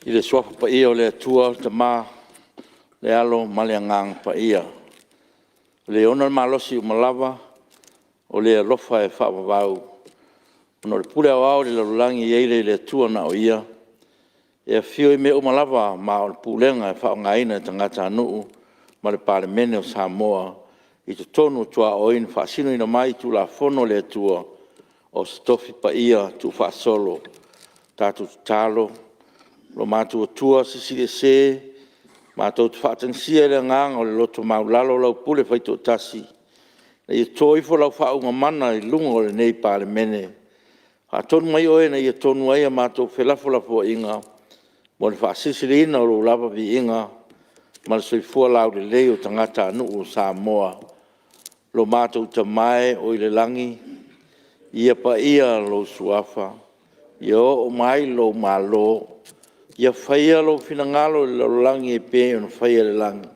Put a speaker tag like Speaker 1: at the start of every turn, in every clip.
Speaker 1: I le Suafa Paia o le Atua le Tama, le Alo ma le Agaga Paia, o Le ona le malosi uma lava, o Le alofa e faavavau, ona o le pule aoao i le lalolagi e i ai lea i le Atua na o Ia, e afio i mea uma lava ma o le pulega e faaaogaina e tagatanuu ma le Palemene o Samoa i totonu o tuaoi na faasinoina mai i Tulafono a le Atua, o se Tofi Paia tuufaasolo. Tatou tatalo, Lo matou Atua Silisili Ese, matou te faatagisia i le agaga o le loto maualalo lau pule faitoatasi, ina ia to ifo lau faauuga mana i luga o lenei Palemene. Faatonu mai Oe ina ia tonu ai a matou felafolafoaiga mo le faasilisiliina o Lou lava viiga ma le soifua laulelei o tagatanuu o Samoa. Lo matou Tama e oi le lagi, ia paia lou Suafa, ia oo mai lou Malo, ia faia lou finagalo i le lalolagi e pei ona faia i le lagi.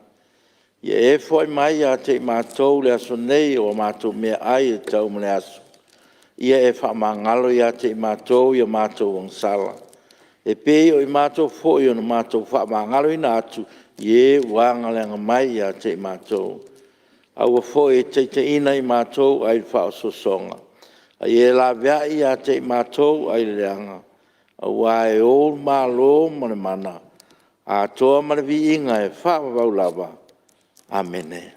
Speaker 1: Ia e foai mai ia te i matou i le aso nei o a matou meaai e tatau mo le aso. Ia e faamagalo ia te i matou i a matou agasala, e pei o i matou foi ona matou faamagaloina atu i e ua agaleaga mai ia te i matou. Aua foi e te taitaiina i matou ai le faaosoosoga, a ia e laveai ia te i matou ai le leaga, aua e Ou le Malo ma le mana, atoa ma le viiga e faavavau lava. Amene.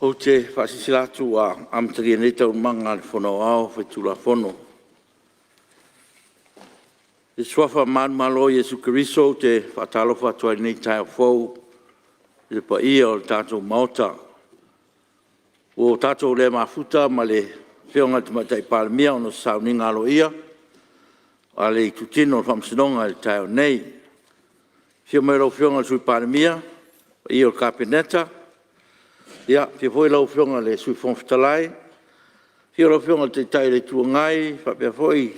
Speaker 1: Ou te faasilasila atu ua amatalia nei Taualumaga a le Fono Aoao Faitulafono. I le Suafa manumalo o Iesu Keriso ou te faatalofa atu ai i lenei taeao fou i le paia o le tatou Maota. Ua tatou le mafuta ma le Afioga i le Tamaitai Palemia ona o se sauniga aloaia a le Itutino o le Faamasinoga i le taeao nei. I le afio mai o lau Afioga i le Sui Palemia, le paia o le Kapeneta, afio foi lau Afioga i le Sui Fofoga Fetalai, afio lau Afioga i le Taitai o le Itu Agai faapea foi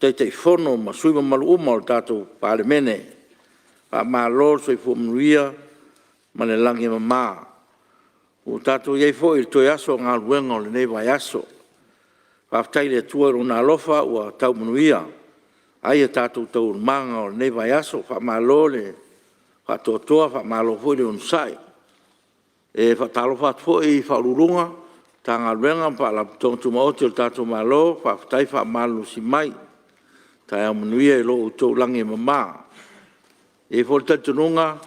Speaker 1: Taitaifono ma sui usufono mamalu uma o le tatou Palemene. Faamalo le soifua manuia ma le lagi e mama. Ua tatou i ai foi i le toe aso o galuega o lenei vaiaso. Faafetai i le Atua i Lona alofa ua tau manuia ai a tatou taualumaga o lenei vaiaso. Faamalo le faatoatoa faamalo foi le onosai. E faatalofa atu foi i Ofisa Sili o Pulega o Matagaluega ma Faalapotopotoga Tumaoti a le tatou Malo, faafetai faamalolosi mai, taeao manuia i lo outou lagi e mama. E i ai foi le talitonuga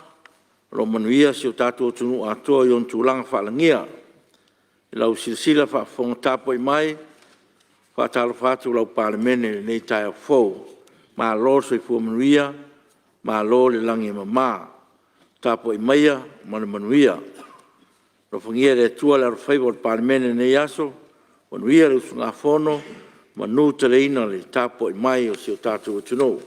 Speaker 1: o lo o manuia si o tatou atunuu atoa i ona tulaga faalagia. I lau silasila faafofoga tapuai mai, e faatalofa atu lau Palemene i lenei taeao fou, malo le soifua manuia malo le lagi e mama. Tapuai maia ma le manuia. Alofagia e le Atua le alofaiva o le Palemene i lenei aso, manuia le usugafono, manuteleina le tapuai mai a si o tatou atunuu.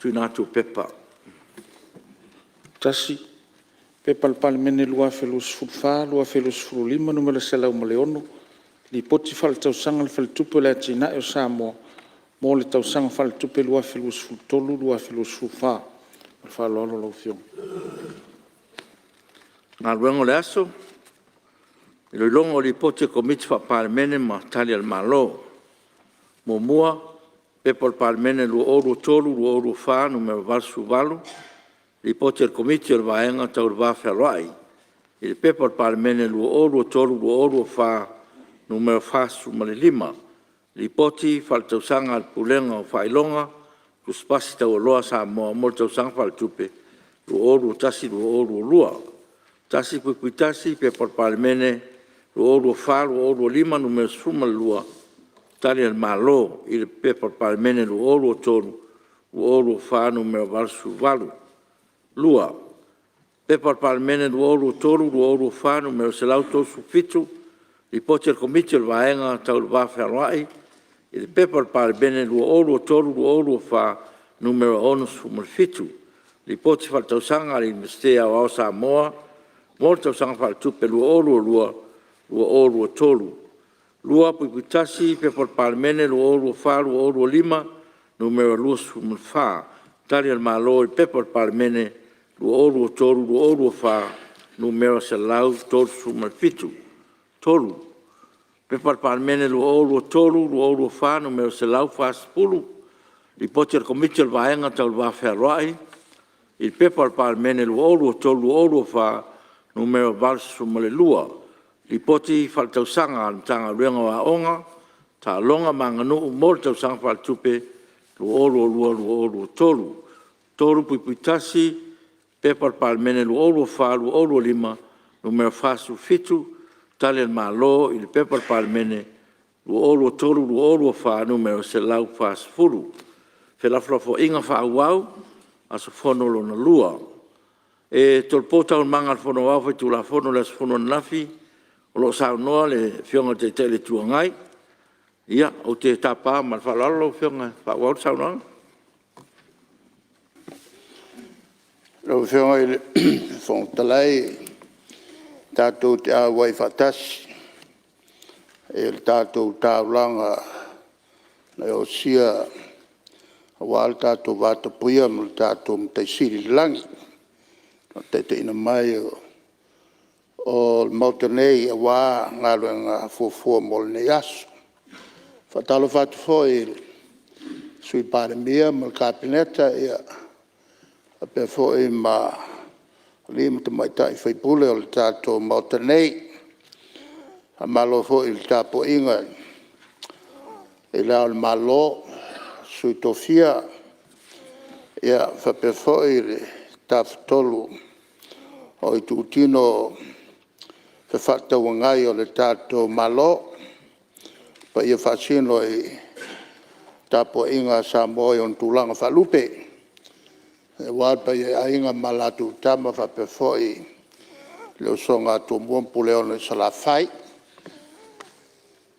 Speaker 1: 1. P.P.2024/2025 Nu.106, Lipoti Faaletausaga a le Faletupe o Atinae o Samoa mo le Tausaga Faaletupe 2023/2024. Ma le faaaloalo lau Afioga. Galuega. O Aso. Iloiloga o Lipoti a Komiti Faa-Palemene ma Tali a le Malo. 1. P.P.2023/2024 Nu.88, Lipoti a le Komiti o le Vaega Tau le Va Fealoai i le P.P.2023/2024 Nu.45, Lipoti Faaletausaga a le Pulega o Faailoga Tusi Pasi Taualoa a Samoa mo le Tausaga Faaletupe 2021/2022. 1.1. P.P.2023/2024 Nu.12, Tali a le Malo i le P.P.2023/2024 Nu.88. 2. P.P.2023/2024 Nu.137, Lipoti a le Komiti o le Vaega Tau le Va Fealoai i le P.P.2023/2024 Nu.67, Lipoti Faaletausaga a le Iunivesite Aoao o Samoa mo le Tausaga Faaletupe 2022/2023. 2.1. P.P.2023/2024 Nu.24, Tali a le Malo i le P.P.2023/2024 Nu.137. 3. P.P.2023/2024 Nu.140, Lipoti a le Komiti o le Vaega Tau le Va Fealoai i le P.P.2023/2024 Nu.82, Lipoti Faaletausaga a le Matagaluega o Aoga, Taaloga ma Aganuu mo le Tausaga Faaletupe 2022/2023. 3.1. P.P.2023/2024 Nu.47, Tali a le Malo i le P.P.2023/2024 Nu.140. Felafolafoaiga faaauau, aso Fono lona lua. E tolopo Taualumaga a le Fono Aoao Faitulafono i le aso fono ananafi o lo o saunoa le Afioga i le Taitai o le Itu Agai. Ia, ou te tapa ma le faaaloalo lau Afioga e faaauau le saunoaga.
Speaker 2: Lau Afioga i le Fofoga Fetalai, tatou te auai faatasi i le tatou taulaga na e osia aua le tatou vatapuia ma le tatou Matai Sili i le lagi, i Lona taitaiina mai o le Maota nei aua galuega fuafua mo lenei aso. E faatalofa atu foi i le Sui Palemia ma le Kapeneta faapea foi ma alii ma tamaitai sui usufono o le tatou Maota nei. Faamalo foi i le tapuaiga i Le Ao o le Malo, Sui Tofia faapea foi le Tafatolu o Itutino Fefaatauagai o le tatou Malo. O paia faasino i le tapuaiga a Samoa i ona tulaga faalupe, aua le paia i Aiga ma latou Tama, faapea foi le usoga a Tumua ma Puleono i Salafai.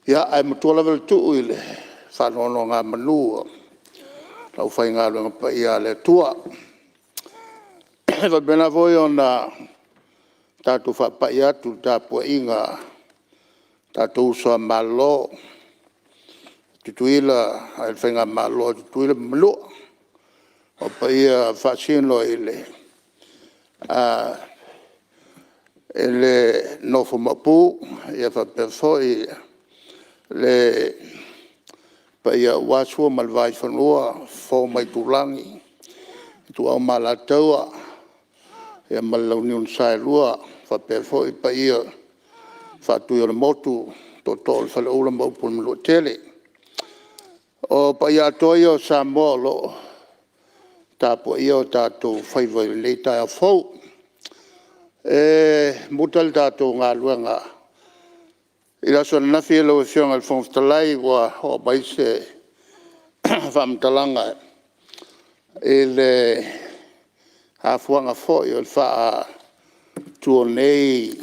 Speaker 2: Ia, ae matua lava le tuu i le faanonogamanu a le aufaigaluega paia a le Atua. E faapena foi ona tatou faapai atu i le tapuaiga a tatou uso a Malo, le Faigamalo a Tutuila ma Manua. O paia faasino i le nofo Maopu faapea foi le paia aua Sua ma le Vaifanua, Fofo ma Aitulagi, Ituau ma Alataua, ia ma le Launiu na Saelua, faapea foi paia Faatuiolemotu, Tootoo o le Faleula ma upu i le Manuatele. O paia atoa ia o Samoa o lo o tapuaia o tatou faiva i lenei taeao fou. E muta le tatou galuega i le aso ananafi lau Afioga i le Fofoga Fetalai, ua oo mai se faamatalaga i le afuaga foi o le faatu o nei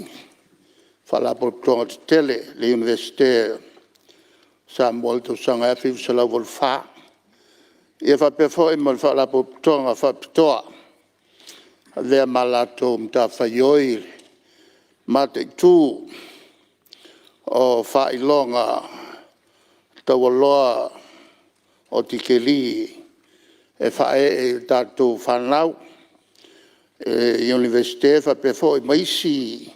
Speaker 2: Faalapotopotoga Tetele, le Iunivesite o Samoa i le tausaga e 1984. Ia faapea foi ma le Faalapotopotoga Faapitoa e avea ma latou matafaioi le mataitu o faailoga taualoa o tikeri e faaee i tatou fanau i Iunivesite faapea foi ma isi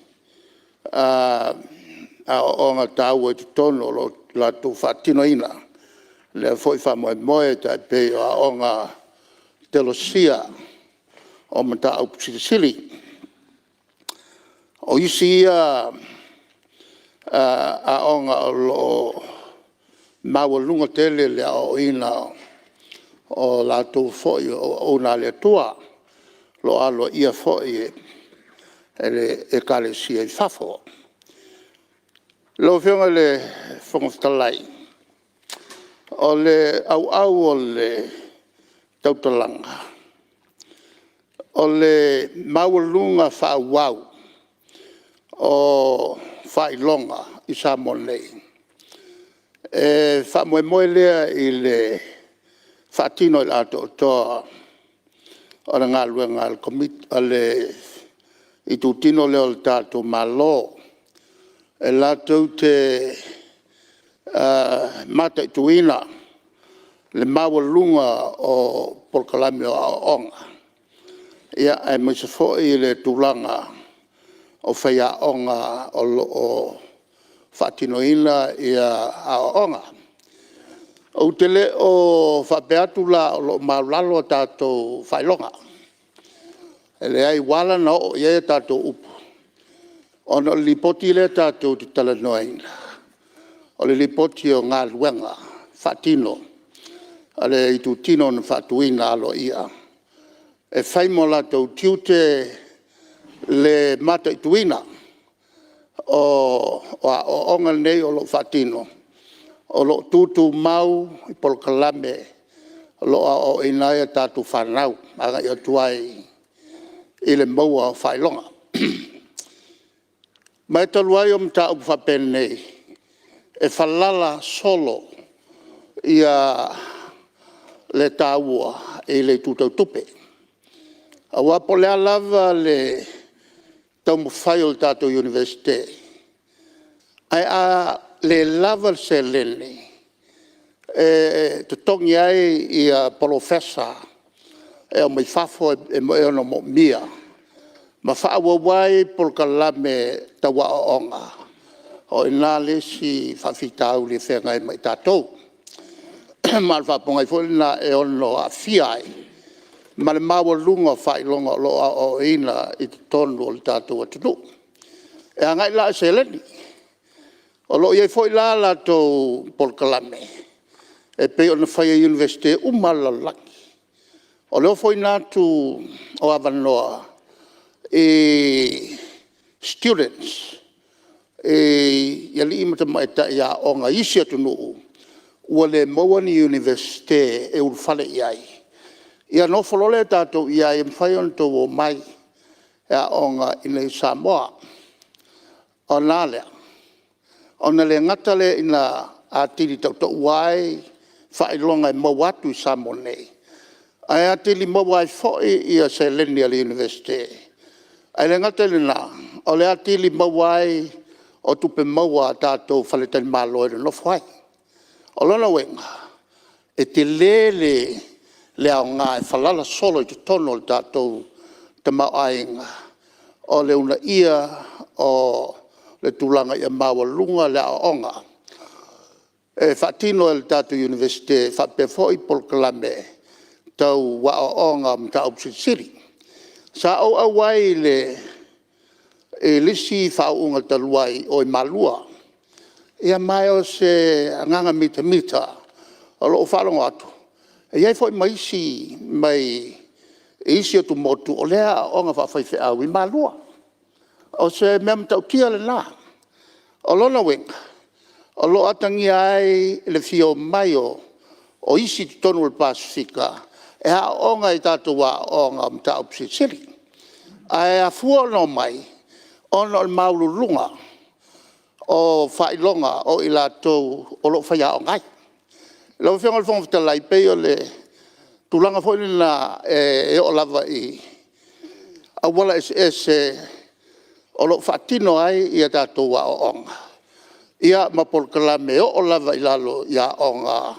Speaker 2: aoaoga taua i totonu o lo o latou faatinoina lea foi faamoemoe, e tai pei o aoga teolosia o mataupu silisili. O isi ia aoga o lo o maualuga tele le aoaoina o latou foi o auauna a le Atua o lo o aloaia foi e le Ekalesia i fafo. Lau Afioga i le Fofoga Fetalai, o le auau o le tautalaga, o le maualuga faaauau o faailoga i Samoa nei, e faamoemoe lea i le faatino i le atoatoa o le galuega a le itutino lea o le tatou Malo e latou te mataituina le maualuga o polokalame o aoaoga, aemaise foi le tulaga o faiaoga o lo o faatinoina aoaoga. Ou te le o faapea atu la o lo o maualalo a tatou faailoga, e leai. Ua ala ona oo i ai a tatou upu, ona o le Lipoti lea tatou te talanoaina, o le Lipoti o Galuega Faatino a le itutino na faatuina aloaia e fai ma o latou tiute le mataituina o aoaoga nei o lo o faatino, o lo o tutumau i polokalame o lo o aoaoina ai a tatou fanau agai atu ai i le maua o faailoga. Ma e talu ai o mataupu faapenei e falala solo le taua i le itu tau tupe. Aua po o le a lava le taumafai o le tatou Iunivesite, ae a le lava le seleni e totogi ai polofesa e aumai fafo e ono moomia ma faaauau ai polokalame tau aoaoga, o i ina le isi faafitauli e feagai ma i tatou. Ma o le faapogai foi lena e ono aafia ai ma le maualuga o faailoga o lo o aoaoina i totonu o le tatou atunuu. E agai la i seleni. O lo o i ai foi la latou polokalame e pei ona fai e Iunivesite uma lava o le lalolagi, o le ofoina atu o avanoa i students i alii ma tamaitai aoga i isi atunuu ua le maua ni Iunivesite e ulufale i ai, ia nofo loa lea tatou i ai e mafai ona outou omai e aooga i inei i Samoa. Ona a lea? Ona le gata lea ina atili tautaua ai faailoga e maua atu i Samoa nei, ae atili maua ai foi seleni a le Iunivesite. Ae le gata i lena, o le atili maua ai o tupe maua a tatou faletalimalo e nonofo ai. O lona uiga, e tele le aoga e falala solo i totonu o le tatou tamaoaiga o le uunaia o le tulaga ia maualuga le aoaoga e faatino e le tatou Iunivesite faapea foi polokalame tau aoaoga o mataupu silisili. Sa ou auai i le isi faauuga talu ai i o i Malua, ma o se agaga mitamita o lou faalogo atu e i ai foi ma isi mai isi atumotu o lea e aooga faafaifeau i Malua. O se mea matautia lena. O lona uiga, o lo o atagia ai le fia omai o isi i totonu o le Pasefika e aooga i tatou aoga o mataupu silisili. Ae afua ona omai ona o le maualuluga o faailoga o i latou o lo o faiaoga ai. Lau Afioga i le Fofoga Fetalai, e pei o le tulaga foi lena e oo lava i auala eseese o lo o faatino ai tatou aoaoga, ia ma polokalame e oo lava i lalo i aoga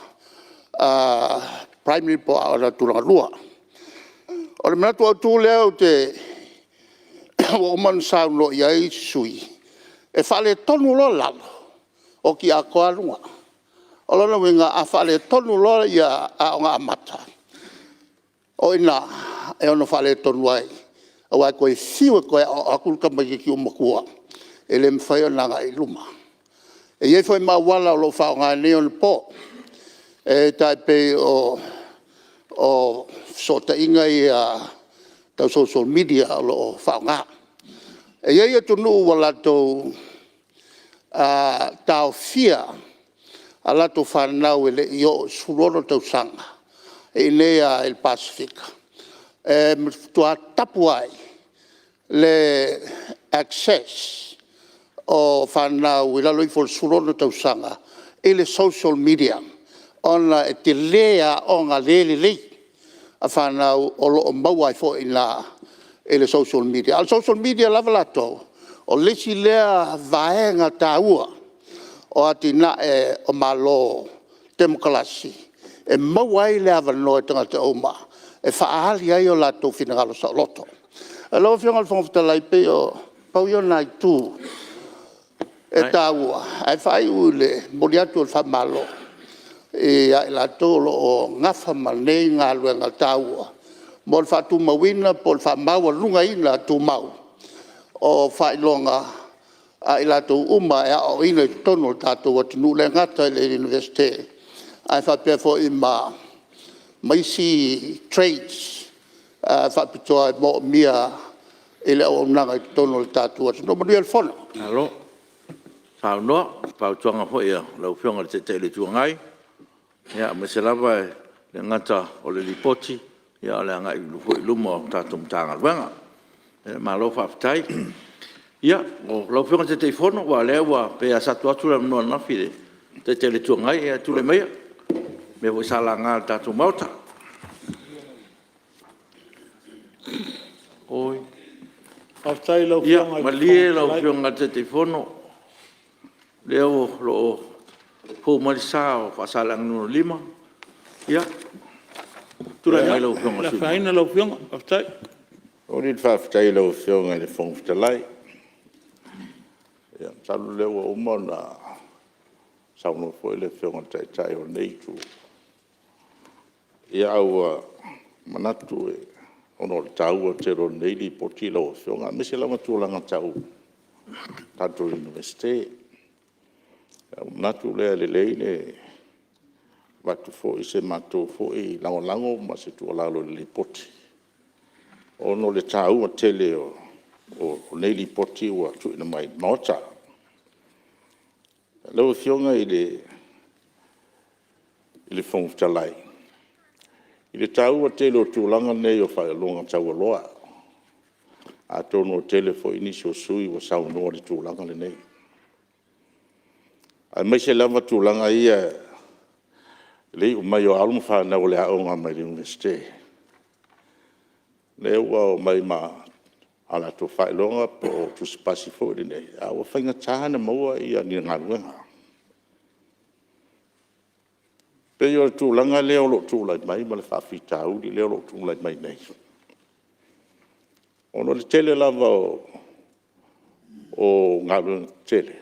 Speaker 2: primary po o aoga tulagalua. O le manatu autu lea ua uma ona saunoa i ai isi sui usufono, e faaletonu loa lalo, oti atoa lava luga. O lona uiga a faaletonu loa Aoga Amata, o i ina e ono faaletonu ai, aua e toe fiu e toe aoao atu le tamaitiiti ua matua, e le mafai ona agai i luma. E i ai foi ma auala o lo o faaaoga i nei ona po, e tai pei o o fesootaiga ia tau social media o lo o faaaoga. E i ai atunuu ua latou taofia a latou fanau e le i oo i le 16 tausaga, e i inei lava i le Pasefika, e matua tapu ai le access o fanau i lalo ifo o le 16 tausaga i le social media, ona e tele aoga le lelei a fanau o lo o maua ai foi i ina i le social media. A o le social media lava latou, o le isi lea vaega taua o atinae o Malo Temokarasi e maua ai le avanoa e tagata uma e faaali ai o latou finagalo saoloto. Lau Afioga i le Fofoga Fetalai, pei na pau ia o nai itu e taua ae faaiu i le momoli atu o le faamalo ia i latou o lo o nafa ma nei galuega taua mo le faatumauina po o le faamaualugaina tumau o faailoga a i latou uma e aoaoina i totonu o le tatou atunuu, e le gata i le Iunivesite ae faapea foi ma isi trades faapitoa e moomia i le auaunaga i totonu o le tatou atunuu. Manuia le fono.
Speaker 1: Malo saunoa i fautuaga foi a lau Afioga i le Taitai o le Itu Agai, aemaise lava e le gata o le Lipoti a o le agai foi i luma o le tatou Matagaluega. Malo faafetai. Ia, o lau Afioga i le Taitaifono aua o lea pei lava sa tuu atu le avanoa ananafi i le Taitai o le Itu Agai, ae tulai maia i mea foi sa laga e le tatou Maota.
Speaker 3: Faafetai i lau
Speaker 1: Ia
Speaker 3: Afioga i le
Speaker 1: malie
Speaker 3: Fofoga
Speaker 1: lau
Speaker 3: Fetalai.
Speaker 1: Afioga i le Taitaifono, o lea o lo o fou mai le sa o Faasaleleaga 5. Ia, tulai mai lau Afioga i
Speaker 3: Ia,
Speaker 1: le
Speaker 3: e le
Speaker 1: sui usufono mamalu.
Speaker 3: afaina lau Afioga, faafetai.
Speaker 4: E momoli le faafetai i lau Afioga i le Fofoga Fetalai. Ia masalo o lea ua uma ona saunoa foi le Afioga i le Taitai o lenei Itu, ae ua manatu ona o le taua tele o lenei Lipoti lau Afioga, aemaise lava tulaga tau tatou Iunivesite. Ona manatu lea e lelei le avatu foi o se matou foi lagolago ma se tuualalo i le Lipoti, ona o le taua tele o nei Lipoti ua tuuina mai i le Maota. Lau Afioga i le Fofoga Fetalai, i le taua tele o tulaga nei o faailoga taualoa, atonu ua tele foi nisi o sui usufono ua saunoa i le tulaga lenei, aemaise lava tulaga ia i le iu mai o alo ma fanau mai le Iunivesite, lea ua omai ma o latou faailoga po o tusipasi foi nei, a ua faigata ona maua ni galuega. E pei o le tulaga lea o lo o tulai mai ma le faafitauli lea o lo o tulai mai nei, ona o le tele lava o galuega tetele,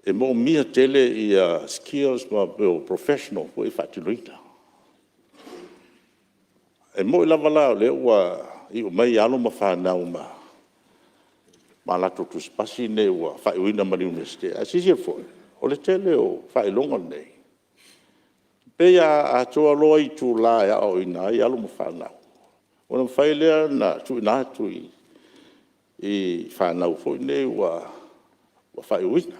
Speaker 4: e manaomia tele skills ma mea o professionals foi ia e faatinoina. E moni lava la o lea ua iu mai alo ma fanau ma latou tusipasi nei ua faaiuina mai le Iunivesite, ae silasila foi, o le tele o faailoga nei, e pei a atoa loa itula e aoaoina ai alo ma fanau, ona mafai lea ona tuuina atu i fanau foi nei ua faaiuina.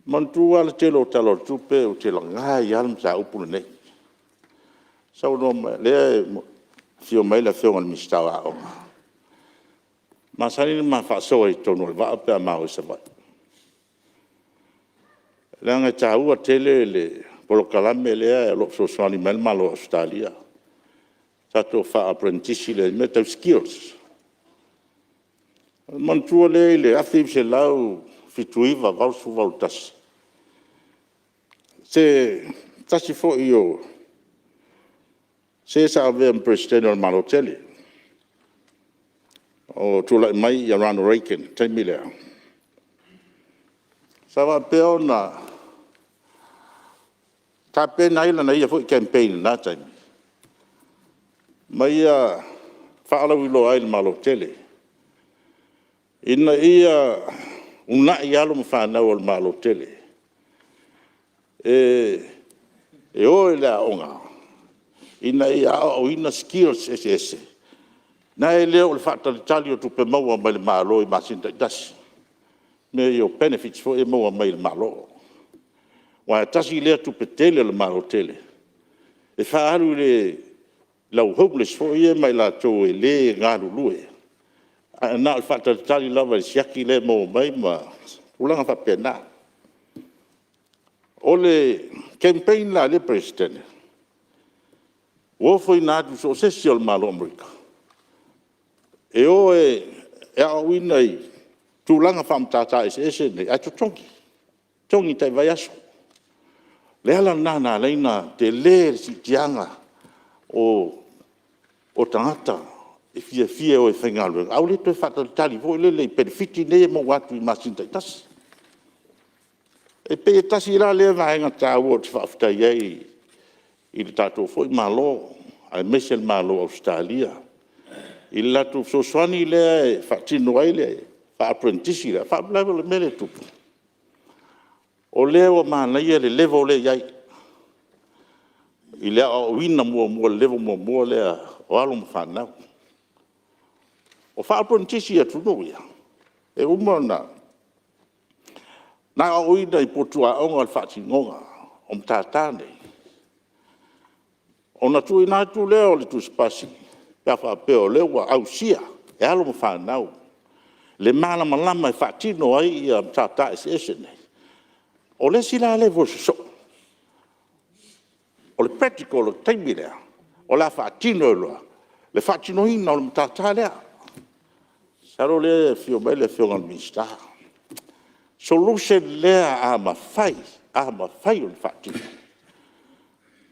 Speaker 4: Manatua lava le tele o Tala o le Tupe ou te laga ai lava le mataupu lenei. Lea e afio mai le Afioga i le Minisita o Aoga, e masani ona ma faasoa i totonu o le vaa pe a ma o i Savaii, leaga e taua tele le polokalame lea o lo o fesoasoani mai ai le Malo o Ausetalia, tatou faa-aperenitisi lea i mea tau skills. Ona manatua lea i le 1979, 1980, 1981, se tasi foi o se sa avea ma Peresetene o le Malo tele, o tulai mai Ronald Reagan i le taimi lea, sa faapea ona tapena ai lana ia foi campaign i lena taimi, ma ia faalauiloa ai i le Malo tele, ina ia uunai alo ma fanau a le Malo tele e e o i le aoga ina ia aoaoina skills eseese, nai lo le faatalitali o tupe maua mai le Malo i masina taitasi, mea ia o benefits foi ia e maua mai le Malo. Aua e tasi lea tupe tele a le Malo tele e faaalu i le au homeless foi ia ma i latou e le galulue, ae na o le faatalitali lava i le siaki lea e maua mai ma tulaga faapena. O le campaign la a lea Peresetene, ua ofoina atu i so o se isi o le Malo o Amerika, e o e aoaoina i tulaga faamatata eseese nei ae totogi, totogi tai vaiaso. O le ala lena na ala ai ona tele le siitiaga o tagata e fiafia e o e faigaluega, ae ua le toe faatalitali foi lele i penefiti nei e maua atu i masina taitasi. E pei e tasi la lea vaega taua ou te faafetai ai i le tatou foi Malo aemaise le Malo o Ausetalia i le latou fesoasoani lea e faatino ai le faa-aperenitisi lea. A o le faalavelave o le mea lea e tupu, o lea ua manaia le level lea e i ai i le aoaoina muamua i le level muamua lea o alo ma fanau. O faa-aperenitisi i atunuu ia, e uma ona aoaoina i potu aoga le faatinoga o matata nei, ona tuuina atu lea o le tusipasi pe a faapea o lea ua ausia e alo ma fanau le malamalama e faatino ai matata eseese nei. O le isi la level sosoo, o le practical o le taimi lea, o le a faatino ai loa le faatinoina o le matata lea. Masalo o lea e afio mai le Afioga i le Minisita. Solution lea a mafai, a mafai ona faatino.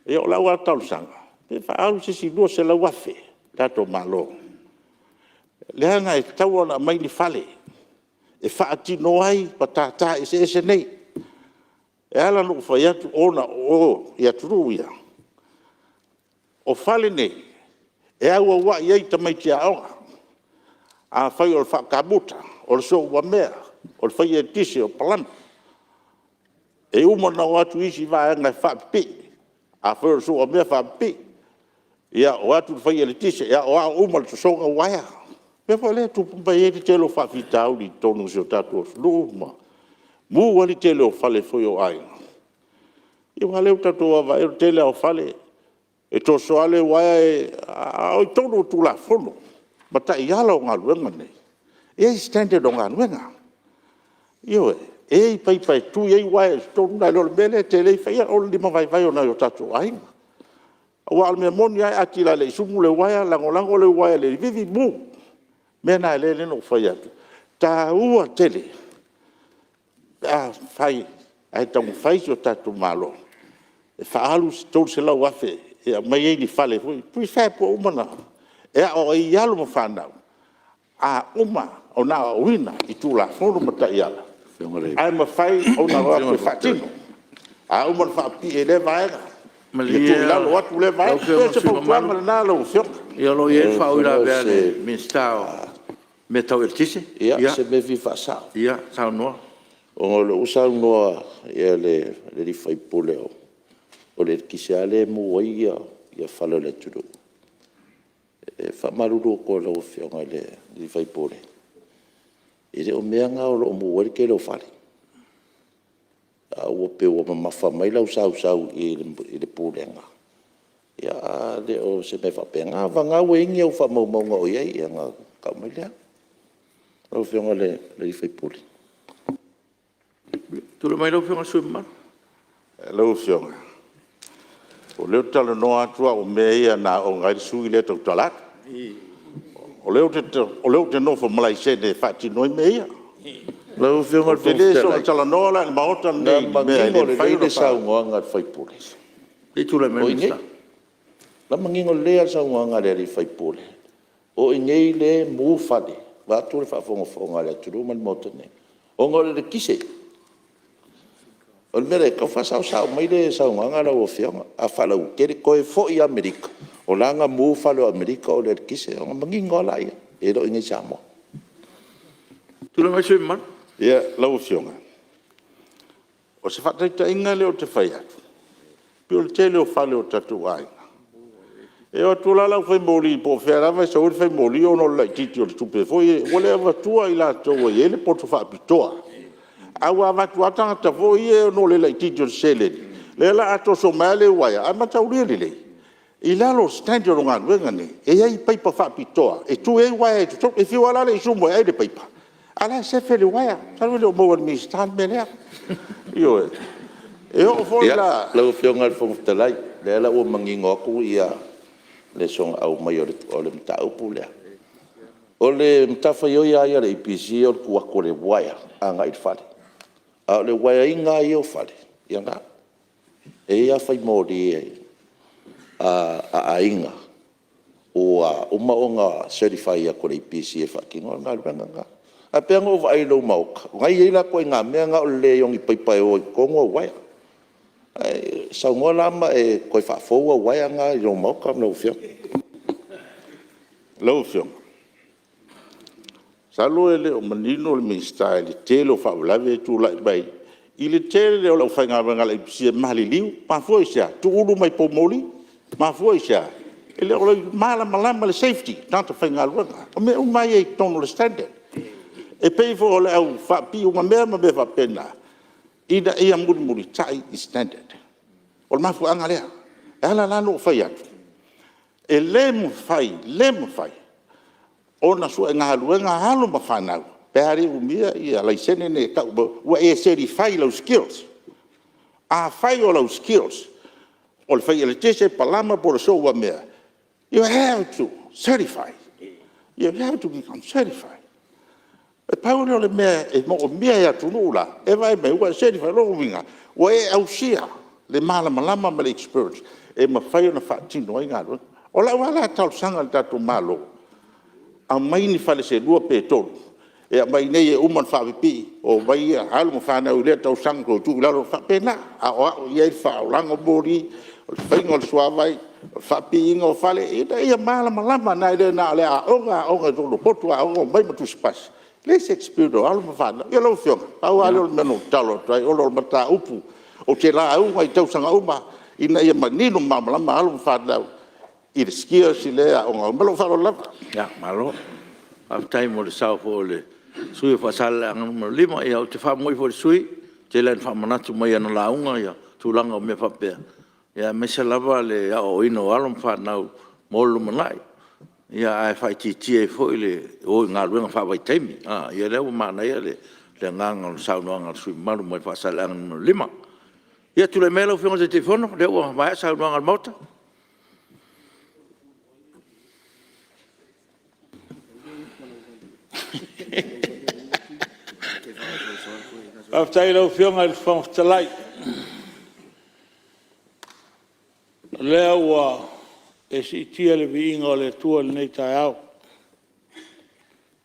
Speaker 4: Ia o lau lava talosaga, pe faaalu se isi $200,000 a le tatou Malo, leaga e tatau ona aumai ni fale e faatino ai matata eseese nei. E ala ona ou fai atu ona o o i atunuu ia, o fale nei, e auauai ai tamaiti aoga. Afai o le faa-kamuta, o le soouamea, o le fai eletise o le palama. E uma ona o atu isi vaega e faapipii, afai o le soouamea, faapipii, ia o atu le fai eletise, e aoao uma i le tosoga uaea. O le mea foi lea e tupu mai ai le tele o faafitauli i totonu o si o tatou atunuu ma mu ai le tele o fale foi o aiga, aua o lea ua tatou vaavaai o le tele lava o fale, e toso lava le uaea, a o i totonu o Tulafono ma taiala o galuega nei, e i ai standard o galuega. Ioe. E i ai paipa e tui ai uaea i totonu, nai lo le mea lea e tele ai fai, o le limavaivai o nai o tatou aiga. Aua o le mea moni lava e atili ai sumu le uaea, lagolago le uaea i le vili, mu. O le mea lena e ala ai ona ou fai atu, e taua tele pe afai ae taumafai si o tatou Malo e faaalu se $300,000 e aumai ai ni fale foi, prefab ua uma ona… e aooga ai alo ma fanau, a uma ona aoaoina i Tulafono ma taiala, ae mafai ona o atu e faatino. A uma ona faapipii e lea vaega, ia tuu i lalo atu lea vaega.
Speaker 1: Malie
Speaker 4: E pei o
Speaker 1: lau
Speaker 4: se
Speaker 1: Afioga i le sui usufono
Speaker 4: fautuaga
Speaker 1: mamalu,
Speaker 4: lena lau Afioga.
Speaker 1: ia o lo o i ai le faauilavea a le Minisita o Mea Tau Eletise.
Speaker 5: Ia, o se mea e fia faasao.
Speaker 1: Ia saunoa.
Speaker 5: Ona o lea ua saunoa le sui usufono o le eletise lava lea e mu ai fale o le atunuu. E faamalulu atu i lau Afioga i le sui usufono, e le o mea na o lo o mu ai le tele o fale. Ae ua pei ua mamafa mai lau sausau i le Pulega, ae le o se mea faapena. Vagana ua i ai ni au faamaumauga o i ai ona tau mai lea lau Afioga i le sui usufono.
Speaker 1: Tulai mai lau Afioga i le sui usufono mamalu.
Speaker 4: Lau Afioga, o lea ou te talanoa atu au o mea ia na aooga ai le sui usufono lea e tautala atu. O lea ou te nofo ma laisene e faatino ai mea ia.
Speaker 5: Lau Afioga i
Speaker 4: Ou
Speaker 5: le
Speaker 4: te
Speaker 5: Fofoga
Speaker 4: le soona
Speaker 5: Fetalai,
Speaker 4: talanoa la i le Maota
Speaker 5: na
Speaker 4: lenei i mea e
Speaker 5: manino
Speaker 4: le mafai
Speaker 5: lelei
Speaker 4: ona
Speaker 5: le
Speaker 4: fai.
Speaker 5: saunoaga a le sui usufono
Speaker 1: Se i tulai mai
Speaker 5: o
Speaker 1: le
Speaker 5: i inei.
Speaker 1: Minisita.
Speaker 5: O la e manino lelei lava le saunoaga a le sui usufono, o i inei lea e mu fale, vaeatu le faafogafoga a le atunuu ma le Maota nei, ona o le eletise. O le mea lea, tau faasaosao mai le saunoaga lau Afioga a faalauaitele. Toe foi lava i Amerika, o la e na mu fale o Amerika ona o le eletise, ona manino lava lea, e le o i inei i Samoa.
Speaker 1: Tulai mai le sui usufono mamalu.
Speaker 4: Ia, lau Afioga, o se faataitaiga lea ou te fai atu, Pei o le tele o fale o tatou aiga, e o atu la le aufaimoli po o fea lava e sau ai le faimoli ona o le laitiiti o le tupe foi ia, ua le avatua i latou e i ai le poto faapitoa, ae ua avatu lava tagata foi ia ona o le laitiiti o le seleni, lea la a toso mai lava le uaea. Ae mataulia lelei, i lalo o standard o galuega nei, e i ai paipa faapitoa e tui ai uaea i totonu. E fiu lava la le isumu e ai le paipa, a o la e sefe le uaea. Masalo e le o maua e le Minisita le mea lea. Ioe. E oo foi la… Lau Afioga i le Fofoga Fetalai, o lea la ua manino atu le soona aumai o le mataupu lea. O le matafaioi lava ia a le EPC o le tuu atu o le uaea agai le fale, a o le uaeaina lava ia o fale, ia o lena. E i ai lava faimoli a aiga ua uma ona certify atu e le EPC e faatinoina le galuega lena. Ae pei lava ona ou vaai i lou maota, o lena e i ai la ituaiga mea na o le leai o ni paipa e o ai i totonu au uaea. Ae e saunoa la ma e toe faafou au uaea na i lou maota lau Afioga? Lau Afioga, masalo e le o manino le Minisita i le tele o faalavelave ia e tulai mai i le tele o le aufaigaluega a le EPC e maliliu. Mafua i se a? Tuulu mai poumoli. Mafua i se a? E le o malamalama i le safety o tagata faigaluega. O mea uma lava ia e i totonu o le standard. E pei foi o le au faapipii unamea ma mea faapena, ina ia mulimulitai i standard. O le mafuaaga lea. E ala la ona ou fai atu, e le mafai, le mafai ona sue galuega alo ma fanau pe a le umia laisene nei e tau ua e certify i lau skills. Afai o lau skills o le fai eletise, palama po o le software, you have to certify, you have to become certified. E pau lea o le mea e manaomia e atunuu la, e vaai mai ua e certify, o lona uiga ua e ausia le malamalama ma le experience e mafai ona faatino ai galuega. O lau lava la talosaga i le tatou Malo, aumai ni fale se lua pe tolu e aumai i inei e uma ona faapipii, omai alo ma fanau i lea tausaga toe tuu i lalo, e faapena, aoao i ai le faaolaina o moli, o le faiga o le suavai, o le faapipiina o fale, ina ia malamalama, nai lo na o le aoga, aoga i totonu o potu aoga, omai ma tusipasi. E leai se experience o alo ma fanau. Ia lau Afioga, pau lava lea o le mea na ou tatalo atu ai, ona o le mataupu ou te lauga i tausaga uma ina ia manino ma malamalama alo ma fanau i le skills lea e aooga ai. Ma lou faaaloalo lava. Malo faafetai mo le sao foi o le sui usufono mo Faasaleleaga 5. Ia ou te faamaoi foi i le sui usufono, e tele lava ina faamanatu mai i ana lauga tulaga o mea faapea, aemaise lava le aoaoina o alo ma fanau mo le lumanai, ae faaitiitia ai foi le o i galuega faavaitaimi. Ia o lea ua manaia le agaga o le saunoaga a le sui usufono mamalu mai Faasaleleaga 5. Ia tulai maia lau Afioga i le Taitaifono o lea ua maea saunoaga a le Maota.
Speaker 3: Faafetai i lau Afioga i le Fofoga Fetalai, o lea ua e siitia le viiga o le Atua i lenei taeao,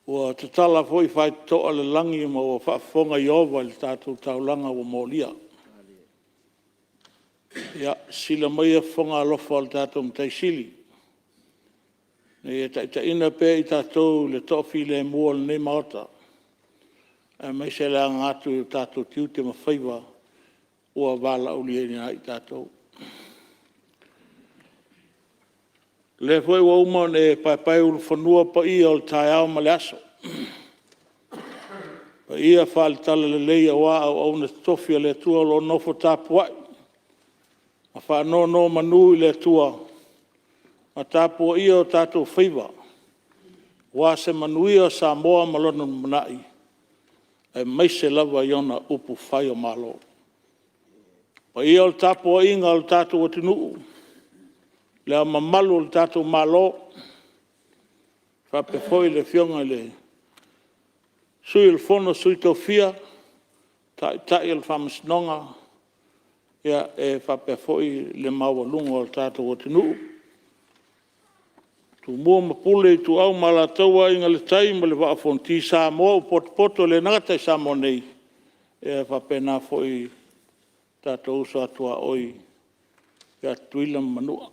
Speaker 3: ua tatala foi faitotoa o le lagi ma ua faafofoga Ieova i le tatou taulaga ua molia. Ia, sisila maia fofoga alofa o le tatou Matai Sili ina ia taitaiina pea i tatou i le toafilemu o lenei Maota, aemaise le aga atu i o tatou tiute ma faiva ua valaaulia ai i tatou. O lea foi ua uma ona e paepaeulufanua paia o le taeao ma le aso, paia faale-Talalelei aua auauna totofi a le Atua o lo o nofo tapuai ma faanonomanu i le Atua ma tapuaia o tatou faiva aua se manuia o Samoa ma lona lumanai, aemaise lava i ona upufai o Malo. O paia o le tapuaiga a lo tatou atunuu, Le Ao Mamalu o le tatou Malo faapea foi le Afioga i le Sui o le Fono a Sui Tofia, Taitai o le Faamasinoga, e faapea foi le maualuga o le tatou atunuu. Tumua ma Pule, Ituau ma Alataua, Aiga i le Tai ma le Vaa o Fonoti, Samoa ua potopoto e le gata i Samoa nei, ae faapena foi tatou uso a tuaoi ia Tutuila ma Manua.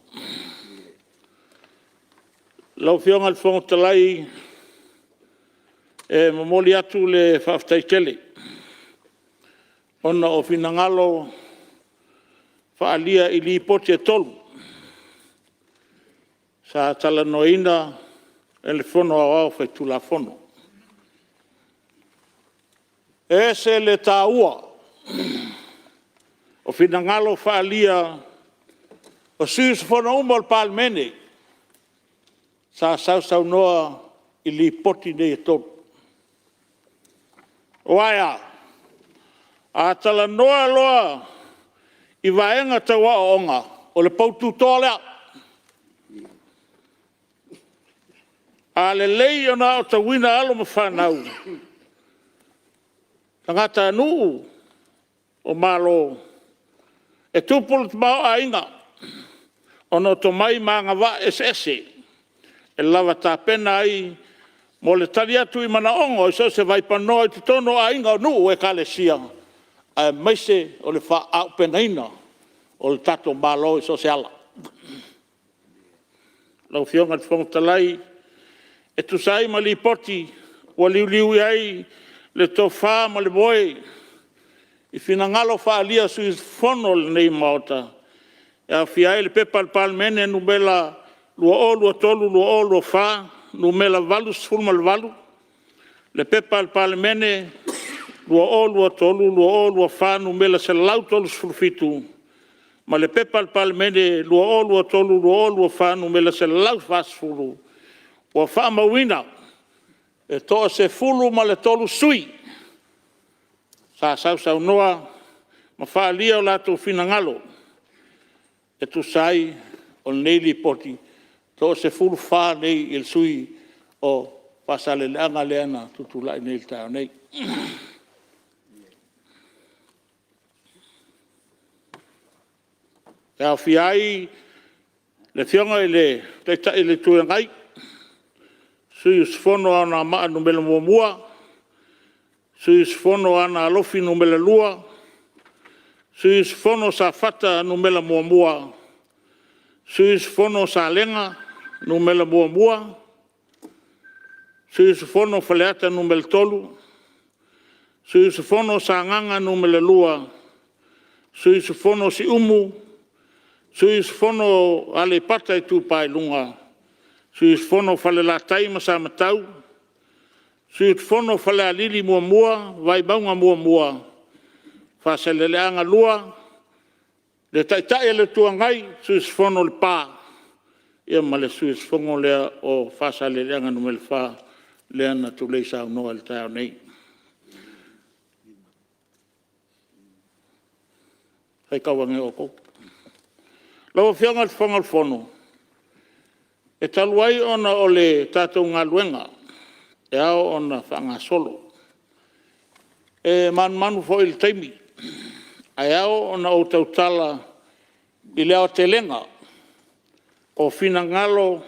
Speaker 3: Lau Afioga i le Fofoga Fetalai, e momoli atu le faafetai tele ona o finagalo faaalia i Lipoti e 3 sa talanoaina e le Fono Aoao Faitulafono. E ese le taua o finagalo faaalia o sui usufono uma o le Palemene sa sausaunoa i Lipoti nei e 3. Aua e a? A talanoa loa i vaega tau aoaoga, o le poutu toa lea. A lelei ona aotauina alo ma fanau, tagatanuu o Malo, e tupu le tamaoaiga ona o tomai ma agavaa eseese e lava tapena ai mo le tali atu i manaoga i so o se vaipanoa i totonu o aiga, o nuu, ekalesia, aemaise o le faaauupegaina o le tatou Malo i so o se ala. Lau Afioga i le Fofoga Fetalai, e tusa ai ma Lipoti ua liuliu i ai le tofa ma le moe i finagalo faaalia a sui usufono o lenei Maota, e aofia ai le P.P.2023/2024 Nu.88, Nu.1, P.P.2023/2024 Nu.137 ma le P.P.2023/2024 Nu.140, ua faamauina e toa-13 sui usufono sa sausaunoa ma faaalia o latou finagalo e tusa ai o lenei Lipoti, e toa-14 nei sui usufono o Faasaleleaga lea na tutulai nei i le taeao nei. E aofia ai le Afioga i le Taitai o le Itu Agai, sui usufono o Anoamaa Nu.1, sui usufono o Aana Alofi Nu.2, sui usufono o Safata 1, sui usufono o Salega 1, sui usufono o Faleata 3, sui usufono o Sagaga 2, sui usufono o Siumu, sui usufono o Aleipata Itupa i Luga, sui usufono o Falelatai ma Samatau, sui usufono o Falealili 1, Vaimauga 1, Faasaleleaga 2, le Taitai o le Itu Agai, sui usufono o Lepa ma le sui usufono lea o Faasaleleaga 4 lea na tulei saunoa i le taeao nei. Faitau ane outou. Lau Afioga i le Fofoga o le Fono, e talu ai ona o le tatou galuega e ao ona faagasolo, e manumanu foi i le taimi, ae ao ona ou tautala i le aotelega o finagalo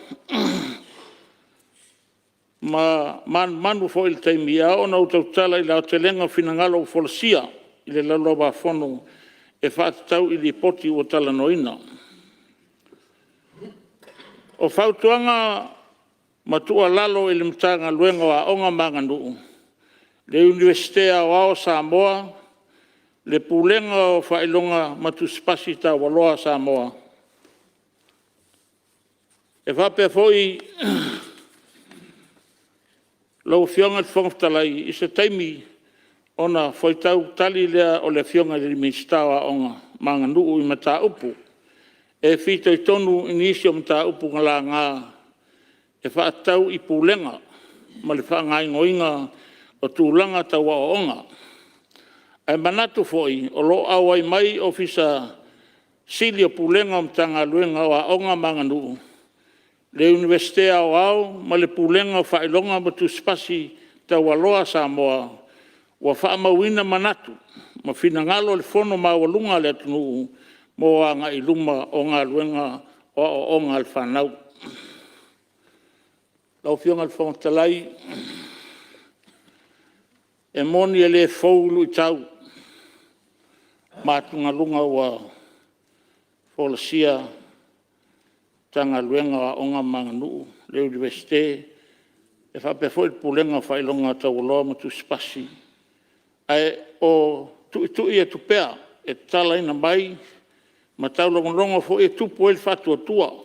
Speaker 3: ma manumanu foi i le taimi, e ao ona ou tautala i le aotelega o finagalo ua folasia i le Laulau-a-Fono e faatatau i Lipoti ua talanoaina. O fautuaga ma tuualalo i le Matagaluega o Aoga ma Aganuu, le Iunivesite Aoao o Samoa, le Pulega o Faailoga ma Tusi Pasi Taualoa a Samoa. E faapea foi lau Afioga i le Fofoga Fetalai, i se taimi ona fuaitau tali lea o le Afioga i le Minisita o Aoga ma Aganuu i mataupu e fitoitonu i nisi o mataupu na laga e faatatau i Pulega ma le faagaoioiga o tulaga tau aoaoga. Ae manatu foi o lo o auai mai Ofisa Sili o Pulega o Matagaluega o Aoga ma Aganuu, le Iunivesite Aoao ma le Pulega o Faailoga ma Tusi Pasi Taualoa a Samoa, ua faamauina manatu ma finagalo o le fono maualuga a le atunuu mo agai i luma o galuega o aoaoga a le fanau. Lau Afioga i le Fofoga Fetalai, e moni e le fou luitau ma atugaluga ua folasia e le Matagaluega o Aoga ma Aganuu, le Iunivesite faapea foi le Pulega o Faailoga Taualoa ma Tusi Pasi. Ae o tuitui atu pea e tatalaina mai ma taulogologo foi e tupu ai le faatuatua.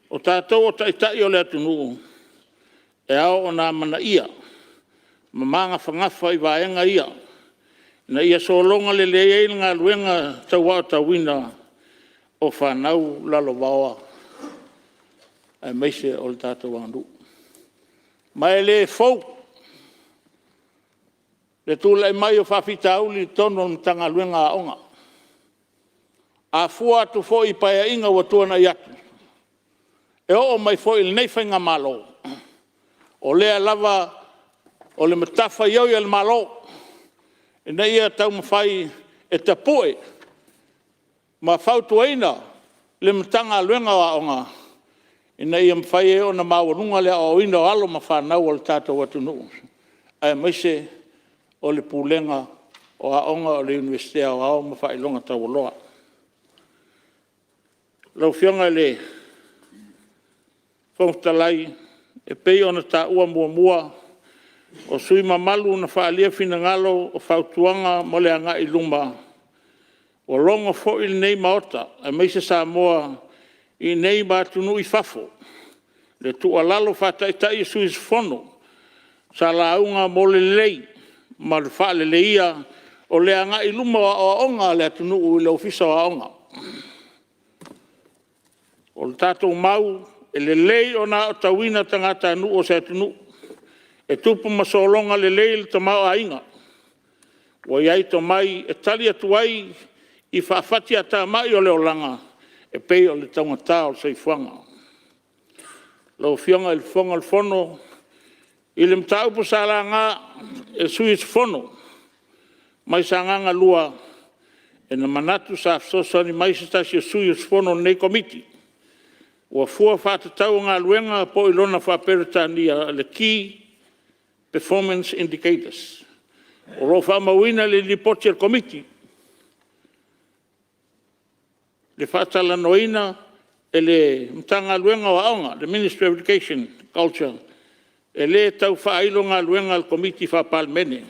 Speaker 3: O tatou o Taitai o le atunuu, e ao ona amanaia ma magafagafa i vaega ia ina ia sologa lelei ai le galuega tau aotauina o fanau lalovaoa aemaise o le tatou aganuu. Ma e le fou le tulai mai o faafitauli i totonu o le Matagaluega o Aoga. A fua atu foi i Paeaiga ua tuanai atu, e oo mai foi i lenei faigamalo, o lea lava o le matafaioi a le Malo ina ia taumafai e tapue ma fautuaina le Matagaluega o Aoga ina ia mafai ai ona maualuga le aoaoina o alo ma fanau a le tatou atunuu, aemaise o le Pulega o Aoga o le Iunivesite Aoao ma Faailoga Taualoa. Lau Afioga i le Fofoga Fetalai, e pei ona taua muamua, o sui usufono mamalu na faaalia finagalo o fautuaga mo le agai i luma, ua logo foi lenei Maota aemaise Samoa i inei ma atunuu i fafo i le tuualalo faa-Taitai a sui usufono sa lauga mo le lelei ma le faaleleia o le agai i luma o aoaoga a le atunuu i le Ofisa o Aoga. O le tatou mau, e lelei ona aotauina tagatanuu o se atunuu e tupu ma sologa lelei le tamaoaiga, ua i ai tomai e tali atu ai i faafatiatamai o le olaga e pei o le taugata o le soifuaga. Lau Afioga i le Fofoga o le Fono, i le mataupu sa laga e le sui usufono mai Sagaga 2, e manatu sa fesoasoani mai se tasi o sui usufono o lenei Komiti, ua fua faatatau o galuega po o lona faa-Peretania o le Key Performance Indicators. O lo o faamauina i le Lipoti a le Komiti le faatalanoaina e le Matagaluega o Aoga, le Ministry of Education Culture. E le tau faailo galuega a le Komiti Faa-Palemene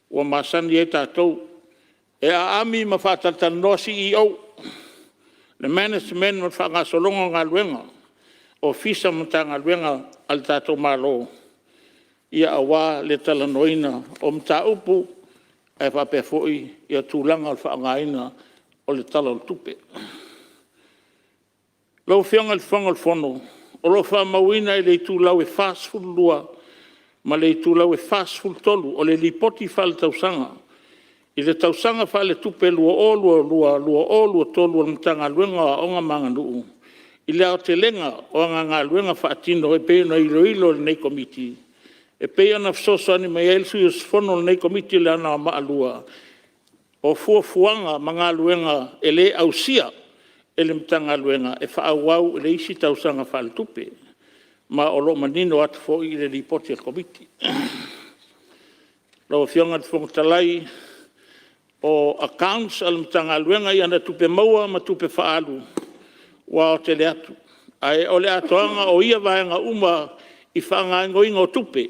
Speaker 3: ua masani ai tatou. E aami ma faatalatalanoa CEOs, le Management o le faagasologa o galuega, Ofisa ma Matagaluega a le tatou Malo aua le talanoaina o mataupu ae faapea foi tulaga o le faaaogaina o le Tala o le Tupe. Lau Afioga i le Fofoga o le Fono, o lo o faamauina i le itulau e 42 ma le itulau e 43 o le Lipoti Faaletausaga i le Tausaga Faaletupe 2022/2023 a le Matagaluega o Aoga ma Aganuu i le aotelega o ana galuega faatino e pei ona iloilo e lenei Komiti, e pei ona fesoasoani mai ai le sui usufono o lenei Komiti i Anoamaa 2, o fuafuaga ma galuega e le ausia e le Matagaluega e faaauau i le isi tausaga faaletupe, ma o lo o manino atu foi i le Lipoti a le Komiti. Lau Afioga i le Fofoga Fetalai, o accounts a le Matagaluega i ana tupe maua ma tupe faaalu ua aotele atu, ae o le atoaga o ia vaega uma i faagaoioiga o tupe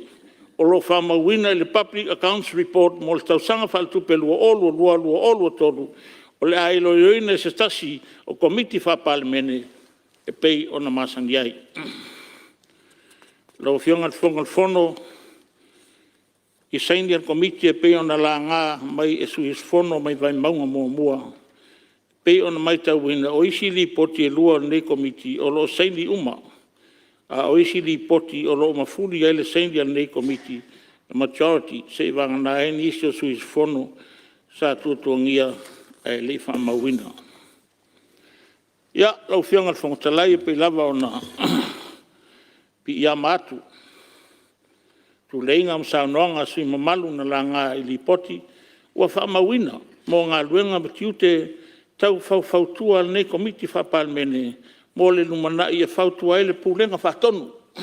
Speaker 3: o lo o faamauina i le Public Accounts Report mo le Tausaga Faaletupe 2022/2023 o le a iloiloina e se tasi o Komiti Faa-Palemene e pei ona masani ai. Lau Afioga i le Fofoga o le Fono, i saini a le Komiti e pei ona laga mai e sui usufono mai Vaimauga 1, e pei ona matauina o isi Lipoti e lua a lenei Komiti o lo o saini uma, a o isi Lipoti o lo o mafuli i ai le saini a lenei Komiti, majority, seiavagana ai nisi o sui usufono sa tuatuagia ae le i faamauina. Ia, lau Afioga i le Fofoga Fetalai, e pei lava ona piiama atu i tuleiga ma saunoaga a sui usufono mamalu na laga i Lipoti ua faamauina mo galuega ma tiute tau faufautua a lenei Komiti Faa-Palemene mo le lumanai e fautua ai le Pulega Faatonu. E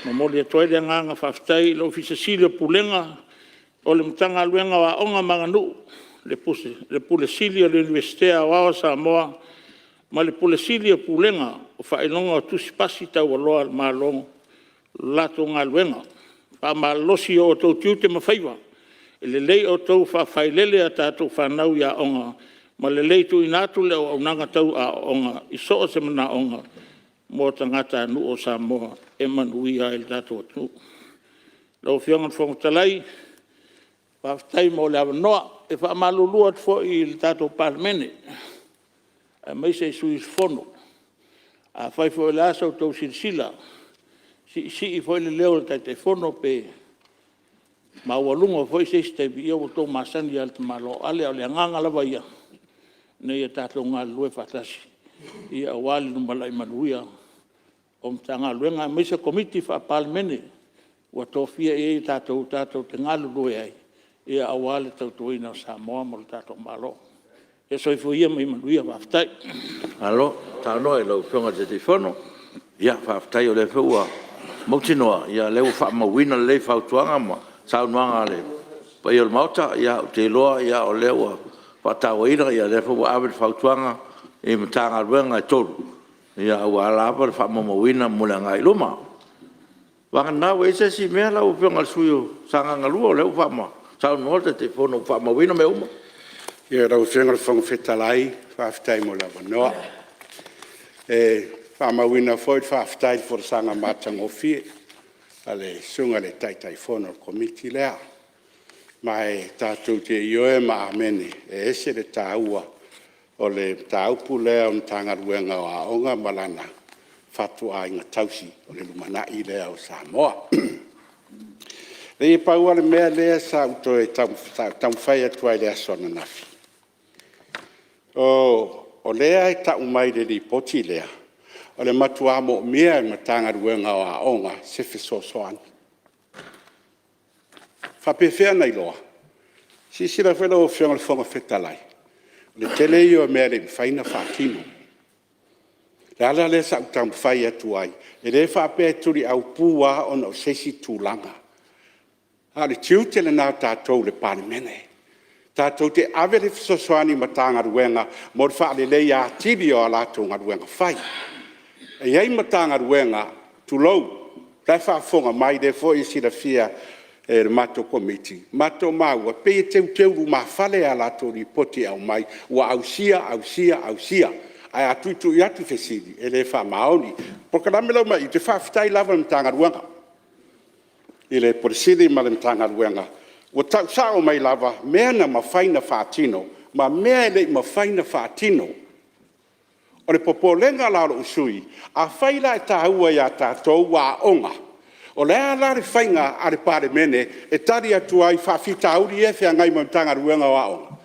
Speaker 3: momoli atu ai le agaga faafetai i le Ofisa Sili o Pulega o le Matagaluega o Aoga ma Aganuu, le Pule Sili o le Iunivesite Aoao o Samoa ma le Pule Sili o Pulega o Faailoga o Tusi Pasi Taualoa a le Malo i le latou galuega faamalolosi i o outou tiute ma faiva. E lelei outou faafailele a tatou fanau i aoga. ma lelei tuuina atu le auaunaga tau aoaoga i so o se manaoga mo tagatanuu o Samoa e manuia ai le tatou atunuu. Lau Afioga i le Fofoga Fetalai, faafetai mo le avanoa. E faamalulu atu foi i le tatou Palemene aemaise sui usufono, afai foi o le a sa outou silasila siisii foi le leo o le Taitaifono pe maualuga foi se isi taimi, ia ua outou masani lava i le tamaloa o Ale. A o le agaga lava ia, ina ia tatou galulue faatasi aua le lumanai manuia o Matagaluega aemaise Komiti Faa-Palemene ua tofia i ai tatou tatou te galulue ai aua le tautuaina o Samoa ma lo tatou Malo. Ia soifua ia ma ia manuia. Faafetai.
Speaker 1: Malo saunoa i lau Afioga i le Taitaifono. Faafetai o lea foi ua mautinoa o lea ua faamauina lelei fautuaga ma saunoaga a le paia o le Maota. Ou te iloa o lea ua faatauaina, o lea foi ua ave le fautuaga i Matagaluega e 3 aua lava le faamaumauina mo le agai i luma. Vagana ua i ai se isi mea lau Afioga i le sui usufono mo Sagaga 2, o lea ua saunoa le Taitaifono ua faamauina mea uma.
Speaker 2: Ia lau Afioga i le Fofoga Fetalai faafetai mo le avanoa. E faamauina foi le faafetai i le folasaga matagofie a le Susuga i le Taitaifono o le Komiti lea. Ma e tatou te ioe ma amene e ese le taua o le mataupu lea o le Matagaluega o Aoga ma lana fatuaiga tausi o le lumanai lea o Samoa. E pau lava le mea lea sa ou toe taumafai atu ai i le aso ananafi, o lea e tau mai i le Lipoti lea, o le matua moomia e le Matagaluega o Aoga se fesoasoani. E faapefea ona iloa? Silasila foi lau Afioga i le Fofoga Fetalai, o le tele ia o mea e le i mafai ona faatino. O le ala lea sa ou taumafai atu ai, e le faapea e tuliaupu lava ona o se isi tulaga, a o le tiute lena o tatou le Palemene, tatou te ave le fesoasoani i Matagaluega mo le faaleleia atili o a latou galuega fai. E i ai Matagaluega, tulou, o la e faafofoga mai o lea foi e silafia e le matou Komiti, matou maua e pei e teuteu lumafale a latou lipoti e aumai, ua ausia, ausia, ausia. Ae a tuitui atu fesili, e le faamaoni. O le polokalame lea e aumai i i, ou te faafetai lava i le Matagaluega i le Ofisa Sili ma le Matagaluega ua tau sao mai lava mea na mafai ona faatino ma mea e le i mafai ona faatino. O le popolega la o lou sui usufono, afai la e taua ia tatou aoga, o le a la le faiga a le Palemene e tali atu ai i faafitauli ia e feagai ma le Matagaluega o Aoga?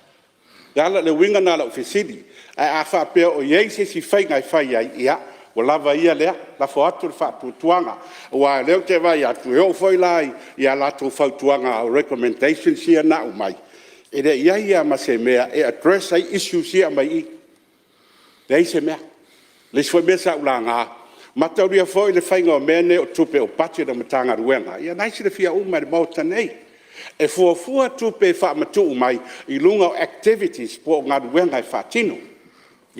Speaker 2: O le uiga lena o lau fesili. Ae a faapea o i ai se isi faiga e fai ai, ia ua lava ia lea, lafo atu le faatuatuaga. Aua o lea ou te vaai atu, e oo foi la i a latou fautuaga o recommendations ia na aumai, e le i i ai lava ma se mea e address ai issues ia e aumai i i. Leai se mea. O le isi foi mea sa ou laga, maitaulia foi le faiga o mea nei o tupe o budget a Matagaluega, ia o lena e silafia uma e le Maota nei. E fuafua tupe e faamatuu mai i luga o activities po o galuega e faatino.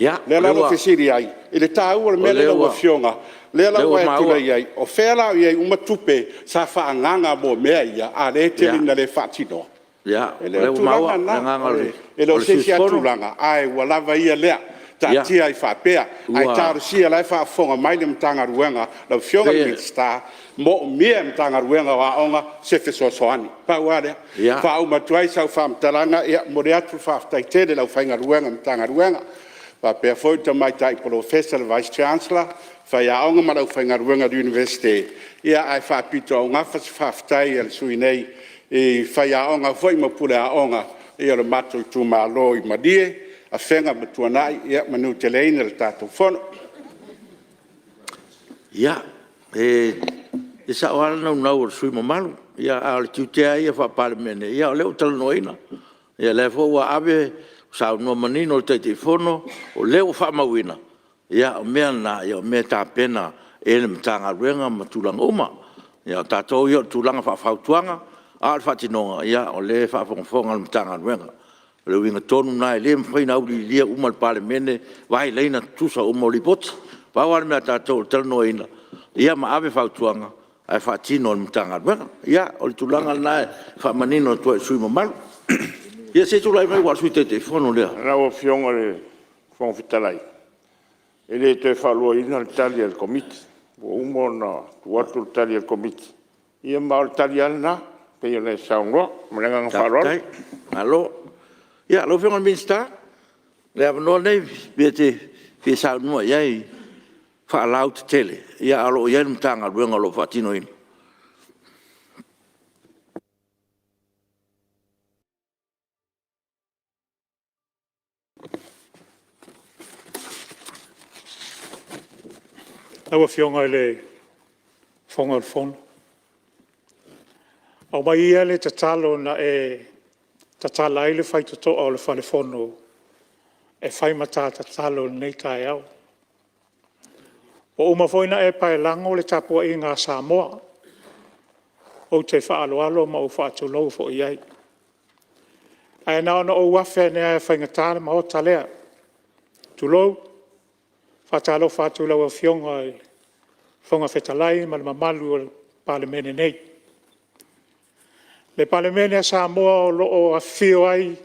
Speaker 2: O lea la ua ou fesili ai i le taua o le mea lea lau Afioga, lea la ua e tulai ai, o fea la o i ai uma tupe sa faaagaaga mo mea ia a o lea e tele ina le faatinoa? E le o le tulaga lena, e le o se isi lava tulaga, ae ua lava ia lea, taatia ai faapea. Ae talosia o la e faafofoga mai le Matagaluega, lau Afioga i le Minisita, e moomia e le Matagaluega o Aoga se fesoasoani. Pau lava lea. E faauma atu ai sau faamatalaga, e momoli atu le faafetai tele i le aufaigaluega a le Matagaluega, faapea foi le Tamaitai Polofesa le Vice Chancellor, faiaoga ma le aufaigaluega a le Iunivesite, ae faapitoaugafa se faafetai a le sui usufono nei i faiaoga foi ma pule aoga o le matou itumalo i Malie, Afega ma Tuanai. Ia manuteleina le tatou Fono.
Speaker 1: Ia, e sao lava le naunau o le sui usufono mamalu, a o le tiute lava ia faa-Palemene, o lea ua talanoaina. O lea foi ua ave, saunoa manino le Taitaifono, o lea ua faamauina. Ia o mea na o mea e tapena e le Matagaluega ma tulaga uma. O tatou ia o tulaga faafautuaga, a o le faatinoga, o lea e faafogafoga le Matagaluega. O le uiga tonu lena, e le mafai ona auiliilia uma e le Palemene vae laina tutusa uma o Lipoti. Pau lava le mea a tatou o le talanoaina ma ave fautuaga ae faatino e le Matagaluega. Ia, o le tulaga lena e faamanino atu ai i le sui usufono mamalu. Ia se i tulai mai aua o le Sui Taitaifono lea.
Speaker 6: Lau Afioga i le Fofoga Fetalai, e le toe faaluaina le tali a le Komiti, ua uma ona tuu atu le tali a le Komiti, ia ma o le tali lava lena e pei ona e saunoa. Ma le agaga faaaloalo.
Speaker 1: Faafetai, malo. Ia lau Afioga i le Minisita, o le avanoa lenei i le mea e te fia saunoa i ai faalauaitele, ae o lo o i ai le Matagaluega o lo o faatinoina.
Speaker 7: Lau Afioga i le Fofoga o le Fono, aumai ia le tatalo na e tatala ai le faitotoa o le falefono e fai ma ta tatalo i lenei taeao. Ua uma foi ona e paelago le tapuaiga a Samoa, ou te faaaloalo ma ou faatulou foi i ai. Ae na ona ou afe ane lava e faigata le Maota lea, tulou. E faatalofa atu i lau Afioga i le Fofoga Fetalai ma le mamalu o le Palemene nei. Le Palemene a Samoa o lo o afifio ai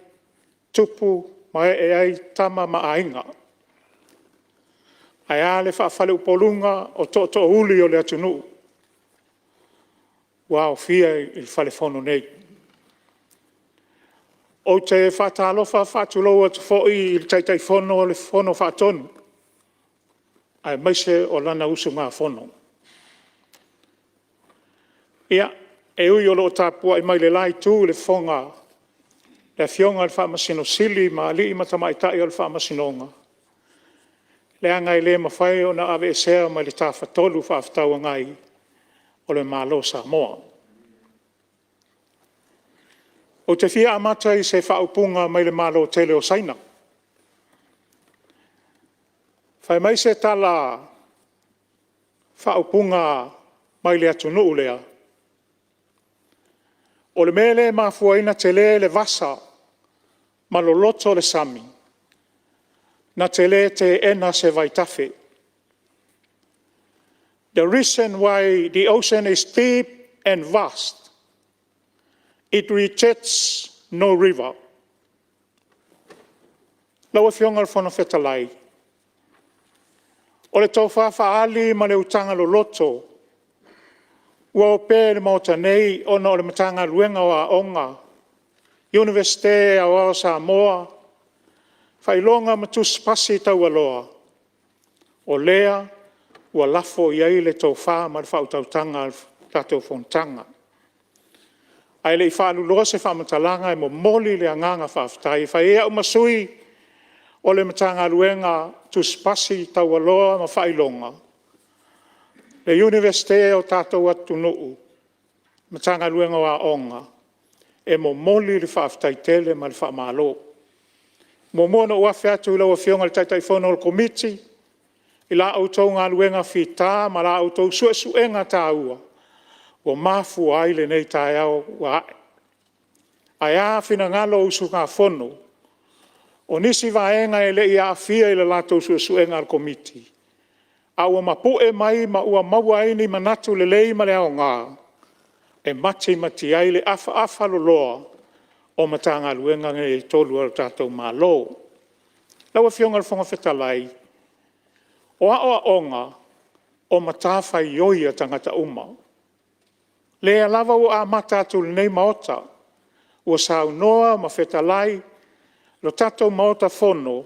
Speaker 7: tupu ma ee ai Tama ma Aiga, ae a le faafaleupoluga o tootoouli o le atunuu ua aofia i le falefono nei. Ou te faatalofa faatulou atu foi i le Taitaifono o le Fono Faatonu aemaise o lana usugafono. E ui o lo o tapuai mai le la itu i le Afioga i le Faamasino Sili ma alii ma tamaitai o le Faamasinoga, leaga e le mafai ona aveesea mai le Tafatolu Fefaatauagai o le Malo o Samoa. Ou te fia amata i se faaupuga mai le Malo tele o Saina. Fai mai se tala faaupuga mai le atunuu lea, o le mea lea e mafua ai ona tele le vasa ma loloto le sami, na te le teena se vaitafe. The reason why the ocean is deep and vast, it rejects no river. Lau Afioga i le Fofoga Fetalai, o le tofa faaali ma le utaga loloto ua opea i le Maota nei ona o le Matagaluega o Aoga, Iunivesite Aoao o Samoa, Faailoga ma Tusi Pasi Taualoa, o lea ua lafo i ai le tofa ma le faautautaga a le tatou fonotaga. Ae le i faaluloa se faamatalaga, e momoli le agaga faafetai e fai ai au ma sui o le Matagaluega o Tusi Pasi Taualoa ma Faailoga, le Iunivesite o le tatou atunuu, Matagaluega o Aoga, e momoli le faafetai tele ma le faamalo. E muamua ona ou afe atu i lau Afioga i le Taitaifono o le Komiti i la outou galuega fita ma la outou suesuega taua ua mafua ai lenei taeao ua ae. Ae a finagalo o usugafono, o nisi vaega e le i aafia i le latou suesuega a le Komiti, a ua mapu'e mai ma ua maua ai ni manatu lelei ma le aoga e matimati ai le afaafa loloa o Matagaluega nei e 3 a le tatou Malo. Lau Afioga i le Fofoga Fetalai, o aoaoga o matafaioi a tagata uma. O lea lava ua amata atu i lenei Maota, ua saunoa ma fetalai le tatou Maota Fono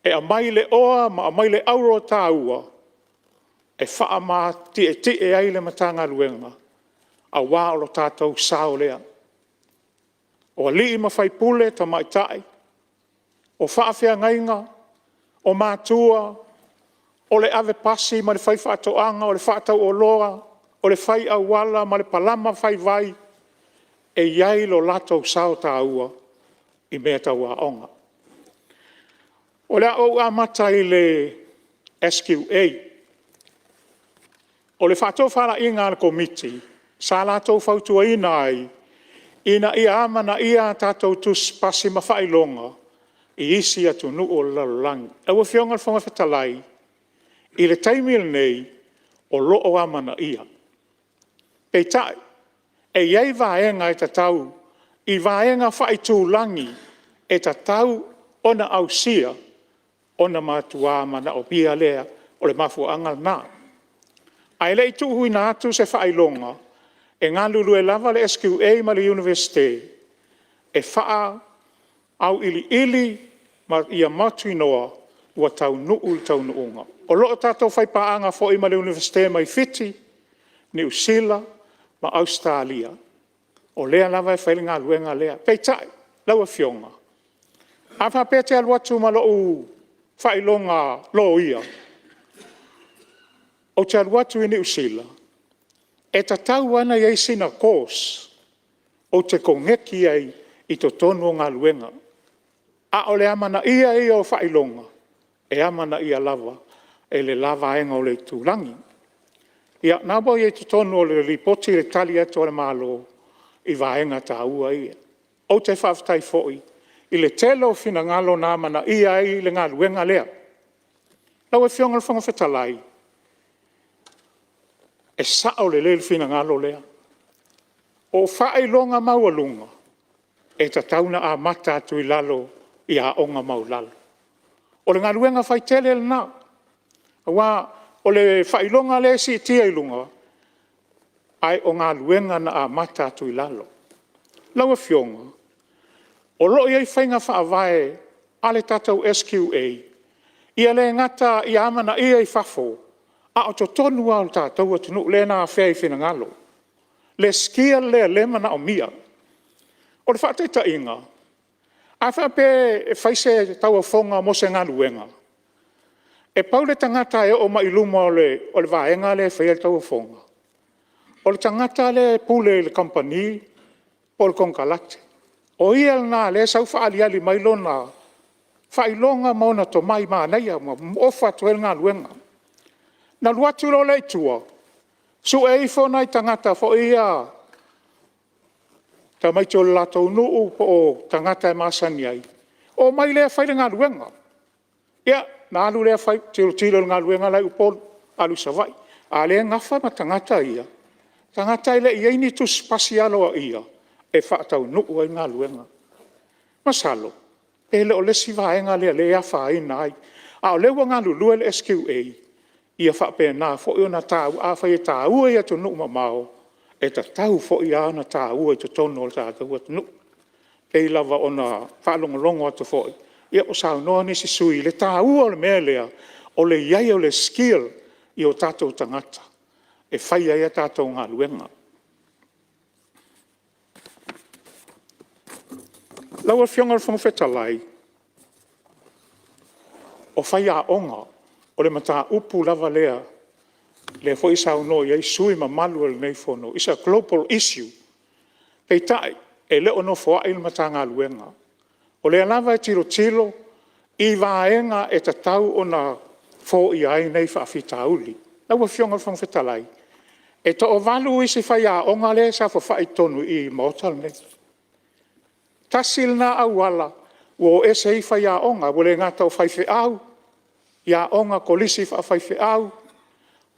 Speaker 7: e aumai le oa ma aumai le auro taua e faamatietie ai le Matagaluega, aua o le tatou sao lea. O alii ma faipule tamaitai, o faafeagaiga, o matua, o le ave pasi ma le faifaatoaga, o le faatauoloa, o le fai auala ma le palama fai vai, e i ai lo latou sao taua i mea tau aoga. O le a ou amata i le SQA. O le faatofalaiga a le Komiti, sa latou fautuaina ai, ina ia amanaia a tatou Tusipasi ma Faailoga i isi atunuu o le lalolagi. Lau Afioga i le Fofoga Fetalai, i le taimi lenei, o lo o amanaia. Peitai, e i ai vaega e tatau i vaega faaitulagi e tatau ona ausia ona matua manaomia lea. O le mafuaaga lena. Ae le i tuuina atu se faailoga, e galulue lava le SQA ma le Iunivesite e auiliili ma ia mautinoa ua taunuu i le taunuuga. O lo o tatou faipaaga foi ma le Iunivesite mai Fiti, Niu Sila ma Ausetalia, o lea lava e fai le galuega lea. Peitai lau afioga, a faapea e te alu atu ma lou faailoga loia, ou te alu atu i Niu Sila, e tatau lava ona i ai sina course ou te koneti ai i totonu o galuega. A o le amanaia ia o faailoga, e amanaia lava e le la vaega o le itulagi. Ia o lena ua i ai i totonu o le Lipoti le tali atu a le Malo i vaega taua ia. Ou te faafetai foi i le tele o finagalo na amanaia ai le galuega lea. Lau Afioga i le Fofoga Fetalai, e sao lelei le finagalo lea. O faailoga maualuga, e tatau ona amata atu i lalo i aoga maualalo. O le galuega faitele lena, aua o le faailoga lea e siitia i luga, ae o galuega na amata atu i lalo. Lau Afioga, o lo o i ai faiga faavae a le tatou SQA, ia le gata ia amanaia i fafo, a o totonu lava o le tatou atunuu lea na afea i finagalo le skill lea o lea e manaomia. O le faataitaiga, a faapea e fai se tauofoga mo se galuega, e pau le tagata e oo mai i luma o le vaega lea e faia le tauofoga, o le tagata lea e pule i le kamupani po o le konekarate. O ia lena o lea e sau faaaliali mai lona faailoga ma ona tomai manaia ma ofa atu ai le galuega. Ona alu atu loa lea i tua, sue ifo nai tagata foi ia tamaiti o le latou nuu po o tagata e masani ai, omai lea fai le galuega. Ia, ona alu lea fai, tilotilo i le galuega la e i Upolu, alu i Savaii, a o lea e nafa ma tagata ia, tagata e le i i ai ni tusipasi aloaia e faataunuu ai galuega. Masalo pe le o le isi vaega lea o lea e afaina ai, a o lea ua galulue le SQA ia faapena foi ona taua. Afai e taua i atunuu mamao, e tatau foi la ona taua i totonu o le tatou atunuu. E pei lava ona faalogologo atu foi o saunoa nisi sui usufono i le taua o le mea lea, o le i ai o le skill i o tatou tagata e fai ai a tatou galuega. Lau Afioga i le Fofoga Fetalai, o faiaoga, o le mataupu lava lea o lea foi e saunoa i ai sui usufono mamalu o lenei Fono, is a global issue. Peitai, e le o nofoai le Matagaluega, o lea lava e tilotilo i vaega e tatau ona foia ai nei faafitauli. Lau Afioga i le Fofoga Fetalai, e toavalu isi faiaoga lea e saofafai i totonu i i i le Maota lenei. Tasi lena auala ua o ese ai faiaoga, ua le gata o faifeau, i aoga kolisi faafaifeau,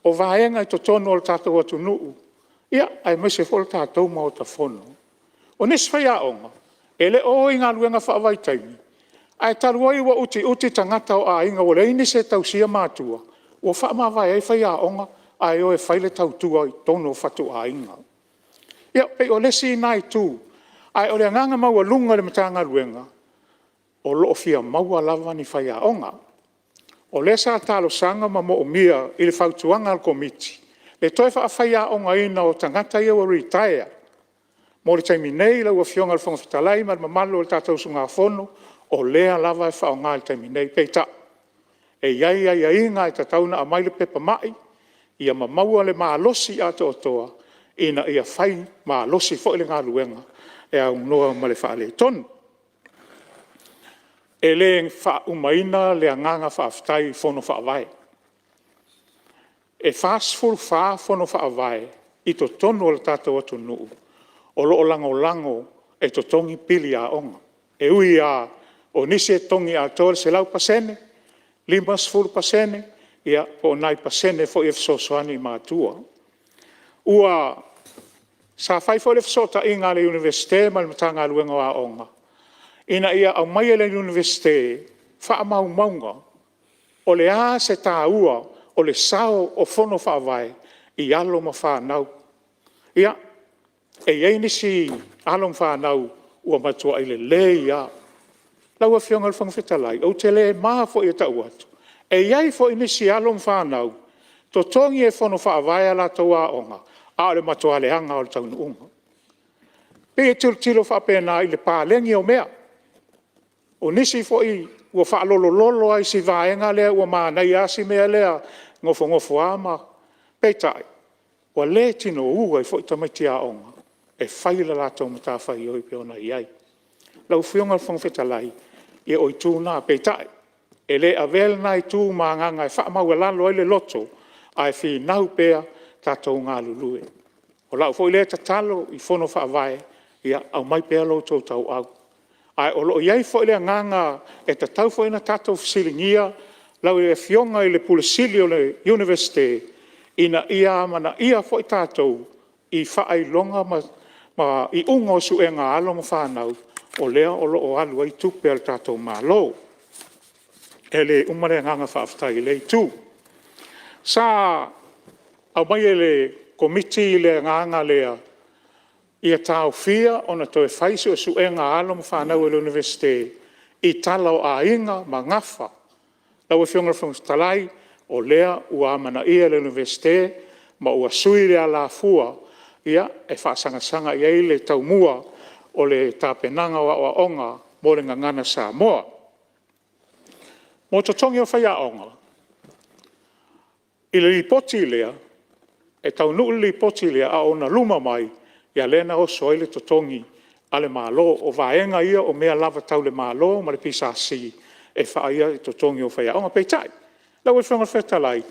Speaker 7: o vaega i totonu o le tatou atunuu, aemaise foi o le tatou Maota Fono. O nisi faiaoga, e le o o i galuega faavaitaimi, ae talu ai ua utiuti tagata o aiga ua leai nisi e tausia matua, ua faamavae ai faiaoga ae o e fai le tautua i totonu o fatuaiga. Ia, pei o le isi lena itu, ae o le agaga maualuga i le Matagaluega, o lo o fia maua lava ni faiaoga. O lea sa talosaga ma moomia i le fautuaga a le Komiti le toe faafaiaogaina o tagata ia ua retire. Mo le taimi nei lau Afioga i le Fofoga Fetalai ma le mamalu o le tatou usugafono, o lea lava e faaaoga i le taimi nei. Peitai, e i ai aiaiga e tatau ona aumai le pepa mai ma maua le malosi atoatoa ina ia fai malosi foi le galuega e aunoa ma le faaletonu. E le faaumaina le agaga faafetai i Fono Faavae. E 44 Fono Faavae i totonu o le tatou atunuu o lo o lagolago e totogi pili aoga. E ui lava o nisi e totogi atoa le 100%, 50% ia po o nai pasene foi e fesoasoani i matua. Ua Sa fai foi le fesootaiga a le Iunivesite ma le Matagaluega o Aoga, ina ia aumaia e le Iunivesite faamaumauga, o le a se taua o le sao o Fono Faavae i alo ma fanau. Ia, e i ai nisi alo ma fanau ua matuai lelei lava. Lau afioga i le Fofoga Fetalai, ou te le ma foi e tau atu, e i ai foi nisi alo ma fanau, totogi e Fono Faavae ia latou aoga, ae o le matua leaga lava o le taunuuga. E pei e tilotilo faapena i le paleni o mea. O nisi foi ua faalolololo lava i si vaega lea ua manaia lava si mea lea nofonofo lava ma... peitai ua le tinou ai foi tamaiti aoga e fai le latou matafaioi e pei ona i ai. Lau afioga i le Fofoga Fetalai, ia o itu na, peitai e le avea lena itu ma agaga e faamaualalo ai le loto, ae finau pea tatou galulue. O lau foi lea tatalo i Fono Faavae, ia aumai pea lo outou tauau. Ae o lo o i ai foi le agaga e tatau foi ona tatou fesiligia lau afioga i le Ofisa Sili o le Iunivesite, ina ia amanaia foi tatou i faailoga ma iuga o suega a alo ma fanau, o lea o lo o alu ai tupe a lo tatou Malo. E le uma le agaga faafetai i lea itu. Sa aumai e le Komiti le agaga lea, ia taofia ona toe fai suesuega a alo ma fanau a le Iunivesite i tala o aiga ma gafa. Lau afioga i le Fofoga Fetalai, o lea ua amanaia e le Iunivesite ma ua sui le alafua e faasagasaga i ai le taumua o le tapenaga o aoaoga mo le Gagana Samoa. Mo totogi o faiaoga, i le lipoti lea, e taunuu le lipoti lea a o ona luma mai, ia lea na oso ai le totogi a le Malo. O vaega ia o mea lava tau le Malo ma le PSC e faaalia ai totogi o faiaoga. Peitai, lau afioga i le Fofoga Fetalai,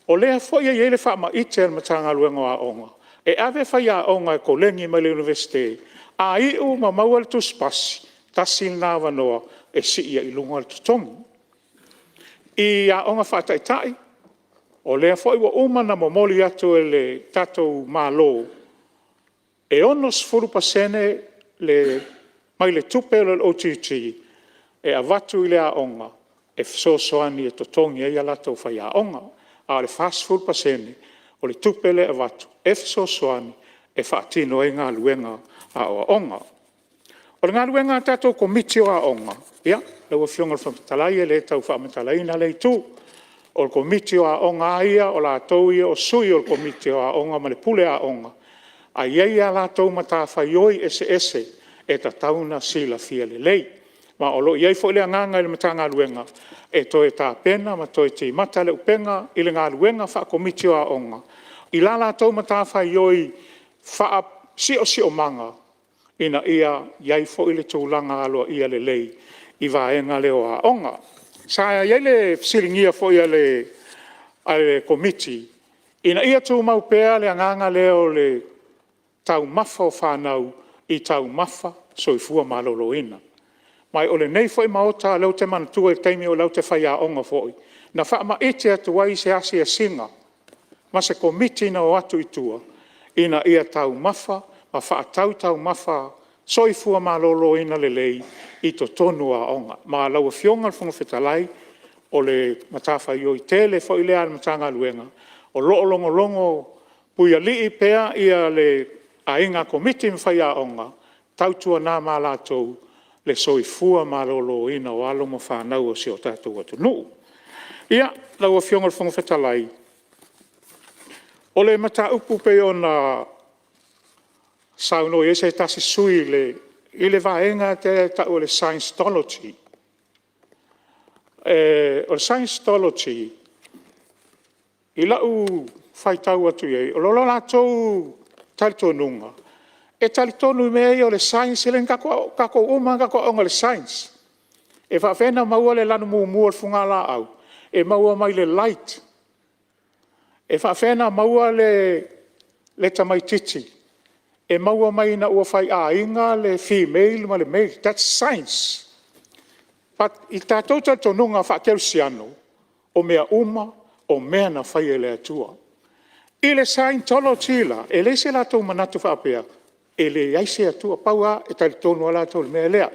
Speaker 7: o lea foi e i ai le faamaite a le Matagaluega o Aoga, e ave faiaoga e koleni mai i le Iunivesite, a iu ma maua le tusipasi, tasi lena avanoa e sii ai i luga le totogi. I aoga faataitai, o lea foi ua uma ona momoli atu e le tatou Malo, e 60% mai i le tupe lea o le OGG e avatu i le aoga, e fesoasoani e totogi ai a latou faiaoga. Ae o le 40% o le tupe lea e avatu, e fesoasoani e faatino ai galuega aoaoga. O le galuega a le tatou Komiti o Aoga, ia lau afioga i le Fofoga Fetalai e le tau faamatalaina lea itu. O le Komiti o Aoga lava ia o latou ia o sui o le Komiti o Aoga ma le Pule Aoga, ae e i ai lava ia latou matafaioi eseese e tatau ona silafia lelei. Ma o lo o i ai foi le agaga i le Matagaluega, e toe tapena ma toe timata le upega i le galuega faa-Komiti o Aoga, i la latou matafaioi faasiosiomga, ina ia i ai foi le tulaga aloaia lelei i vaega lea o aoga. Sa i ai le fesiligia foi e le Komiti, ina ia tumau pea le agaga lea o le taumafa o fanau i taumafa soifua maloloina. Ma o lenei foi Maota o lea ou te manatua i le taimi o lea ou te faiaoga foi, na faamaite atu ai se asiasiga ma se Komiti na o atu i tua, ina ia taumafa ma faatau taumafa soifua maloloina lelei i totonu o aoga. Ma lau afioga i le Fofoga Fetalai, o le matafaioi tele foi lea a le Matagaluega, o lo o logologo puialii pea ia le aiga Komiti ma faiaoga, tautuana ma latou le soifua maloloina o alo ma fanau a si o tatou atunuu. Ia lau afioga i le Fofoga Fetalai, o le mataupu e pei ona saunoa i ai se tasi sui usufono i le vaega lea e tau o le Scientology. O le Scientology i lau faitau atu i ai, o lo latou talitonuga, e talitonu i mea ia o le Science o tatou uma lava na tatou aooga i le Science. E faafefea ona maua le lanu mumu o le fugalaau? E maua mai i le light. E faafefea ona maua le tamaitiiti? E maua mai ina ua faiaiga le female ma le male, that's science. But i le tatou talitonuga faakerisiano, o mea uma o mea na faia e le Atua. I le Scientology la, e leai so latou manatu faapea, E leai se Atua, pau lava e talitonu lava latou i le mea lea.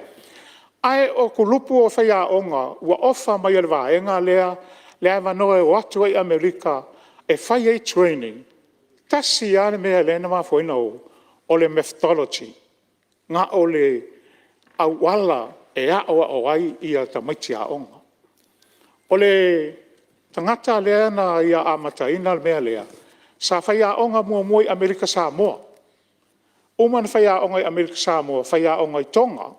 Speaker 7: Ae o kulupu o faiaoga ua ofa mai e le vaega lea le avanoa e o atu ai i Amerika e fai ai trainings, e tasi lava le mea lea na mafua ai ona o, o le methodology. Na o le auala e aoao ai tamaiti aoga. O le tagata lea na ia amataina le mea lea, sa faiaoga muamua i Amerika Samoa. Uma ona faiaoga i Amerika Samoa, faiaoga i Toga.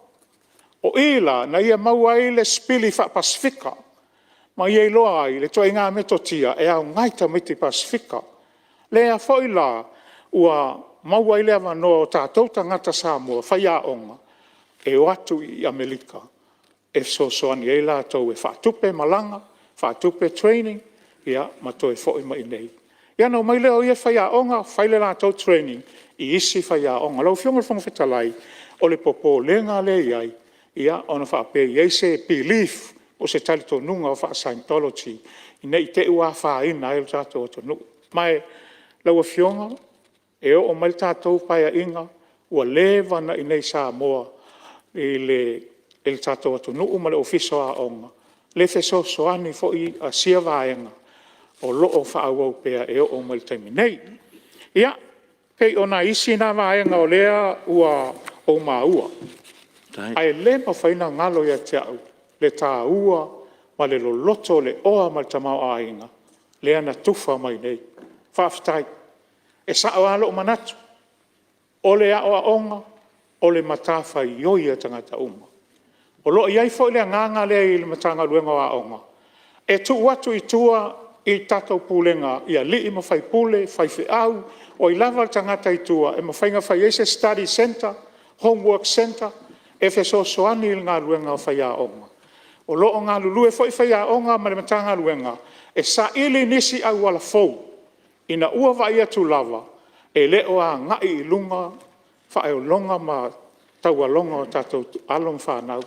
Speaker 7: O i la na ia maua ai le sipili faa-Pasefika ma ia iloa ai le ituaiga metotia e aoga i tamaiti Pasefika. Lea foi la ua maua ai le avanoa o tatou tagata Samoa, faiaoga e o atu i Amerika e fesoasoani ai latou e faatupe malaga, faatupe trainings ma toe foi mai i inei. Ia ona omai lea o ia faiaoga fai le latou training i isi faiaoga. Lau Afioga i le Fofoga Fetalai, o le popolega lea e i ai, ona faapea e i ai se belief po o se talitonuga faa-Scientology ne i te i ua afaina ai le tatou atunuu. Ma lau Afioga, e oo mai le tatou Paeaiga, ua leva ona i inei i Samoa i le tatou atunuu ma le Ofisa o Aoga le fesoasoani foi a sia vaega o lo o faaauau pea e oo mai i le taimi nei. Ia, pei o nai isi na vaega o lea ua ou maua, ae le mafai ona galo ia te au le taua ma le loloto o le oa ma le tamaoaiga lea na tufa mai nei. Faafetai. E sao lava lou manatu, o le aoaoga o le matafaioi a tagata uma. O lo o i ai foi le agaga lea i le Matagaluega o Aoga, e tuu atu i tua i tatou pulega i alii ma faipule, faifeau, o ai lava le tagata i tua e mafai ona fai ai se study centre, homework centre e fesoasoani i le galuega a faiaoga. O lo o galulue foi faiaoga ma le Matagaluega e saili nisi auala fou ina ua vaai atu lava e le o agai i luga faailoga ma taualoga o tatou alo ma fanau.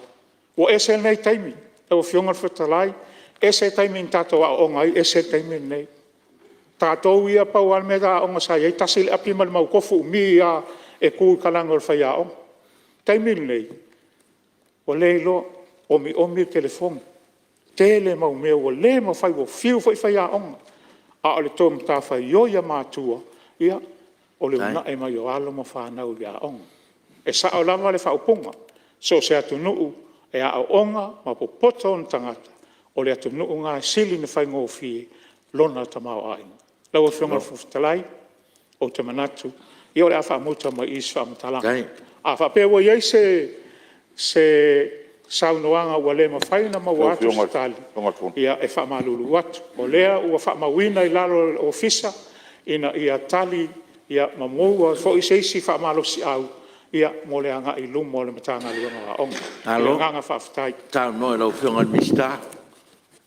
Speaker 7: Ua ese lenei taimi lau Afioga i le Fofoga Fetalai, ese le taimi na tatou aooga ai ese le taimi lenei. O tatou ia pau lava le mea aoga sa i ai, tasi le api ma le manutofu umi lava e tu i talaane o le faiaoga. O le taimi lenei, ua le iloa, omiomi le telefoni, tele mau mea ua le mafai, ua fiu foi faiaoga, a o le tou matafaioi a matua, o le uunai mai o alo ma fanau i aoga. E sao lava le faaupuga, so o se atunuu e aooga ma popoto ona tagata, o le atunuu lena e sili ona faigofie lona tamaoaiga. Lau Afioga i le Fofoga Fetalai, ou te manatu ia o le a faamuta mai i i se faamatalaga. A faapea ua i ai se saunoaga ua le mafai ona maua atu se tali, ia e faamalulu atu, o lea ua faamauina i lalo o le Ofisa ina ia tali ma maua foi se isi faamalosiau mo le agai i luma o le Matagaluega o Aoga. Ma le agaga faafetai. Malo saunoa i lau Afioga i le Minisita.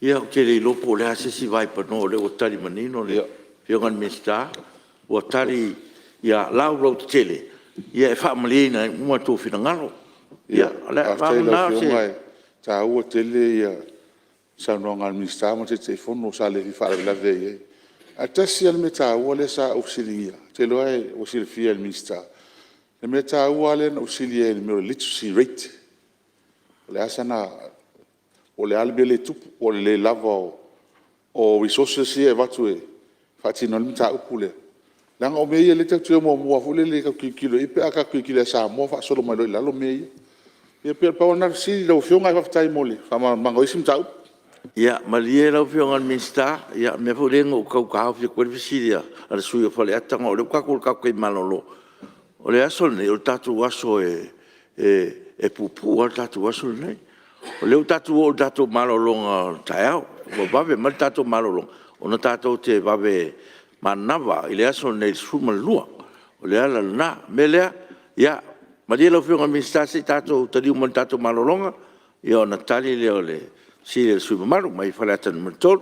Speaker 7: Ia ou te le iloa po o le a se isi vaipanoa o lea ua tali manino le Afioga i le Minisita, ua tali ia laulautetele e faamalieina ai uma outou finagalo.
Speaker 4: Faafetai i lau Afioga, e taua tele saunoaga a le Minisita ma le Taitaifono, sa le fia faalavelave i ai. Ae tasi lava le mea taua lea sa ou fesiligia, ou te iloa ua silafia e le Minisita, le mea taua lava lea na ou fesili ai i le mea o le literacy rate. Po o le a le mea lea e tupu, po o le le lava o resources ia e avatu e faatino ai le mataupu lea. Leaga o mea ia o lea tatou te o muamua lava foi lele tatou te tilotilo i ai pe a tatou tilotilo ia Samoa faasolo mai loa i lalo mea ia. Ia pei na pau lava lena o le fesili lau Afioga ae faafetai mo le faamalamalamaga o isi mataupu.
Speaker 1: Ia malie lau Afioga i le Minisita, o le mea foi lea na ou tau taofi atu ai le fesili a le sui usufono mo Faleata, ona o lea ua tatou oo i le tatou taimi malolo. O le aso lenei, o le tatou aso e puupuu lava le tatou aso lenei. O lea ua tatou oo i le tatou malologa o le taeao, ua vave mai le tatou malologa, ona tatou te vave manava i le aso lenei i le 12:00. O le ala lena. O le mea lea, ia malie lau Afioga i le Minisita se i tatou taliu mai i le tatou malologa ona tali lea o le fesili a le sui usufono mamalu mai Faleata 3. E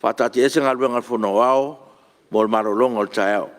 Speaker 1: faataatiaese Galuega a le Fono Aoao mo le malologa o le taeao.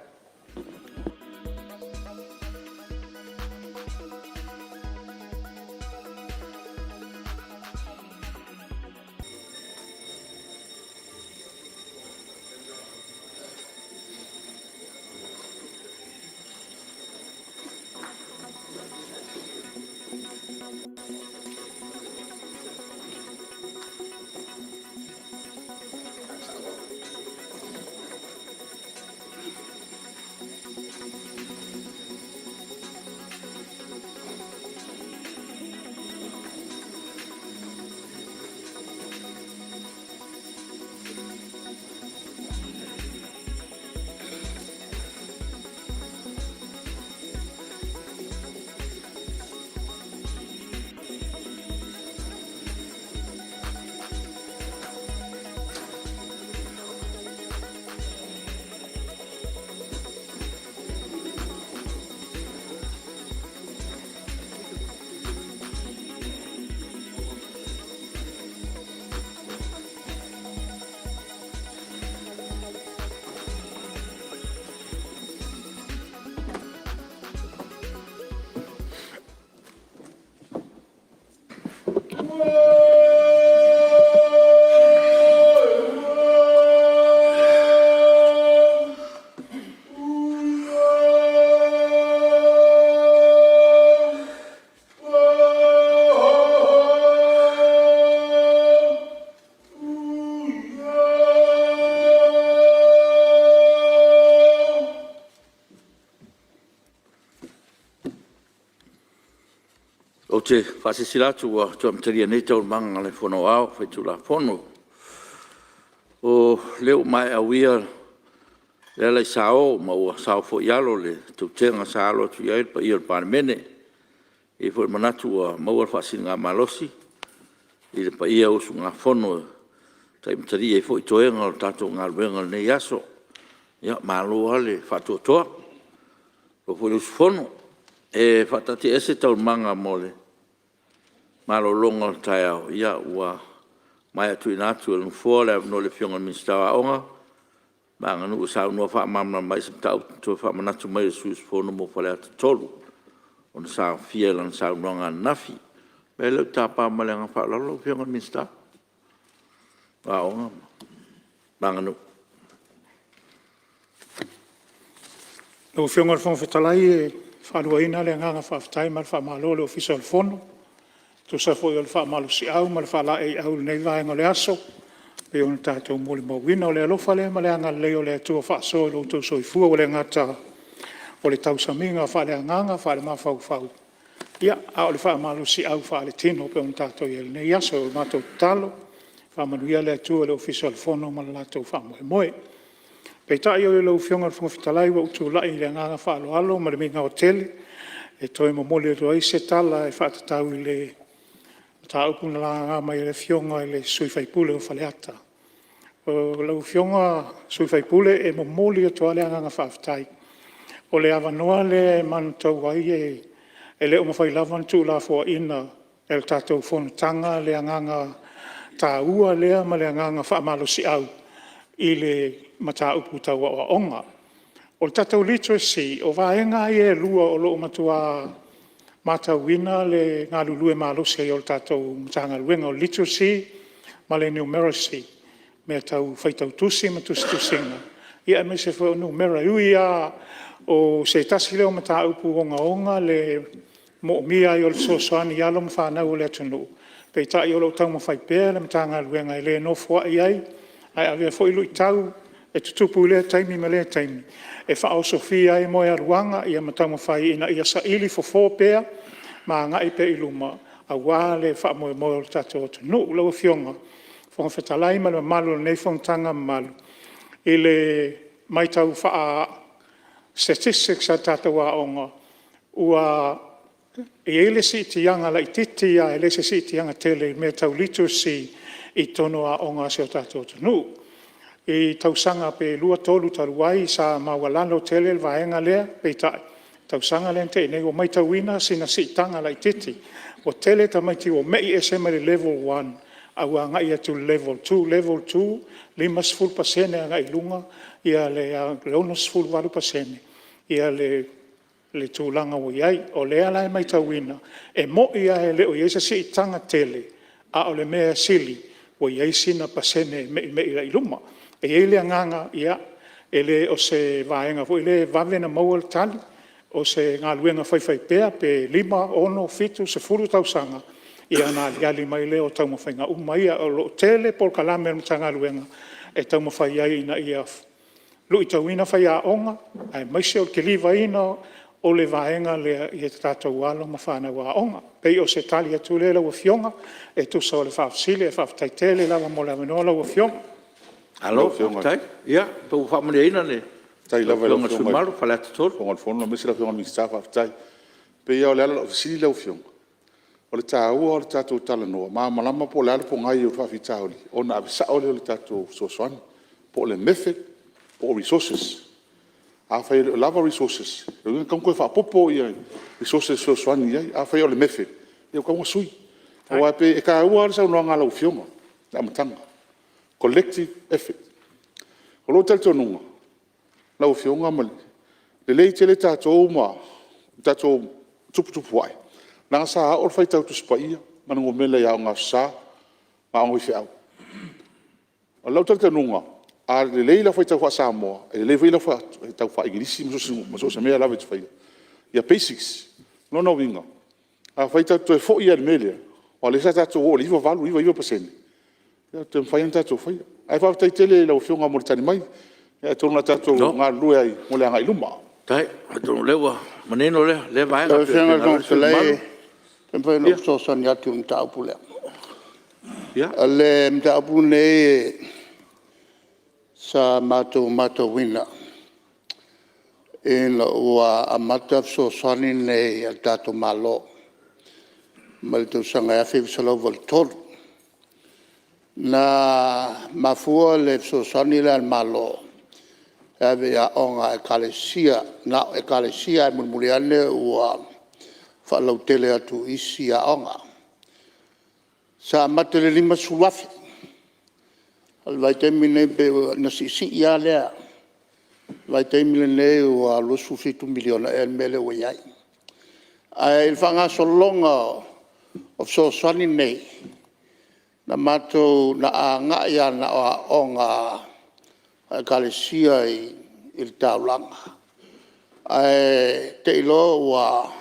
Speaker 1: Ou te faasilasila atu ua toe amatalia nei Taualumaga a le Fono Aoao Faitulafono. O lea ua maea uia le alaisao ma ua sao foi i alo le tautega sa alo atu i ai le paia o le Palemene. E i ai foi le manatu ua maua le faasiligamalosi i le paia o usugafono e taimatalii ai foi toega o le tatou galuega o lenei aso. Ia malo lava le faatoatoa, malo foi le usufono. E faataatiaese Taualumaga mo le malologa o le taeao ua maea tuuina atu e le Nofoa le avanoa i le Afioga i le Minisita o Aoga ma Aganuu e saunoa faamalamalama ai se mataupu na toe faamanatu mai e le sui usufono mo Faleata 3 ona sa aofia i lana saunoaga ananafi. O le mea lea ou te tapa ma le agaga faaaloalo lau Afioga i le Minisita o Aoga ma Aganuu.
Speaker 7: Lau Afioga i le Fofoga Fetalai e faaluaina le agaga faafetai ma le faamalo i le Ofisa o le Fono e tusa foi o le faamalosiau ma le faalaeiau i lenei vaega o le aso e pei ona tatou molimauina. O le alofa lea ma le agalelei o le Atua e faasoa i lo outou soifua, ua le gata o le tausamiga faaleagaga, faalemafaufau, a o le faamalosiau faaletino e pei ona tatou i ai i lenei aso. O le matou tatalo, faamanuia le Atua i le Ofisa o le Fono ma le latou faamoemoe. Peitai lau Afioga i le Fofoga Fetalai, ua ou tulai i le agaga faaaloalo ma le migao tele e toe momoli atu ai se tala e faatatau i le mataupu na laga mai e le Afioga i le sui usufono mo Faleata. Lau Afioga i le sui usufono, e momoli atu lava le agaga faafetai. O le avanoa lea e manutou ai, e le o mafai lava ona tuulafoaiina e le tatou fonotaga le agaga taua lea ma le agaga faamalosiau i le mataupu tau aoaoga. O le tatou literacy, o vaega ia e lua o lo o matua matauina le galulue malosi ai o le tatou Matagaluega, o le literacy ma le numeracy, mea tau faitau tusi ma tusitusiga, aemaise foi o numera. E ui lava o se tasi lea o mataupu ogaoga le moomia ai o le fesoasoani i alo ma fanau a le atunuu, peitai o lo o taumafai pea le Matagaluega e le nofoai ai, ae avea foi luitau e tutupu i lea taimi ma lea taimi e faaosofia ai moegaluaga ma taumafai ina ia saili fofo pea ma agai pea i luma aua le faamoemoe o le tatou atunuu. Lau Afioga i le Fofoga Fetalai ma le mamalu o lenei fonotaga mamalu, i le maitau faa-statistics a tatou aoga, ua i ai le siitiaga laitiiti lava e le o se siitiaga tele i mea tau literacy i totonu o aoga a si o tatou atunuu. I tausaga pe 2, 3 talu ai sa maualalo tele le vaega lea, peitai o le tausaga lea na tea nei ua maitauina sina siitaga laitiiti. Ua tele tamaiti ua mei ese mai le level 1 ae ua agai atu i le level 2. O le level 2 e 50% agai i luga le 68% le tulaga ua i ai. O lea la e maitauina, e moni lava e le o i ai se siitaga tele, a o le mea sili ua i ai sina pasene e meimei ai i luma. E i ai le agaga, e le o se vaega foi lea e vave ona maua le tali, o se galuega faifaipea pe 5, 6, 7, 10 tausaga ona aliali mai lea o taumafaiga uma ia. O lo o tele polokalame a le Matagaluega e taumafai ai ina ia luitauina faiaoga aemaise o le kilivaina o le vaega lea i tatou alo ma fanau aoga. E pei o se tali atu lea lau Afioga e tusa o le faafesili, ae faafetai tele lava mo le avanoa lau Afioga.
Speaker 1: Malo faafetai. Ia po ua faamalieina le afioga i le sui usufono mamalu Faleata 3? Faafetai lava i lau Afioga i le Fofoga o le Fono aemaise lau Afioga i le Minisita faafetai. E pei lava o le ala o lau fesili lau Afioga, o le taua o le tatou talanoa malamalama po o le a le pogai o le faafitauli ona ave sao lea o le tatou fesoasoani, po o le method po o resources. Afai e le o lava resources, lona uiga e tatau ona toe faaopoopo resources e fesoasoani i ai. Afai o le method, ia ua tatau ona sui. Aua e pei e taua lava le saunoaga a lau Afioga i le amataga, collective effort. O lou talitonuga lau Afioga, e lelei tele tatou ma tatou tuputupuae, leaga sa oo le faitau Tusi Paia ma
Speaker 8: ma le numera i Aoga Aso Sa ma aoga a faifeau. O lou talitonuga, a lelei lau faitau faa-Samoa, e lelei foi lau faitau faa-Igilisi ma so o se mea lava e te faia, ia basics. O lona uiga, afai tatou te toe foi lava i le mea lea, aua o lea sa tatou o i le 98, 99%, e toe mafai lava ona tatou faia. Ae faafetai tele i lau Afioga mo le tali mai. Ia atonu o le a tatou galulue ai mo le agai i luma.
Speaker 1: Faafetai. Atonu o lea ua manino lea vaega
Speaker 2: Lau
Speaker 1: e pei ona
Speaker 2: Afioga i le
Speaker 1: finagalo ai
Speaker 2: Fofoga
Speaker 1: le sui usufono
Speaker 2: Fetalai,
Speaker 1: mamalu.
Speaker 2: pe mafai ona ou fesoasoani atu i le mataupu lea.
Speaker 1: Ia.
Speaker 2: O le mataupu lenei sa matou matauina ina ua amata fesoasoani nei a le tatou Malo mai le tausaga e 1983. Na mafua le fesoasoani lea a le Malo e ave i aoga a Ekalesia, na o Ekalesia ae mulimuli ane ua faalautele atu i isi aoga. Sa amata i le $50,000. O le vaitaimi lenei pei ona siisii lava lea. O le vaitaimi lenei ua $27 miliona ea le mea lea ua i ai. Ae i le faagasologa o fesoasoani nei, na agai lava na o aoga a Ekalesia i le taulaga, ae te i loa ua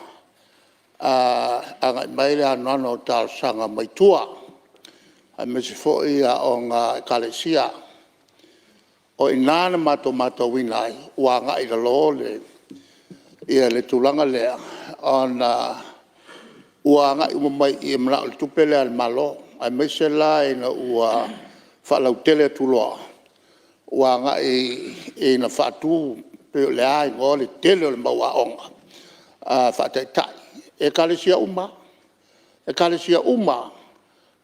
Speaker 2: agai mai le anoano o talosaga mai tua aemaise foi aoga a Ekalesia. O i ina na matou matauina ai ua agai i lalo le tulaga lea ona ua agai uma mai i i e manao i le tupe lea a le Malo, aemaise la ina ua faalautele atu loa ua agai ina faatu pe o le a igoa le tele o le mau aoga faataitai i Ekalesia uma lava, Ekalesia uma lava.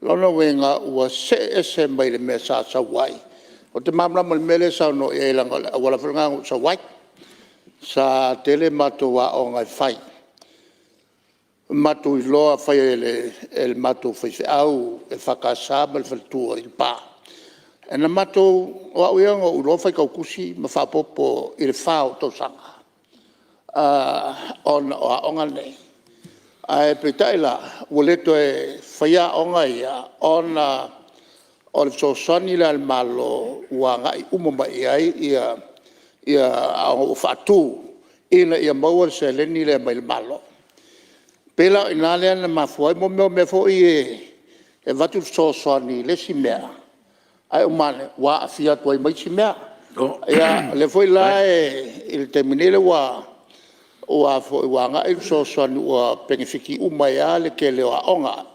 Speaker 2: O lona uiga ua see ese mai le mea sa sau ai. Ou te malamalama i le mea lea e saunoa i ai leaga o le auala foi lena na ou sau ai. Sa tele matou aoga e fai, matou iloa faia e le matou faifeau EFKS ma le faletua i Lepa. O au ia na ou iloa faitau tusi ma faaopoopo i le 4 o ou tausaga ona o aoga nei. Ae peitai la ua le toe faia aoga ia ona o le fesoasoani lea a le Malo ua agai uma mai i ai aoga ua faatu ina ia maua le seleni lea mai le Malo. E pei la o i ina lea na mafua ai mo mea foi ia e avatu le fesoasoani i le isi mea ae uma ane ua aafia atu ai ma isi mea. Ia, o lea foi la i le taimi nei lea ua agai le fesoasoani ua penefiti uma ai lava le tele o aoga,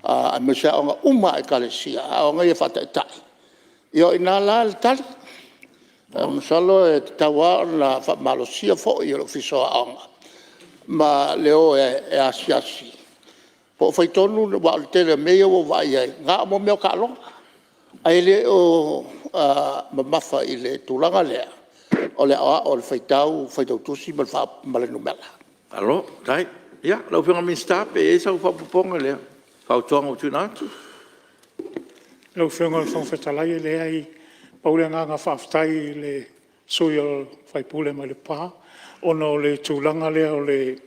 Speaker 2: aemaise aoga uma a Ekalesia, aoga ia faataitai. Ia o i ina la le tali. Masalo e tatau lava ona faamalosia foi e le Ofisa o Aoga ma le o e asiasi po o fai tonu, aua o le tele o mea ia ua ou vaai i ai, na o mea o taaloga, ae le o mamafa i le tulaga lea o le aoao o le faitau, faitau tusi ma le numera.
Speaker 1: Malo faafetai. Ia lau Afioga i le Minisita pe i ai sau faaopoopoga i le fautuaga ua tuuina atu.
Speaker 7: Lau Afioga i le Fofoga Fetalai, e leai, pau le agaga faafetai i le sui usufono mai Lepa ona o le tulaga lea o le…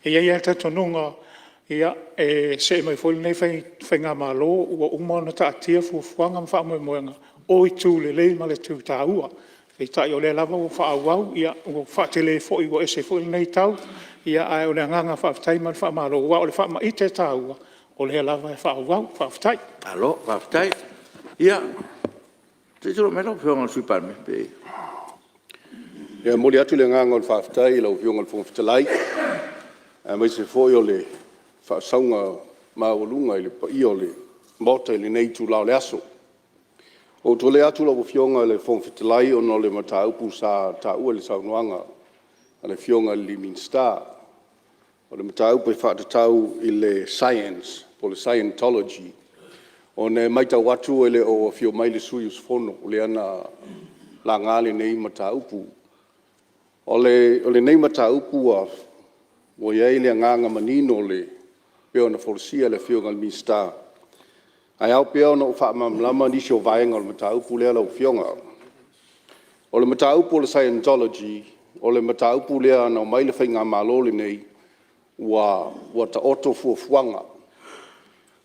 Speaker 7: E i ai lava le talitonuga e se'e mai foi lenei faigamalo ua uma ona taatia fuafuaga ma faamoemoega, o itu lelei ma itu taua. Peitai o lea lava ua faaauau, ua faatele foi ua ese foi lenei tau, ae o le agaga faafetai ma le faamalo aua o le faamaite taua o lea lava e faaauau. Faafetai.
Speaker 1: Malo faafetai. Ia, se i tulai mai lau Afioga i le Sui Palemia.
Speaker 9: E momoli atu le agaga o le faafetai i lau Afioga i le Fofoga Fetalai, aemaise foi o le faasauga maualuga i le paia o le Maota i lenei itula o le aso. Ua ou tulai atu lau Afioga i le Fofoga Fetalai ona o le mataupu sa taua i le saunoaga a le Afioga i le Minisita, o le mataupu e faatatau i le Science po o le Scientology. Ona e matau atu e le o afio mai le sui usufono lea na laga lenei mataupu. O lenei mataupu ua i ai le agaga manino e pei ona folasia e le Afioga i le Minisita, ae ao pea ona ou faamalamalama nisi o vaega o le mataupu lea lau Afioga. O le mataupu o le Scientology, o le mataupu lea na omai le faigamalo lenei ua taoto fuafuaga.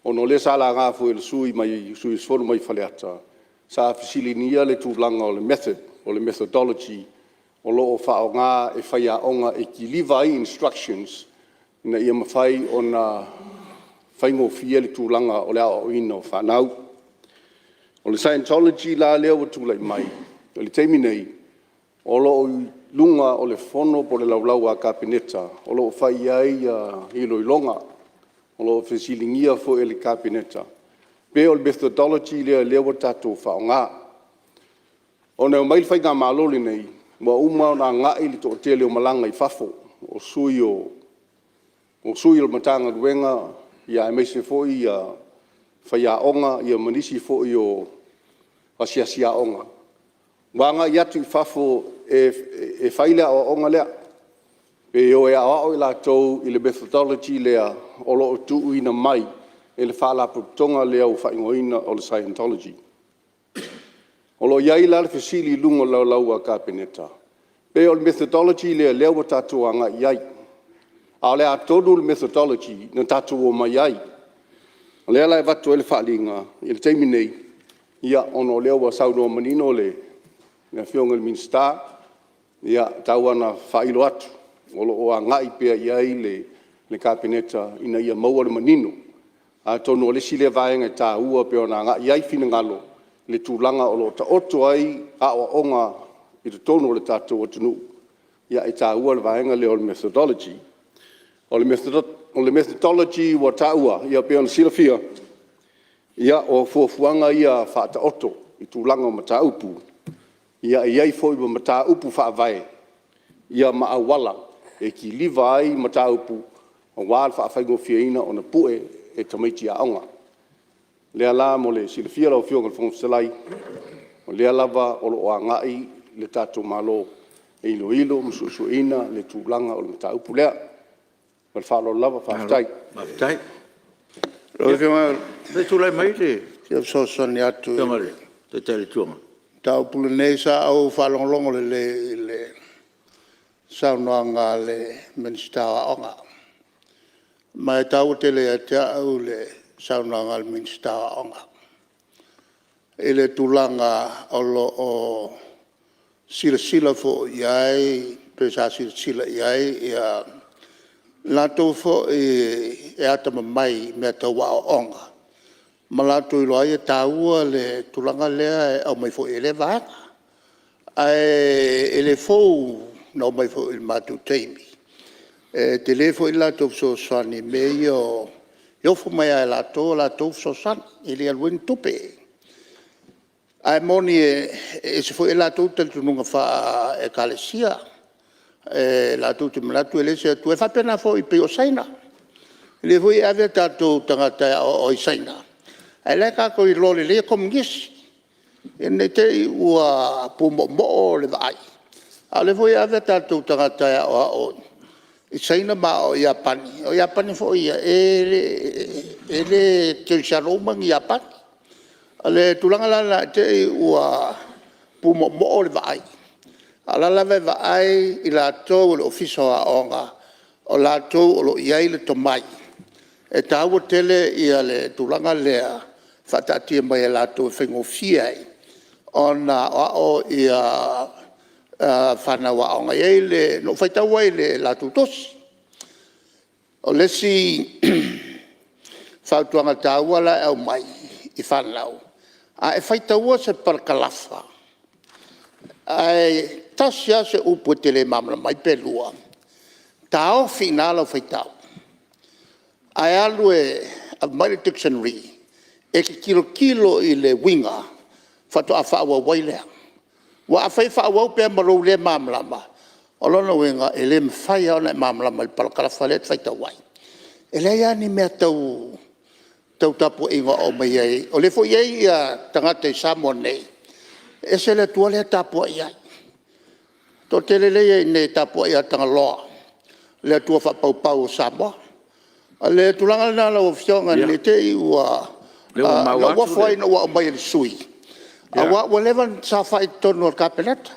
Speaker 9: Ona o lea sa laga foi e le sui usufono mai Faleata, sa fesiligia le tulaga o le method po o le methodology o lo o faaaoga e faiaoga e kiliva ai instructions ina ia mafai ona faigofie le tulaga o le aoaoina o fanau. O le Scientology la lea ua tulai mai i le taimi nei, o lo o i luga o le Fono po o le Laulau a Kapeneta o lo o fai i ai iloiloga, o lo o fesiligia foi e le Kapeneta pe o le methodology lea o lea ua tatou faaaoga. Ona e omai le faigamalo lenei, ua uma ona agai le toatele o malaga i fafo, o sui o le Matagaluega aemaise foi faiaoga ma nisi foi o asiasi aoga, ua agai atu i fafo e fai le aoaoga lea, pe o e aoao i latou i le methodology lea o lo o tuuina mai e le Faalapotopotoga lea ua faaigoaina o le Scientology. O lo o i ai la le fesili i luga o le Laulau a Kapeneta, pe o le methodology lea o lea ua tatou agai i ai, a o le a tonu le methodology na tatou omai ai. O lea la e avatu ai le faaaliga i le taimi nei, ona o lea ua saunoa manino le Afioga i le Minisita, ia tau lava ina faailo atu, o lo o agai pea i ai le Kapeneta ina ia maua le manino. Atonu o le isi lea vaega e taua pei ona agai i ai finagalo i le tulaga o lo o taoto ai aoaoga i totonu o le tatou atunuu, e taua le vaega lea o le methodology. O le methodology ua taua, e pei ona silafia, o fuafuaga ia faataoto i tulaga o mataupu, e i ai foi ma mataupu faavae ma auala e kiliva ai mataupu aua le faafaigofieina ona pue e tamaiti aoga. O lea la mo le silafia e lau Afioga i le Fofoga Fetalai, o lea lava o lo o agai le tatou Malo e iloilo ma suesueina le tulaga o le mataupu lea. Ma le faaaloalo lava faafetai.
Speaker 1: Malo faafetai.
Speaker 2: Lau Afioga
Speaker 1: Se i tulai mai le
Speaker 2: e fia fesoasoani atu i
Speaker 1: Afioga i
Speaker 2: le
Speaker 1: le Taitai o le Itu Agai.
Speaker 2: mataupu lenei. Sa ou faalogologo lelei i le saunoaga a le Minisita o Aoga, ma e taua tele ia te au le saunoaga a le Minisita o Aoga i le tulaga o lo o silasila foi i ai pe sa silasila i ai latou foi e atamamai i mea tau aoaoga ma latou iloa ai e taua le tulaga lea e aumai foi e lea vaega. Ae le fou, na oo mai foi i le matou taimi, e tele foi le latou fesoasoani i mea ia o… E ofo mai lava e latou a latou fesoasoani e le alu ai ni tupe. Ae moni e ese foi latou talitonuga faale-Ekalesia, latou te manatu e leai se Atua. E faapena foi pei o Saina. O lea foi e ave o tatou tagata e aoao i Saina, ae o la e tatou te iloa lelei e komonisi. Ina ne i te i ua pumoomoo le vaai, a o lea foi e ave o tatou tagata e aoao i Saina ma aoao i Iapani. O Iapani foi ia, e le kerisiano uma ni Iapani. O le tulaga la lena i te i ua pumoomoo le vaai, a o la e lava e vaai i latou o le Ofisa o Aoga, o latou o lo o i ai le tomai. E taua tele le tulaga lea e faataatia mai e latou e faigofie ai ona aoao fanau aoga. Na ou faitau ai i le latou tusi. O le isi fautuaga taua la e aumai i fanau, a e faitaua se parakalafa ae tasi lava se upu e te le malamalama ai pe lua, taofi i ina lau faitau ae alu e aumai le dictionary e te tilotilo i le uiga faatoa faaauau ai lea. Aua afai e faaauau pea ma lou le malamalama, o lona uiga e le mafai lava ona e malamalama i le parakalafa lea e te faitau ai. E leai lava ni mea tau tapuaiga o aumai ai, o lea foi e i ai tagata i Samoa nei, e ese le Atua lea e tapuai ai. E toatele lea e i ai nei e tapuai ia Tagaloa, le atua faapaupau o Samoa. O le tulaga lena lau Afioga ne i te i ua…
Speaker 1: Ia, o lea ua maua
Speaker 2: Na
Speaker 1: atu
Speaker 2: ou ofo ai ina ua aumai e le sui usufono aua ua leva ona saofai i totonu o le Kapeneta.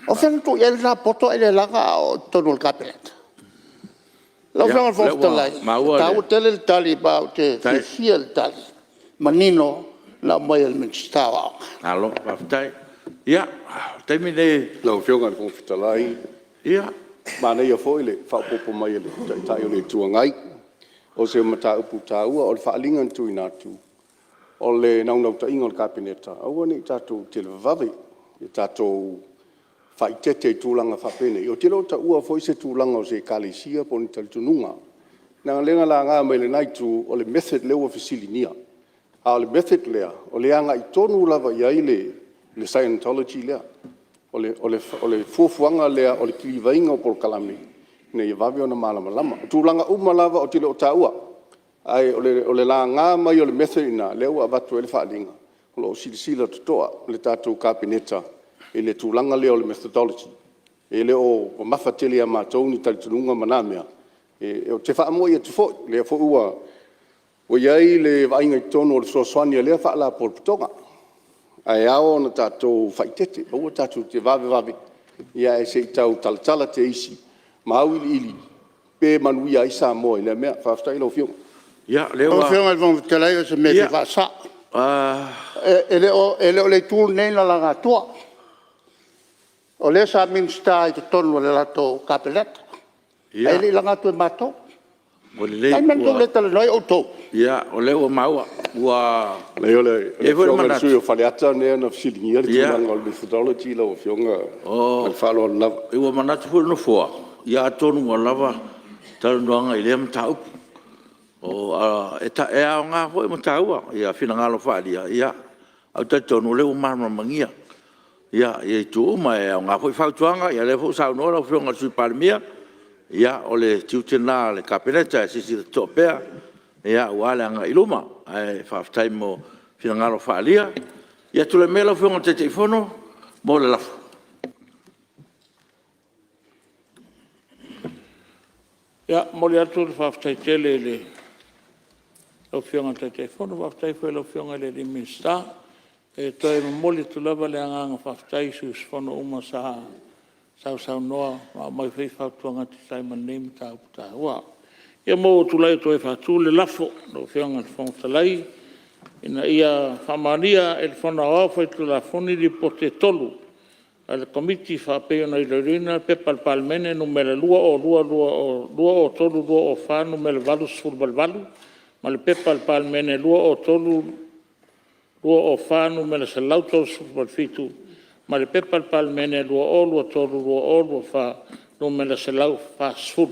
Speaker 2: O fea na tuu i ai lena poto ae le laga a o i totonu o le Kapeneta? Lau Afioga i le Fofoga Fetalai, e taua tele le tali ma ou te fiafia i le tali manino na aumai e le Minisita o Aoga.
Speaker 1: Malo faafetai. Ia, o le taimi lenei…
Speaker 9: Lau Afioga i le Fofoga Fetalai, manaia foi le faaopoopo mai o le Taitai o le Itu Agai. O se mataupu taua. O le faaaliga na tuuina atu, o le naunautaiga o le Kapeneta, aua ne i tatou televavave, ia tatou faaeteete i tulaga faapenei. Ou te le o taua foi se tulaga o se Ekalesia po o ni talitonuga, leaga o lea na laga mai e lena Itu, o le method lea ua fesiligia. A o le method lea, o le agai tonu lava i ai le Scientology lea. O le fuafuaga lea o le kilivaina o polokalame ina ia vave ona malamalama. O tulaga uma lava ou te le o taua, ae o le laga mai o le method lena, lea ua avatu ai le faaaliga, o lo o silasila totoa le tatou Kapeneta i le tulaga lea o le methodology. E le o mamafa tele ia matou ni talitonuga ma na mea. Ou te faamaoi atu foi, o lea foi ua i ai le vaaiga i totonu o le fesoasoani a lea Faalapotopotoga, ae ao ona tatou faaeteete, aua tatou te vavevave, ae se i tau talatala teisi ma auiliili pe manuia ai Samoa i lea mea. Faafetai i lau Afioga.
Speaker 2: Lau Afioga i le Fofoga Fetalai o se mea e fia faasao. E le o le itu lenei na laga atua, o lea sa Minisita i totonu o le latou Kapeneta, ae le i laga atu e matou. O le a le mea na tou le talanoa ai outou?
Speaker 1: Ia, o lea ua maua. Ua
Speaker 9: Leai o le
Speaker 1: i ai foi le
Speaker 9: Afioga i le
Speaker 1: manatu…
Speaker 9: sui usufono mo Faleata lea na fesiligia le tulaga o le methodology lau Afioga. Ma le faaaloalo lava. Ua manatu foi le Nofoa, ia atonu ua lava talanoaga i lea mataupu. E aoga foi ma taua finagalo faaalia, ae ou te talitonu o lea ua malamalamagia itu uma. E aoga foi fautuaga, o lea foi ua saunoa lau Afioga i le Sui Palemia, ia o le tiute lena o le Kapeneta e silasila totoa pea aua le agai i luma. Ae faafetai mo finagalo faaalia. Ia tulai maia lau Afioga i le Taitaifono mo le lafo.
Speaker 3: E momoli atu le faafetai tele i lau Afioga i le Taitaifono, faafetai foi i lau Afioga i le Minisita. E toe momoli atu lava le agaga faafetai i sui usufono uma sa sausaunoa ma aumai foi fautuaga e tusa ai ma lenei mataupu taua. Ia ma ua ou tulai atu ai e faatu le lafo Lau Afioga i le Fofoga Fetalai, Ina ia faamaonia e le Fono Aoao Faitulafono Lipoti e 3 a le Komiti faapei ona iloiloina P.P.2023/2024 Nu.88, ma le P.P.2023/2024 Nu.137, ma le P.P.2022/2023 Nu.140.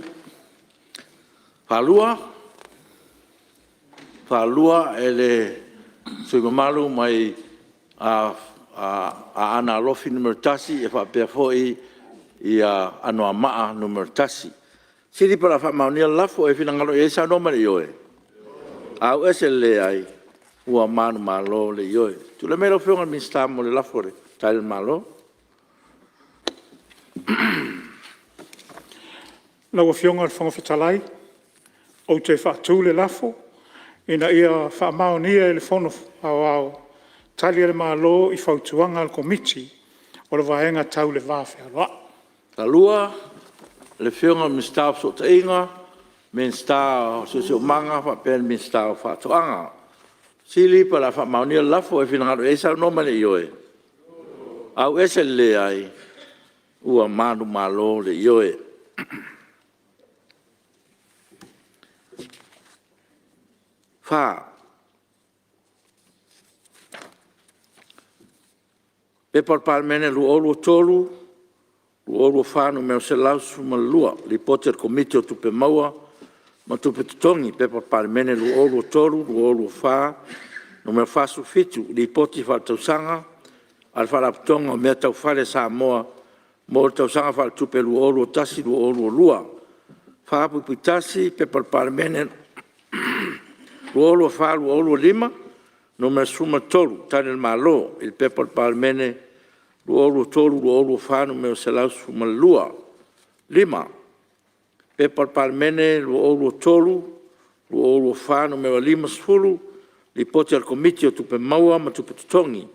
Speaker 3: E faalua e le sui usufono mamalu mai Aana Alofi 1 faapea foi Anoamaa 1. O le fesili po o le a faamaonia le lafo. E finagalo i ai saunoa mai le ioe. Ioe. Ua manumalo le Ioe. Tulai mai lau Afioga i le Minisita mo le Lafo a le Tali a le Malo.
Speaker 7: Lau Afioga i le Fofoga Fetalai, ou te faatu le lafo, Ina ia faamaonia e le Fono Aoao Tali a le Malo i Fautuaga a le Komiti o le Vaega Tau le Va Fealoai.
Speaker 1: 2. Le Afioga i le Minisita o Fesootaiga, Minisita o Siosiomaga faapea le Minisita o Faatoaga. O le fesili po o le a faamaonia le lafo. E finagalo i ai saunoa mai le ioe. Auese le leai. Ua manumalo le Ioe. 4. P.P.2023/2024 Nu.112, Lipoti a le Komiti o Tupe Maua ma Tupe Totogi, P.P.2023/2024 Nu.47, Lipoti Faaletausaga a le Faalapotopotoga o Mea Tau Fale a Samoa mo le Tausaga Faaletupe 2021/2022. 4.1 P.P.2023/2024 Nu.13, Tali a le Malo i le P.P.2023/2024 Nu.112, 5. P.P.2023/2024 Nu.50, Lipoti a le Komiti o Tupe Maua ma Tupe Totogi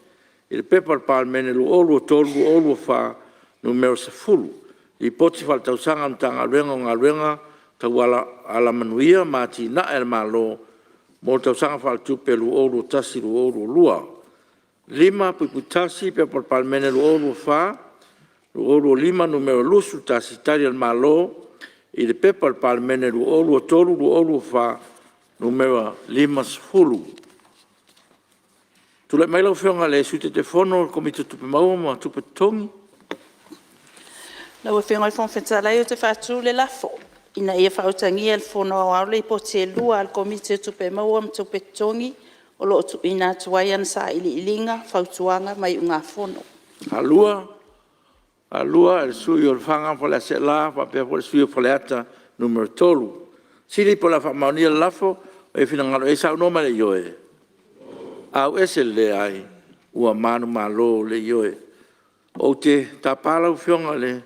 Speaker 1: i le P.P.2023/2024 Nu.10, Lipoti Faaletausaga a le Matagaluega o Galuega Tau Alamanuia ma Atinae a le Malo mo le Tausaga Faaletupe 2021/2022. 5.1 P.P.2024/2025 Nu.21, Tali a le Malo i le Pepa a le Palemene 2023/2024 Nu.50. Tulai mai lau Afioga i le Sui Taitaifono o le Komiti o Tupe Maua ma Tupe Totogi.
Speaker 10: Lau Afioga i le Fofoga Fetalai ou te faatu le lafo, Ina ia faautagia e le Fono Aoao Lipoti e lua a le Komiti o Tupe Maua ma Tupe Totogi o lo o tuuina atu ai ana Sailiiliga, Fautuaga ma Iugafono.
Speaker 1: Faaluafasalua e le sui usufono o Lefaga ma Faleaseela faapea foi le sui usufono o Faleata 3. O le fesili po o le a faamaonia le lafo. O ai e finagalo i ai saunoa mai le ioe. Ioe. Ua manumalo le Ioe. Ou te tapa lau Afioga i le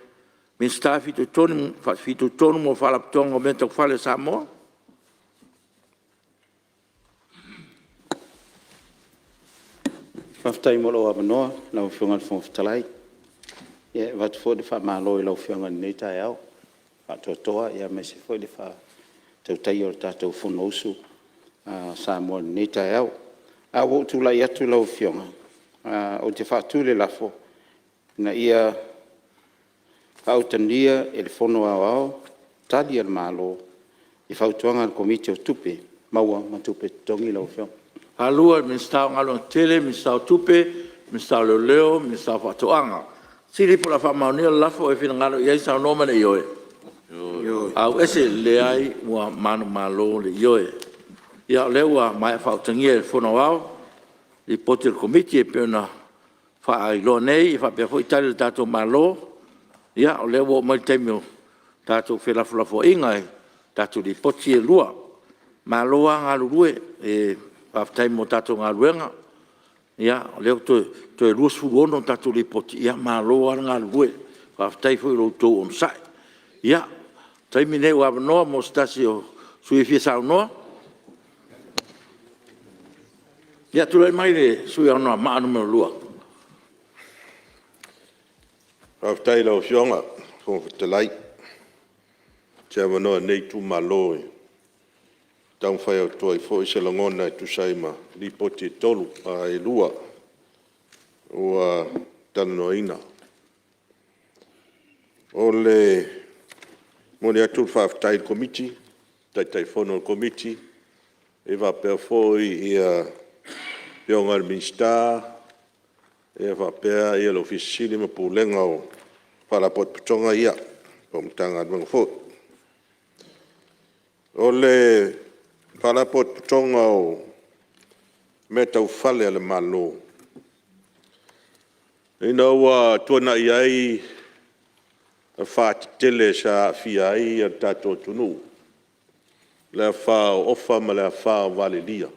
Speaker 1: Minisita e fitoitonu mo Faalapotopotoga o Mea Tau Fale a Samoa.
Speaker 11: Faafetai mo lou avanoa lau Afioga i le Fofoga Fetalai. E avatu foi le faamalo i lau Afioga i lenei taeao i le faatoatoa aemaise foi le faatautaia o le tatou Fonousu a Samoa i lenei taeao. Ae ua ou tulai atu lau Afioga ou te faatu le lafo, Ina ia faautagia e le Fono Aoao Tali a le Malo i Fautuaga a le Komiti o Tupe Maua ma Tupe Totogi lau Afioga.
Speaker 1: O le lafo lea ua faamaonia. Tulai mai lau Afioga i le Minisita o Galuega Tetele, Minisita o Tupe, Minisita o Leoleo, Minisita o Faatoaga. O le fesili po o le a faamaonia le lafo. O ai e finagalo i ai saunoa mai le ioe. Ioe. Ua manumalo le Ioe. Ia o lea ua maea faautagia e le Fono Aoao Lipoti a le Komiti e pei ona faailoa nei faapea foi Tali a le tatou Malo. Ia o lea ua oo mai le taimi o tatou felafolafoaiga i tatou Lipoti ia e lua. Malo lava galulue, faafetai mo tatou galuega. O lea ua toe 26 a tatou Lipoti, ia malo lava le galulue, faafetai foi i lo outou onosai. Ia o le taimi lenei ua avanoa mo se tasi o sui usufono e fia saunoa. Ia tulai mai le sui usufono mo Anoamaa 2.
Speaker 4: Faafetai i lau Afioga i le Fofoga Fetalai mo se avanoa o lenei itumalo e taumafai atu ai foi se lagona e tusa ai ma Lipoti e 2 ua talanoaina. E momoli atu le faafetai i le Komiti, Taitaifono o le Komiti faapea foi Afioga i le Minisita faapea le Ofisa Sili o Pulega ma Pulega o Faalapotopotoga ia po o Matagaluega foi. O le Faalapotopotoga o Mea Tau Fale a le Malo, ina ua tuanai ai afa tetele sa aafia ai le tatou atunuu, le afa o Ofa ma le afa o Valelia,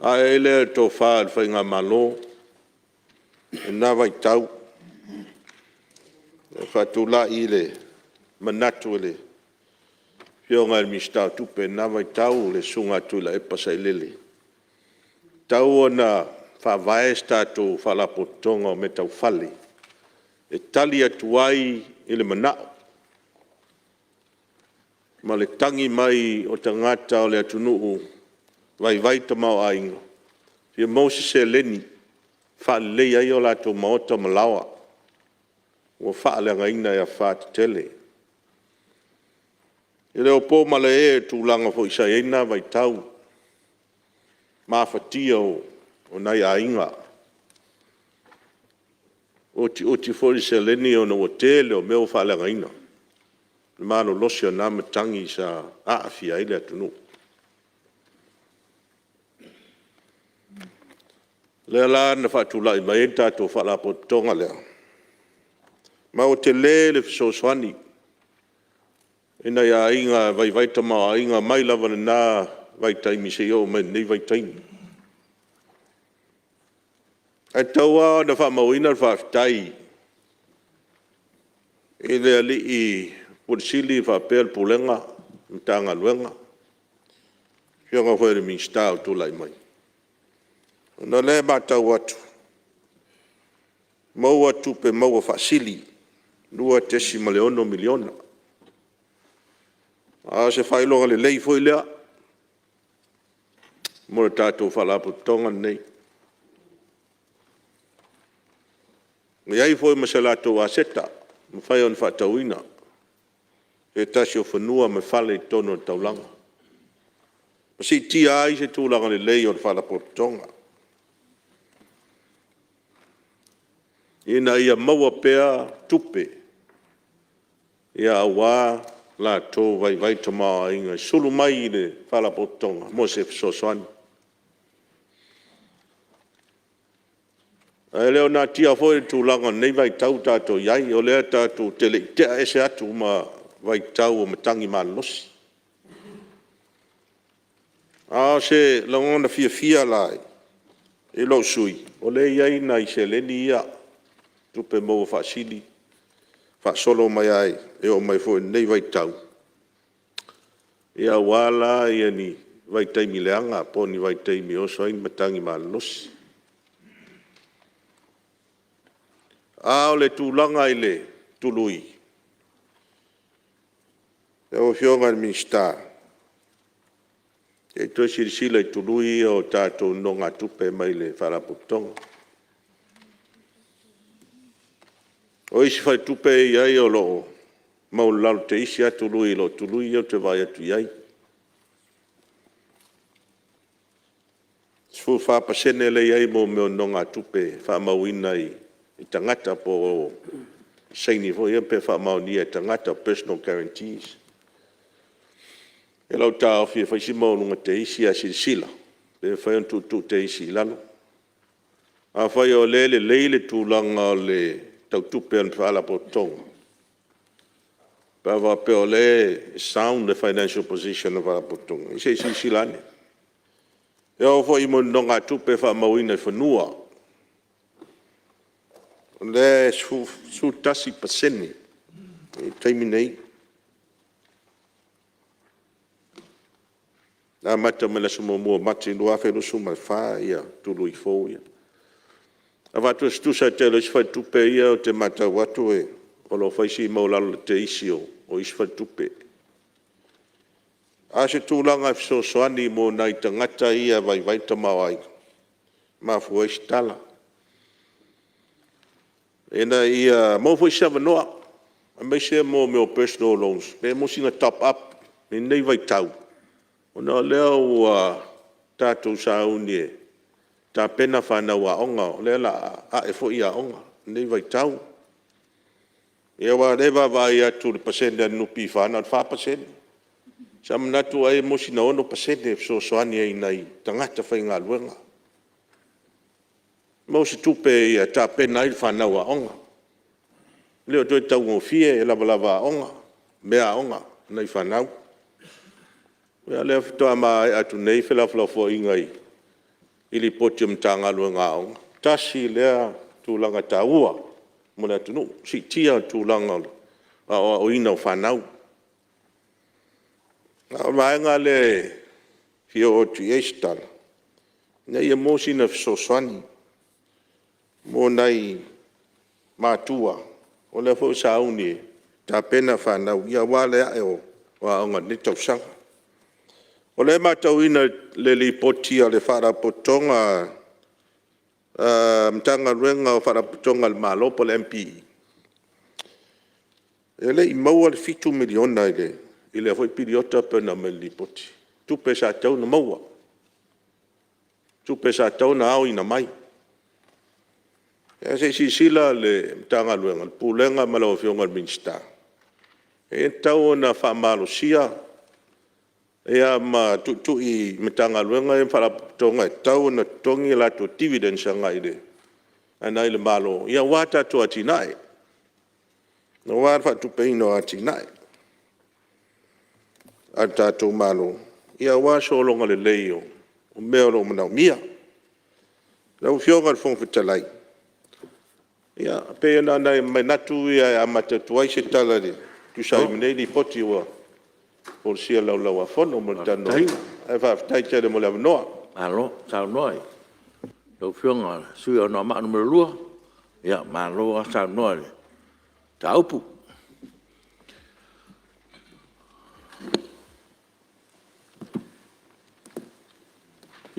Speaker 4: ae ai lea o le tofa i le faigamalo i lena vaitau, faatulai le manatu i le Afioga i le Minisita o Tupe i lena vaitau le Susuga ia Tuilaepa Sailele, e tatau ona faavae se tatou Faalapotopotoga o Mea Tau Fale e tali atu ai i le manao ma le tagi mai o tagata o le atunuu e vaivai le tamaoaiga, e fia maua se seleni e faaleleia ai o latou maota ma laoa ua faaleagaina e afa tetele. E le o po malae i le tulaga foi sa i ai lena vaitau, mafatia o nai aiga, ua utiuti foi le seleni ona ua tele o mea ua faaleagaina, le malolosi o na matagi sa aafia ai le atunuu. O lea la na faatulai mai ai le tatou Faalapotopotoga lea, ma ua tele le fesoasoani i nai aiga e vaivai le tamaoaiga mai lava i lena vaitaimi seia oo mai lenei vaitaimi. Ae tatau lava ona faamauina le faafetai i le alii Ofisa Sili faapea le Pulega ma le Matagaluega, le Afioga foi i le Minisita o tulai mai, ona o lea e matau atu, maua tupe maua faasili $2.6 miliona.
Speaker 6: A o se faailoga lelei foi lea mo le tatou Faalapotopotoga lenei. E leai foi ma se latou aseta e mafai ona faatauina se tasi o fanua ma fale i totonu o le taulaga, ma siitia ai se tulaga lelei o le Faalapotopotoga, ina ia maua pea tupe aua latou vaivai tamaoaiga e sulu mai i le Faalapotopotoga mo se fesoasoani. Ae le o natia foi le tulaga o lenei vaitau ua tatou i ai, o lea tatou te le i tea ese atu ma vaitau o matagi malolosi. A o se lagona fiafia la i lou sui usufono, o lea e i ai nai seleni ia, tupe maua faasili faasolo mai lava e oo mai foi i lenei vaitau, aua la ni vaitaimi leaga po o ni vaitaimi e oso ai ni matagi malolosi. A o le tulaga i le tului, lau Afioga i le Minisita, se i toe silasila i tului ia o tatou nonogatupe mai le Faalapotopotoga. O isi faletupe ia e i ai o lo o maualalo teisi lava tului i lo tului ia ou te vaai atu i ai. E 14% lea e i ai mo mea o nonogatupe faamauina i tagata po o saini foi ia pe faamaonia e tagata, personal guarantees. I lou taofi e fai si maualuga teisi, ae silasila pe mafai ona tuutuu teisi i lalo. Afai o lea e lelei le tulaga tau tupe o le Faalapotopotoga, pe a faapea o lea e sound le financial position o le Faalapotopotoga, ia se i silasila ane. E oo foi i mea o nonogatupe faamauina i fanua, o lea e 11% i le taimi nei, na amata mai le aso 1 o Mati 2024 tului fou ia. A faatusatusa i le tele o isi faletupe ia ou te matau atu o lo o fai si maualalo o le teisi o isi faletupe. A o se tulaga e fesoasoani mo nai tagata ia e vaivai le tamaoaiga e mafua ai se tala, ina ia maua foi se avanoa aemaise mo mea o personal loans pe maua sina top up i lenei vaitau, ona o lea ua tatou sauni e tapena fanau aoga, o lea o le a ae foi aoga i lenei vaitau. Ia aua o lea e vaavaai atu i le pasene a le NPF na o le 4%. Sa manatu ai e maua sina 6% e fesoasoani ai i nai tagata faigaluega, maua se tupe e tapena ai le fanau aoga. E le o toe taugofie le lavalava aoga, meaaoga a nai fanau. Ia lea faatoa maea atu nei felafolafoaiga i Lipoti a Matagaluega a Aoga, tasi lea tulaga taua mo le atunuu, siitia le tulaga o le aoaoina o fanau. A o le vaega lea e fia oo atu i ai se tala, ina ia maua sina fesoasoani mo nai matua, o lea foi ua sauni e tapena fanau aua le ae o aoga i lenei tausaga. O lea e matauina i le Lipoti a le Faalapotopotoga Matagaluega o Faalapotopotoga a le Malo po o le MPE, e le i maua le $7 miliona i lea foi piriota pei ona aumai i le Lipoti, tupe sa tatau ona maua, tupe sa tatau ona aoina mai. Ae se i silasila le Matagaluega, le Pulega ma lau Afioga i le Minisita, e tatau ona faamalosia ma tuitui i Matagaluega ia ma Faalapotopotoga e tatau ona totogi a latou dividends agai i le Malo aua tatou atinae, aua le faatupeina o atinae a le tatou Malo aua le sologa lelei o mea o lo o manaomia. Lau Afioga i le Fofoga Fetalai, ia pei na o nai manatu ia e amata atu ai se tala e tusa ai ma nei Lipoti ua folasia i le Laulau-a-Fono mo le talanoaina. Ae faafetai tele mo le avanoa. Malo saunoa i lau Afioga i le sui usufono mo Anoamaa 2, malo lava saunoa i le mataupu.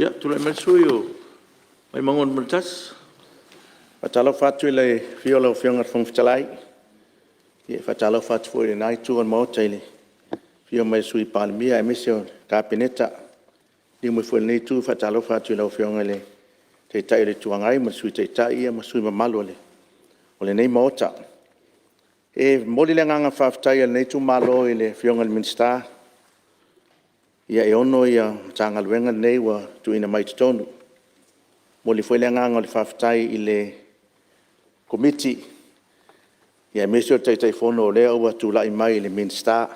Speaker 1: Ia tulai mai le sui usufono mo Vaimauga 1.
Speaker 11: Faatalofa atu i le afio o lau Afioga i le Fofoga Fetalai, e faatalofa atu foi i lena itu o le Maota i le afio mai o le Sui Palemia aemaise o le Kapeneta. Liliu mai foi i lenei itu, e faatalofa atu i lau Afioga i le Taitai o le Itu Agai ma le Sui Taitai ma sui usufono mamalu o lenei Maota. E momoli le agaga faafetai o lenei itumalo i le Afioga i le Minisita, e ono Matagaluega nei ua tuuina mai i totonu. E momoli foi le agaga o le faafetai i le Komiti aemaise o le Taitaifono o lea ua tulai mai i le Minisita,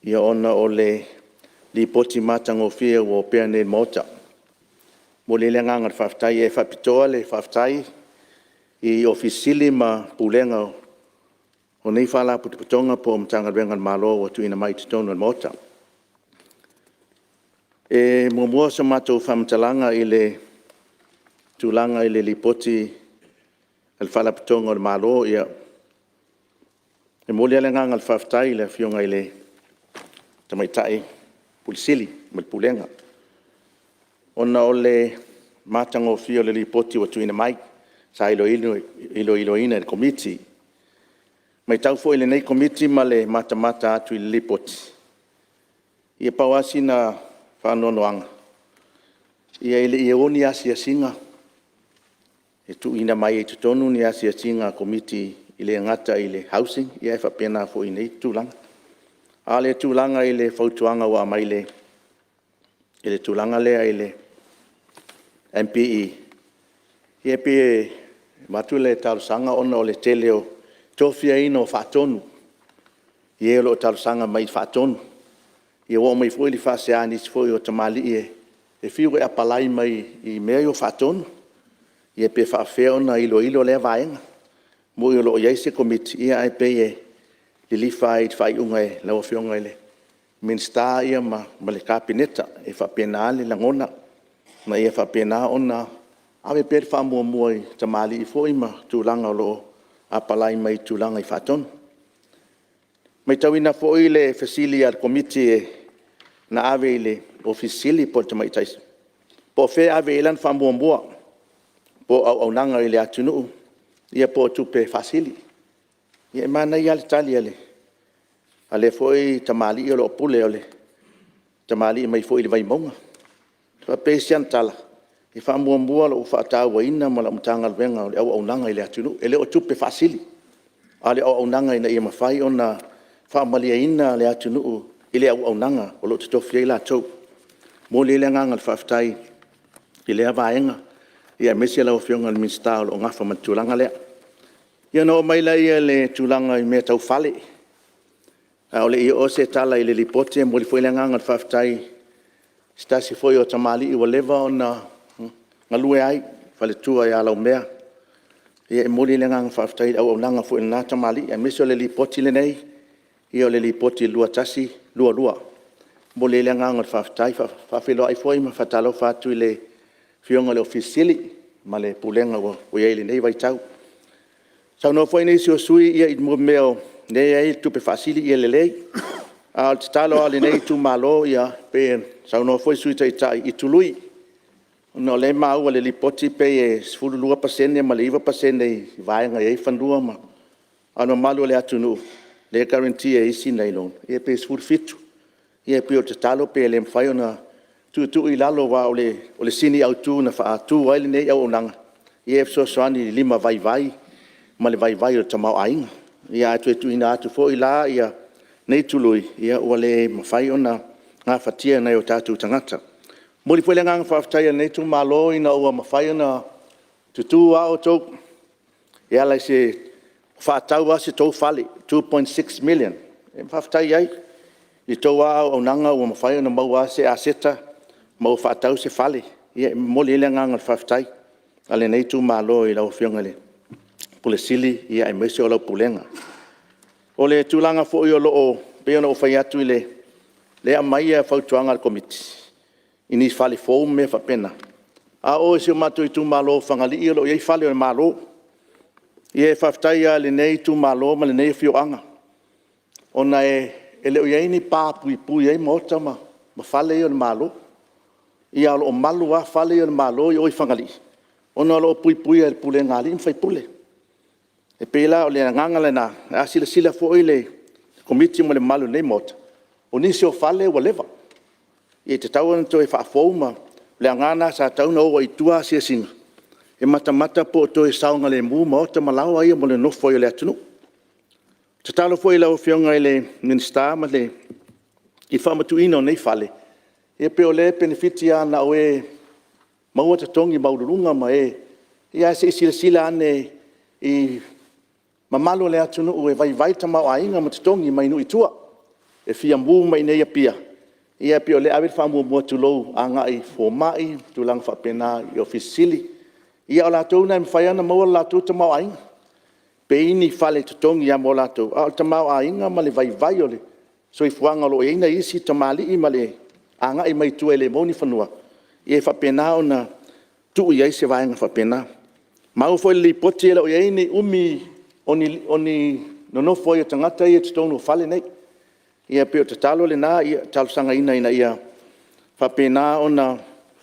Speaker 11: ona o le Lipoti matagofie ua opea nei i le Maota. E momoli ai le agaga o le faafetai. E faapitoa le faafetai i Ofisa Sili ma Pulega o nei Faalapotopotoga po o Matagaluega a le Malo ua tuuina mai i totonu o le Maota. E muamua se matou faamatalaga i le tulaga i le Lipoti a le Faalapotopotoga o le Malo. E momoli lava le agaga o le faafetai i le Afioga i le Tamaitai Ofisa Sili ma le Pulega, ona o le matagofie o le Lipoti ua tuuina mai sa iloiloina e le Komiti. E matau foi e lenei Komiti ma le matamata atu i le Lipoti, ia pau lava sina faanoanoaga, e le i o ni asiasiga e tuuina mai ai i totonu ni asiasiga a Komiti e le gata i le Housing ae faapena foi i nei tulaga. A o le tulaga i le fautuaga ua aumai i le tulaga lea i le MPE, ia e pei e avatu le talosaga ona o le tele o tofiaina o faatonu, i e o lo o talosaga mai i faatonu. Ia ua oo mai foi le faasea a nisi foi o tamalii e fiu e apalai mai i mea ia o faatonu, ia pe faapefea ona iloilo lea vaega. E moni o lo o i ai se Komiti, ae pei e lilifa lava i le faaiuga a lau Afioga i le Minisita ma le Kapeneta. E faapena le lagona, ma ia faapena ona ave pea le faamuamua i tamalii foi ma tulaga o lo o apalai mai i tulaga i faatonu. E matauina foi le fesili a le Komiti na ave i le Ofisa Sili po o le Tamaitai, po o fea e ave i ai lana faamuamua, po o auaunaga i le atunuu po o tupe faasili. Ia e manaia lava le tali a lea foi tamalii o lo o pule, o le tamalii mai foi le Vaimauga. E faapea i se ana tala, e faamuamua lau faatauaina ma lau Matagaluega o le auaunaga i le atunuu. E le o tupe faasili, a o le auaunaga ina ia mafai ona faamalieina le atunuu i le auaunaga o lo o totofi ai latou. E momoli ai le agaga o le faafetai i lea vaega, aemaise lau Afioga i le Minisita o lo o nafa ma le tulaga lea. Ia ona oo mai lea i le tulaga i mea tau fale. A o le i oo se tala i le Lipoti, e momoli foi le agaga o le faafetai i se tasi foi o tamalii ua leva ona galue ai, le faletua ia Laumea. E momoli le agaga faafetai i le auaunaga foi a lena tamalii, aemaise o le Lipoti lenei, o le Lipoti 2021/2022. E momoli ai le agaga o le faafetai. E faafeiloai foi ma faatalofa atu i le afioga i le Ofisa Sili o Pulega ma le Pulega ua i ai i lenei vaitau. Saunoa foi nisi o sui usufono i mea o lea e i ai tupe faasili, ia lelei. A o le tatalo lava a lenei itumalo, pei ona saunoa foi le Sui Taitai i tului, ona o lea e maua i le Lipoti e pei e 12% ma le 9% i vaega e i ai fanua, a o le mamalu o le atunuu lea e guarantee e isi nai loan, ia pe 17. Ia pei o le tatalo pe le mafai ona tuutuu i lalo aua o le sini autu na faatu ai lenei auaunaga, ia e fesoasoani i le limavaivai ma le vaivai o le tamaoaiga. Ia a toe tuuina atu foi la nei tului, ua le mafai ona gafatia e nai o tatou tagata. E momoli foi le agaga faafetai o lenei itumalo ina ua mafai ona tutu lava outou e ala i se faatau lava o se tou fale $2.6 million. E faafetai ai i la outou lava auaunaga ua mafai ona maua se aseta ma ua faatau se fale. Ia e momoli ai le agaga o le faafetai a lenei itumalo i lau Afioga i le Ofisa Sili o Pulega aemaise o lau Pulega. O le tulaga foi o lo o pei ona ou fai atu lea e aumai fautuaga a le Komiti i ni fale fou ma mea faapena, a oo i si o matou itumalo o Fagalii o lo o i ai fale o le Malo. Ia e faafetai lava i lenei itumalo ma lenei afioaga, ona e le o i ai ni pa puipui ai maota ma fale ia o le Malo.
Speaker 1: Ae o lo o malu lava fale o le Malo i o i Fagalii, ona o lo o puipuia e le pulega a alii ma faipule. E pei la o le agaga lena, a silasila foi le Komiti ma le mamalu o lenei Maota, o nisi o fale ua leva, e tatau ona toe faafou ma… O le aoga lena sa tatau ona o ai i tua asiasiga, e matamata po o toe saogalemu maota ma laoa ia mo le nonofo ai o le atunuu. Tatalo foi i lau Afioga i le Minisita i le faamatuuina o nei fale, ia pei o lea e penefiti lava na o e maua totogi maualuluga ma e… Ae se i silasila ane i mamalu o le atunuu e vaivai le tamaoaiga ma totogi mai nuu i tua, e fia mu mai i inei i Apia, ae pei o lea e ave le faamuamua tulou, agai i fomai ma tulaga faapena i Ofisa Sili. Ia o latou na e mafai lava ona maua le latou tamaoaiga, pei ni fale totogi lava mo latou, a o le tamaoaiga ma le vaivai o le soifuaga o lo o i ai nai isi tamalii ma le agai mai tua e le maua ni fanua, ia e faapena ona tuu i ai se vaega faapena. Na maua foi i le Lipoti e le o i ai ni umi o ni nonofo ai o tagata ia i totonu o fale nei. Ia pei o le tatalo lena, e talosagaina ina ia faapena ona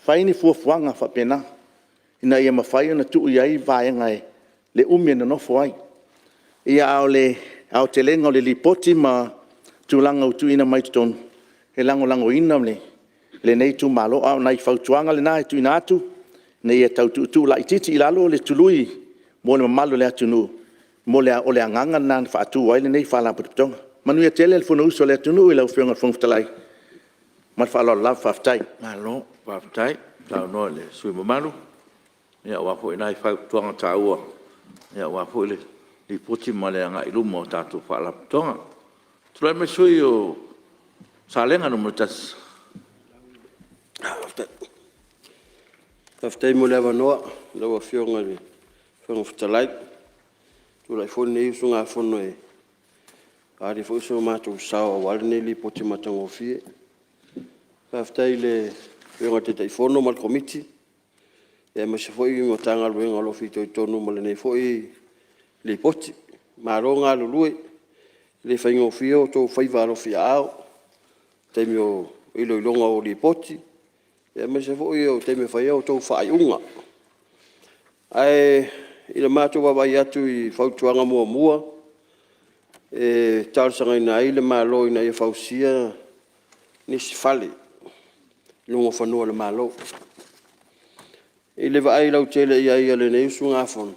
Speaker 1: fai ni fuafuaga faapena, ina ia mafai ona tuu i ai vaega i le umi e nonofo ai. Ia a o le aotelega o le Lipoti ma tulaga ua tuuina mai totonu, e lagolagoina e lenei itumalo. A o nai fautuaga na e tuuina atu, ina ia tau tuutuu laitiiti i lalo le tului mo le mamalu o le atunuu, o le agaga lena na faatu ai lenei Faalapotopotoga. Manuia tele le Fonousu a le atunuu i lau Afioga i le Fofoga Fetalai. Ma le faaaloalo lava. Faafetai. Malo faafetai saunoa i le sui usufono mamalu aua foi nai fautuaga taua aua foi le Lipoti ma le agai i luma o tatou Faalapotopotoga. Tulai mai le sui usufono mo Salega 1.
Speaker 12: Faafetai mo le avanoa i lau Afioga i le Fofoga Fetalai. E tulai foi lenei usugafono e faaali foi so matou sao aua lenei Lipoti matagofie. Faafetai i le Afioga i le Taitaifono ma le Komiti aemaise foi o le Matagaluega o lo o fitoitonu ma lenei foi Lipoti. Malo le galulue, e le faigofie outou faiva alofiaao i taimi o iloiloga o Lipoti aemaise foi o taimi e fai ai a outou faaiuga. Ae i le matou vaavaai atu i fautuaga muamua e talosagaina ai le Malo ina ia fausia nisi fale i luga o fanua o le Malo. I le vaai lautele i ai a lenei usugafono,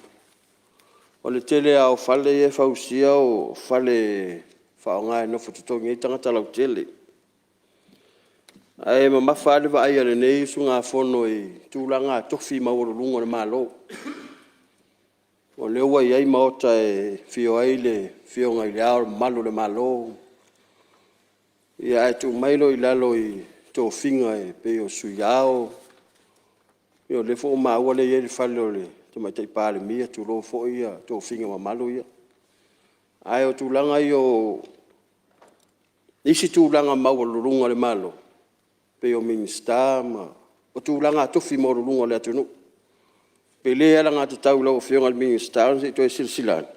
Speaker 12: o le tele lava o fale ia e fausia o fale e faaaoga e nofo totogi ai tagata lautele. Ae mamafa lava le vaai a lenei usugafono i tulaga tofi maualuluga o le Malo. O lea ua i ai maota e afio ai le Afioga i Le Ao Mamalu o le Malo, ae tuu mai loa i lalo i tofiga e pei o Sui Ao, ia o lea foi ua maua o lea e i ai le fale o le Tamaitai Palemia, tulou foi tofiga mamalu ia. Ae o tulaga ia o isi tulaga maualuluga o le Malo pei o Minisita ma o tulaga tofi maualuluga o le atunuu. Pe le alagatatau i lau Afioga i le Minisita ona se i toe silasila ane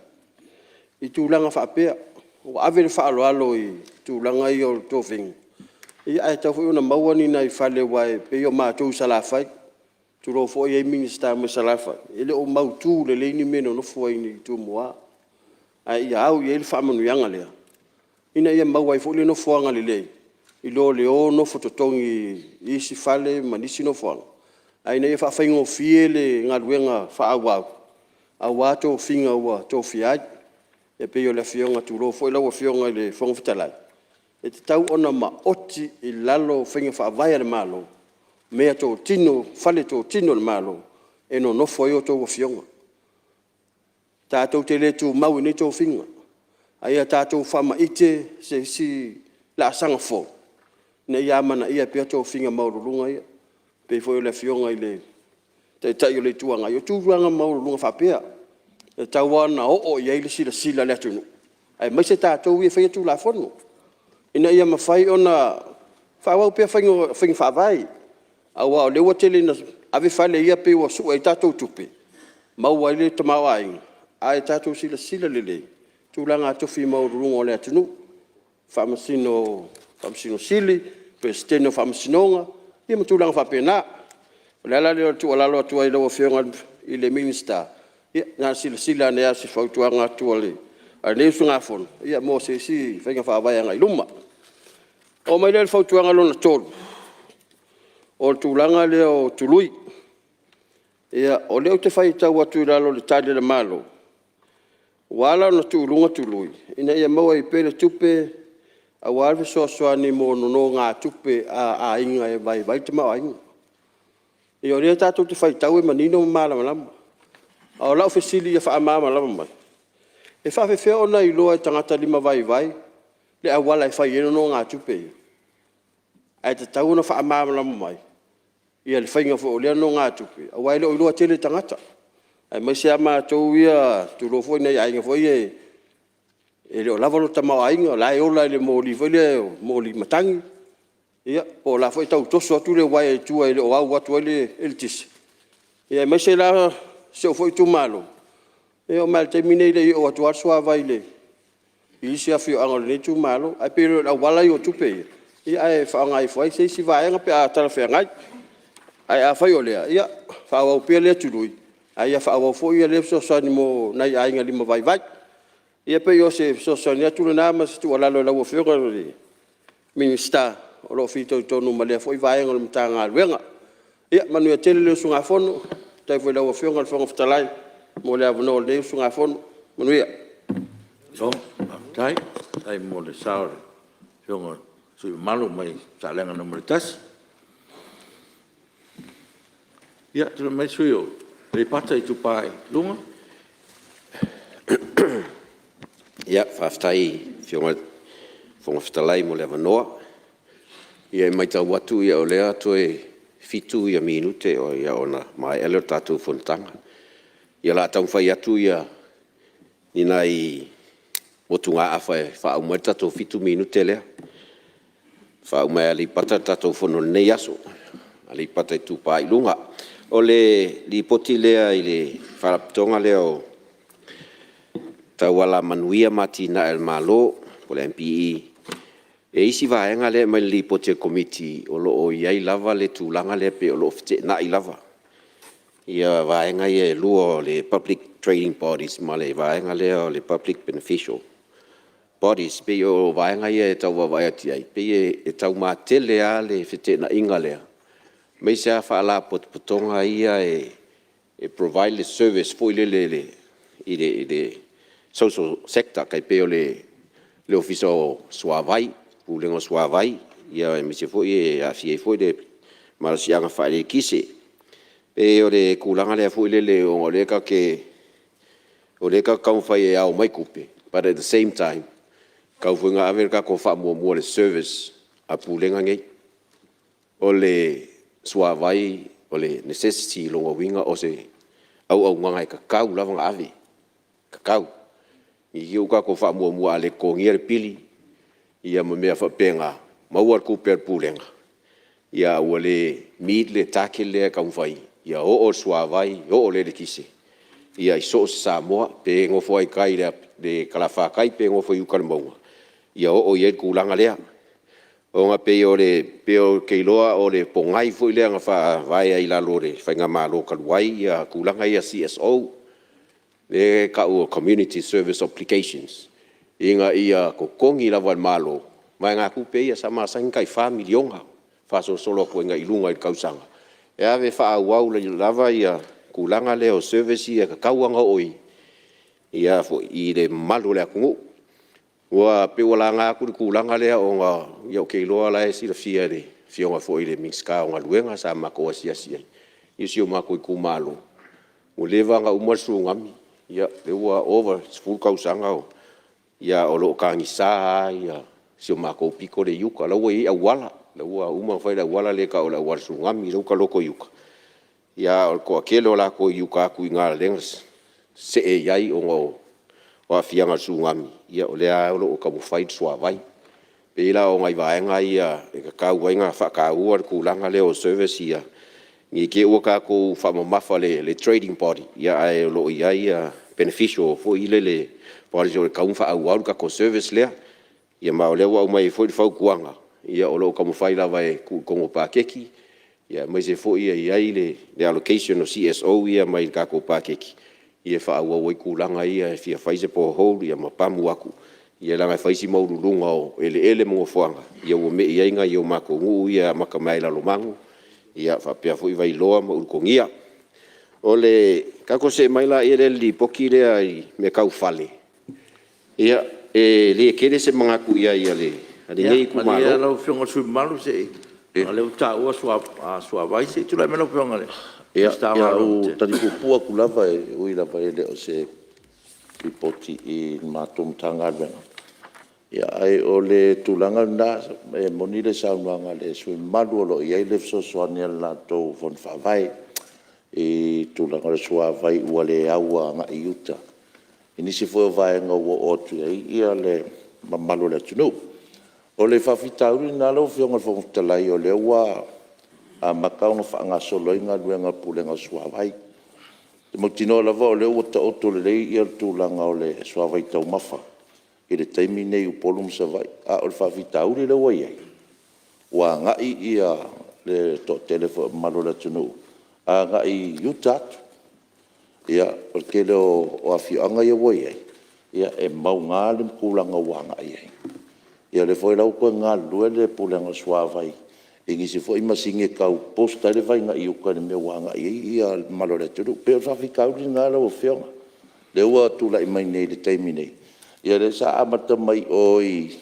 Speaker 12: i tulaga faapea. Ua ave le faaaloalo i tulaga ia o tofiga, ae tatau foi ona maua ni nai fale aua e pei o matou i Salafai, tulou foi e i ai Minisita mai Salafai, e le o mautu lelei ni mea e nonofo ai i Tumua. Ae ia au i ai le faamanuiaga lea ina ia maua ai foi le nofoaga lelei i lo le o nofo totogi i isi fale ma nisi nofoaga, ae ina ia faafaigofie le galuega faaauau aua tofiga ua tofia ai. E pei o le Afioga, tulou foi lau Afioga i le Fofoga Fetalai, e tatau ona maoti i lalo faiga faavae a le Malo meatotino faletotino a le Malo e nonofo ai a outou afioga. Tatou te le tumau i nei tofiga ae ia tatou faamaite se isi laasaga fou ina ia amanaia pea tofiga maualuluga ia, e pei foi o le Afioga i le Taitai o le Itu Agai. O tulaga maualuluga faapea e tatau lava ona oo i ai le silasila a le atunuu aemaise tatou ia e faia Tulafono ina ia mafai ona faaauau pea faiga faavae. Aua o lea ua tele ina ave fale ia pei ua sue ai tatou tupe maua ai le tamaoaiga, ae tatou silasila lelei i tulaga tofi maualuluga o le atunuu, Faamasino Sili, Peresetene o Faamasinoga. Ia ma tulaga faapena. O le ala lea o le tuualalo atu ai i lau Afioga i le Minisita, ia na ona silasila ane lava o se fautuaga atu a lenei usugafono mo se isi faiga faavae agai i luma. Ona oo mai lea i le fautuaga lona 3, o le tulaga lea o tului. O lea ou te faitau atu i lalo o le Tali a le Malo, ua ala ona tuu i luga tului ina ia maua ai pea le tupe aua le fesoasoani mo nonogatupe a aiga e vaivai le tamaoaiga. Ia o lea tatou te faitau e manino ma malamalama. A o lau fesili ia faamalamalama mai, e faapefea ona iloa e tagata limavaivai le auala e fai ai nonogatupe ia? Ae tatau ona faamalamalama mai ia le faiga foi o lea nonogatupe aua e le o iloa tele e tagata aemaise lava matou ia, tulou foi nai aiga foi ia e le o lava le tamaoaiga o la e ola i le moli foi lea o le moli matagi ia po o la foi e tau toso atu le uaea i tua e le o au atu ai le eletise. Ia aemaise la si ou foi Itumalo, e oo mai lava i le taimi lenei e le i oo atu lava le suavai i isi afioaga o lenei Itumalo. Ae pei o le auala ia o tupe ia ae faaaoga ifo ai se isi vaega pe a talafeagai. Ae afai o lea, ia faaauau pea lea tului ae ia faaauau foi lea fesoasoani mo nai aiga limavaivai. Ia pei o se fesoasoani atu lena ma se tuualalo i lau Afioga i le Minisita o lo o fitoitonu ma lea foi vaega o le Matagaluega. Ia manuia tele le usugafono, faafetai foi i lau Afioga i le Fofoga Fetalai mo le avanoa o lenei usugafono. Manuia.
Speaker 1: Malo faafetai, faafetai mo le sao o le Afioga i le sui usufono mamalu mai Salega 1. Ia tulai mai le sui usufono mo Aleipata Itupa i Luga.
Speaker 5: Faafetai i lau Afioga i le Fofoga Fetalai mo le avanoa. Ia e maitau atu o lea toe 7 minute ona maea lea o le tatou fonotaga. Ia o le a taumafai atu ni nai motugaafa e faauma ai le tatou 7 minute lea, e faauma e Aleipata le tatou fono i lenei aso, Aleipata Itupa i Luga. O le Lipoti lea i le Faalapotopotoga lea Tau Alamanuia ma Atinae a le Malo po o le MPE, e i ai isi vaega lea e aumai i le Lipoti a le Komiti o lo o i ai lava le tulaga lea pei o lo o feteenai lava vaega ia e 2 o le Public Trading Bodies ma le vaega lea o le Public Beneficial Bodies. E pei o vaega ia e tau vaavaai atu i ai, pei e taumatele lava le feteenaiga lea, aemaise lava Faalapotopotoga ia e provide le service foi lele i le social sector e tai pei o le Ofisa o le Suavai, Pulega o Suavai, aemaise foi e aafia ai foi le malosiaga faa-eletise. E pei o le tulaga lea foi lele ona o lea tatou te taumafai e ao mai tupe, but at the same time, e tatau foi ona ave le tatou faamuamua i le service a Pulega nei. O le suavai o le necessity, o lona uiga o se auaunaga e tatau lava ona ave, e tatau. Ne i te i ua tatou faamuamua a le totogia le pili ia ma mea faapena, maua le tupe a le Pulega, a ua le meet le target lea e taumafai ia oo le suavai, oo le eletise i so o se Samoa, pe nofo lava i tai i le talafatai pe nofo i uta i le mauga, ia oo i ai le tulaga lea. Ona e pei ou te iloa o le pogai foi lea na faavae ai i lalo o le faigamalo talu ai tulaga ia CSO, lea e tau o Community Service Obligations, ina ia totogi lava e le Malo vaegatupe ia sa masani ona tai $4 miliona faasolosolo atu ai i luga i le tausaga, e ave e faaauau lava le tulaga lea o service ia e tatau lava ona oo i le mamalu o le atunuu. Ua pei ua laga atu le tulaga lea ona ou te iloa o la e silafia e le Afioga foi i le Minisita o Galuega, sa matou asiasi i ai i si o matou itumalo, ua leva ona uma le Tsunami, lea ua ova i le 10 tausaga a o lo o tagisa lava si o matou pito lea i uta. O la ua i ai auala, la ua uma ona fai le auala lea e tau o le auala Tsunami lea ua taloto i uta, a o le toatele o latou i uta atu i ina lea na see i ai ona o aafiaga o le Tsunami, ia o lea lava o lo o taumafai le suavai. E pei la o nai vaega ia e tatau ai ona faataua le tulaga lea o service ia, ne i te i ua tatou faamamafa i le trading body, ae o lo o i ai beneficial foi lele bodies e tatau ona faaauau le tatou service lea. Ia ma o lea ua aumai ai foi le fautuaga, ia o lo o taumafai lava e tuu i totonu o paketi.
Speaker 13: aemaise foi ia i ai le allocation o CSOs ia mai le tatou paketi e faaauau ai tulaga ia e fia fai se borehole ma pamu atu, leaga e fai si maualuluga o eleele ma nofoaga ua me'i ai nai o matou nuu ia e amata mai lava i Lalomanu faapea foi Vailoa ma Ulutogia. Ona tatou see mai lea i le Lipoti lea i mea tau fale, ia, e le tele se manatu i ai a lenei itumalo. Ia malie lau Afioga i le sui usufono mamalu leaga o lea ua taua suavai. Se i tulai mai lau Afioga i le Minisita o Galuega. Ia, o le a ou tali puupuu atu lava e ui lava e le o se Lipoti i le matou Matagaluega, ae o le tulaga lena, e moni le saunoaga a le sui usufono mamalu, o lo o i ai le fesoasoani a le latou Fono Faavae i le tulaga o le suavai ua le au agai i uta i nisi foi o vaega ua oo atu i ai le mamalu o le atunuu. O le faafitauli lena lau Afioga i le Fofoga Fetalai, o lea ua amata ona faagasolo ai galuega a le Pulega o le Suavai. E mautinoa lava o lea ua taoto lelei le tulaga o le suavai taumafa i le taimi lenei i Upolu ma Savaii. A o le faafitauli lea ua i ai, ua agai le toatele foi o le mamalu o le atunuu agai i uta atu. O le tele o afioaga ia ua i ai, e mauga le tulaga ua agai i ai. Ia o lea foi la ua toe galulue le Pulega o le Suavai i nisi foi masini e tau boost ai le vai agai uta i le mea ua agai i ai le mamalu o le atunuu. E pei o le faafitauli lena lau Afioga, lea ua tulai mai nei i le taimi nei, ia lea sa amata mai o i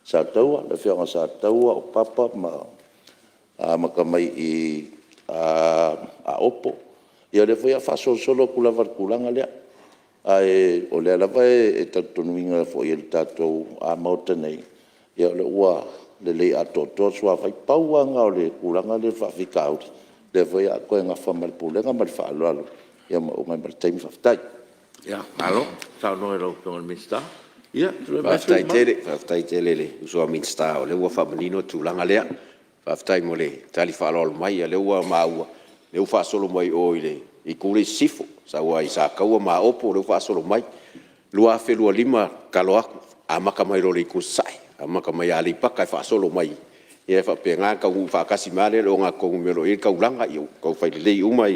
Speaker 13: Sataua, le afioaga o Sataua, o Papa ma amata mai i Aopo. Ia o lea foi o le a faasolosolo atu lava i le tulaga lea. Ae o lea lava e talitonuina foi e le tatou Maota nei, o lea ua lelei atoatoa le suavai. Pau lava lena o le tulaga lea o le faafitauli, lea foi o le a toe nafa ma le Pulega. Ma le faaaloalo, ia ma oo mai ma le taimi. Faafetai.
Speaker 1: Malo saunoa i lau Afioga i le Minisita. Ia, tulai mai le sui usufono mamalu.
Speaker 13: Faafetai tele i le uso a Minisita o lea ua faamanino le tulaga lea. Faafetai mo le tali faaaloalo mai, o lea ua maua o lea ua faasolo mai o i le itu lea i sisifo, sau lava i Sataua ma Aopo lea ua faasolo mai. 2025, tatalo atu, amata mai loa i le itu i sasae, amata mai Aleipata e faasolo mai, ia e faapena ona taunuu faatasi mai lava lea i le ogatotonu i le mea o lo o i ai le taulaga. Ia tau fai lelei uma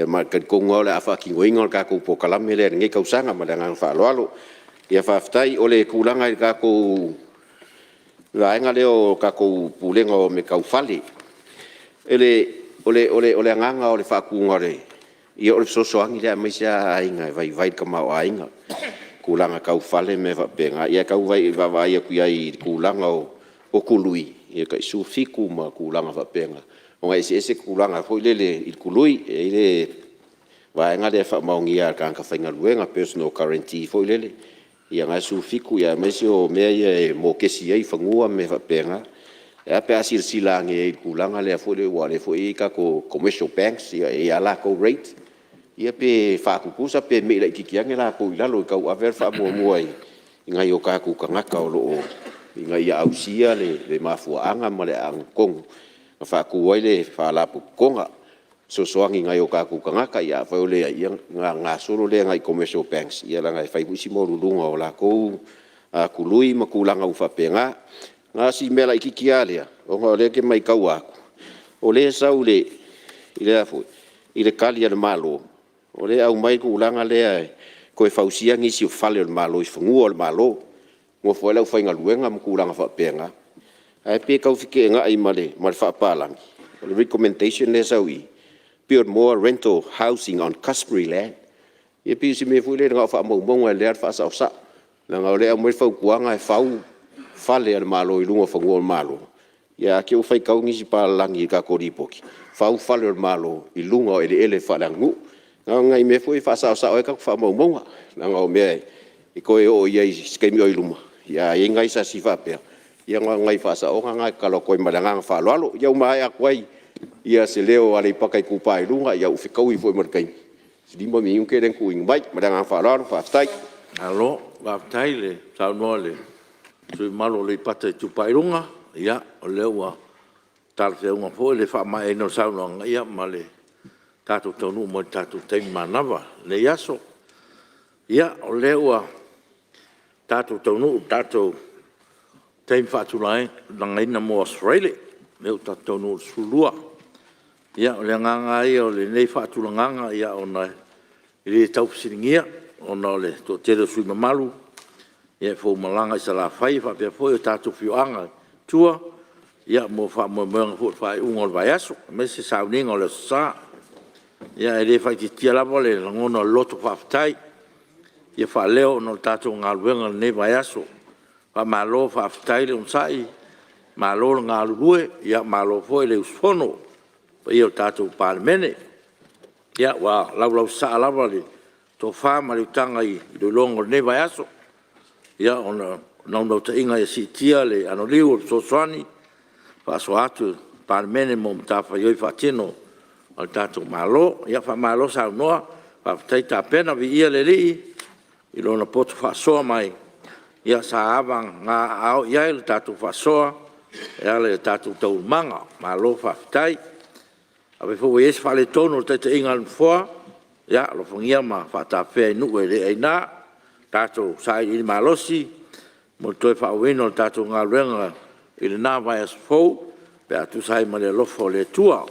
Speaker 13: ma e talitonu lava o le a faatinoina le tatou polokalame lea i lenei tausaga. Ma le agaga faaaloalo. Ia faafetai. O le tulaga i le tatou vaega lea o le tatou Pulega o mea tau fale. O le agaga o le faatuina o le… ia o le fesoasoani lea aemaise lava aiga e vaivai le tamaoaiga i tulaga tau fale ma mea faapena. Ia e tau vaavaai atu i ai i le tulaga o tului, ia tai 17 ma tulaga faapena, aua e eseese tulaga foi lele i le tului. E i ai le vaega lea e faamaonia e le tagata faigaluega, personal guarantee foi lele, ia lena e 17, aemaise o mea ia e mokesi ai fanua ma mea faapena. Ae a pe a silasila ane i ai i le tulaga lea aua o lea foi e i ai tatou commercial banks, e i ai lava latou rate, ia pe faatutusa pe mei laitiiti ane latou i lalo e tau ave lava le faamuamua i nai o tatou tagata o lo o… ina ia ausia le mafuaaga ma le amiotonu na faatu ai le Faalapotopotoga. E fesoasoani i nai o tatou tagata. Ia afai e leai, ia ona gasolo lea i nai commercial banks, leaga e fai foi si maualuluga o latou tului ma tulaga uma faapena. Na o si mea laitiiti lava lea, ona o lea ou te maitaua atu, o lea e sau i le Tali a le Malo, o lea e aumai le tulaga lea e toe fausia nisi o fale o le Malo i fanua o le Malo e nonofo ai le aufaigaluega ma tulaga faapena. Ae pei e tau feteenai ma le faapalagi, o le recommendation lea e sau i i, build more rental housing on customary land. Ia pei o se mea foi lele na o faamaumauga e lelei lava le faasaosao, leaga o lea e aumai le fautuaga e fau fale a le Malo i luga o fanua o le Malo, ae te i ua faitau nisi papalagi i le tatou Lipoti, fau fale o le Malo i luga o eleele faaleaganuu. Na o ni nai mea foi ia e faasaosao ai tatou faamaumauga, leaga o mea e toe oo i ai i se taimi o i luma, a i ai nai sasi faapea, ia na o nai faasaoga na e tatalo atu ai ma le agaga faaaloalo. Ia ua maea atu ai se leo o Aleipata Itupa i Luga, ua fetaui foi ma le taimi, se 5 minute lea na tuuina mai. Ma le agaga faaaloalo faafetai.
Speaker 1: Malo faafetai le saunoa i le sui usufono mamalu o Aleipata Itupa i Luga. Ia o lea ua talafeauga foi le faamaeaina o le saunoaga ma le tatou taunuu mai i le tatou taimi manava o lenei aso. Ia, o lea ua tatou taunuu i le tatou taimi faatulagaina mo aso Faraile, lea ua tatou taunuu i le 12:00. Ia o le agaga lava ia o lenei faatulagaga ona e le tau fesiligia ona o le toatele o sui usufono mamalu e fou malaga i Salafai e faapea foi o tatou afioaga i tua mo faamoemoega foi i le faaiuga o le vaiaso aemaise sauniga o le Aso Sa. Ae le faaitiitia lava le lagona o le loto faafetai e fia faaleo ona o le tatou galuega i lenei vaiaso. Faamalo faafetai le onosai, malo le galulue, malo foi le usufono i le paia o le tatou Palemene. Ua laulausasaa lava le tofa ma le utaga i iloiloga o lenei vaiaso ona o le naunautaiga ia siitia le anoliu o le fesoasoani faasoa atu a le Palemene mo matafaioi faatino a le tatou Malo. Ia faamalo saunoa, faafetai tapena, viia le Alii i Lona poto faasoa mai sa avagaaao i ai le tatou faasoa e ala i a tatou taualumaga. Malo faafetai. Afai foi ua i ai se faaletonu o le taitaiga a le Nofoa, ia alofagia ma faatafea i nuu e le aina. Tatou sailiili malosi mo le toe faaauauina o le tatou galuega i lena vaiaso fou pe a tusa ai ma le alofa o le Atua.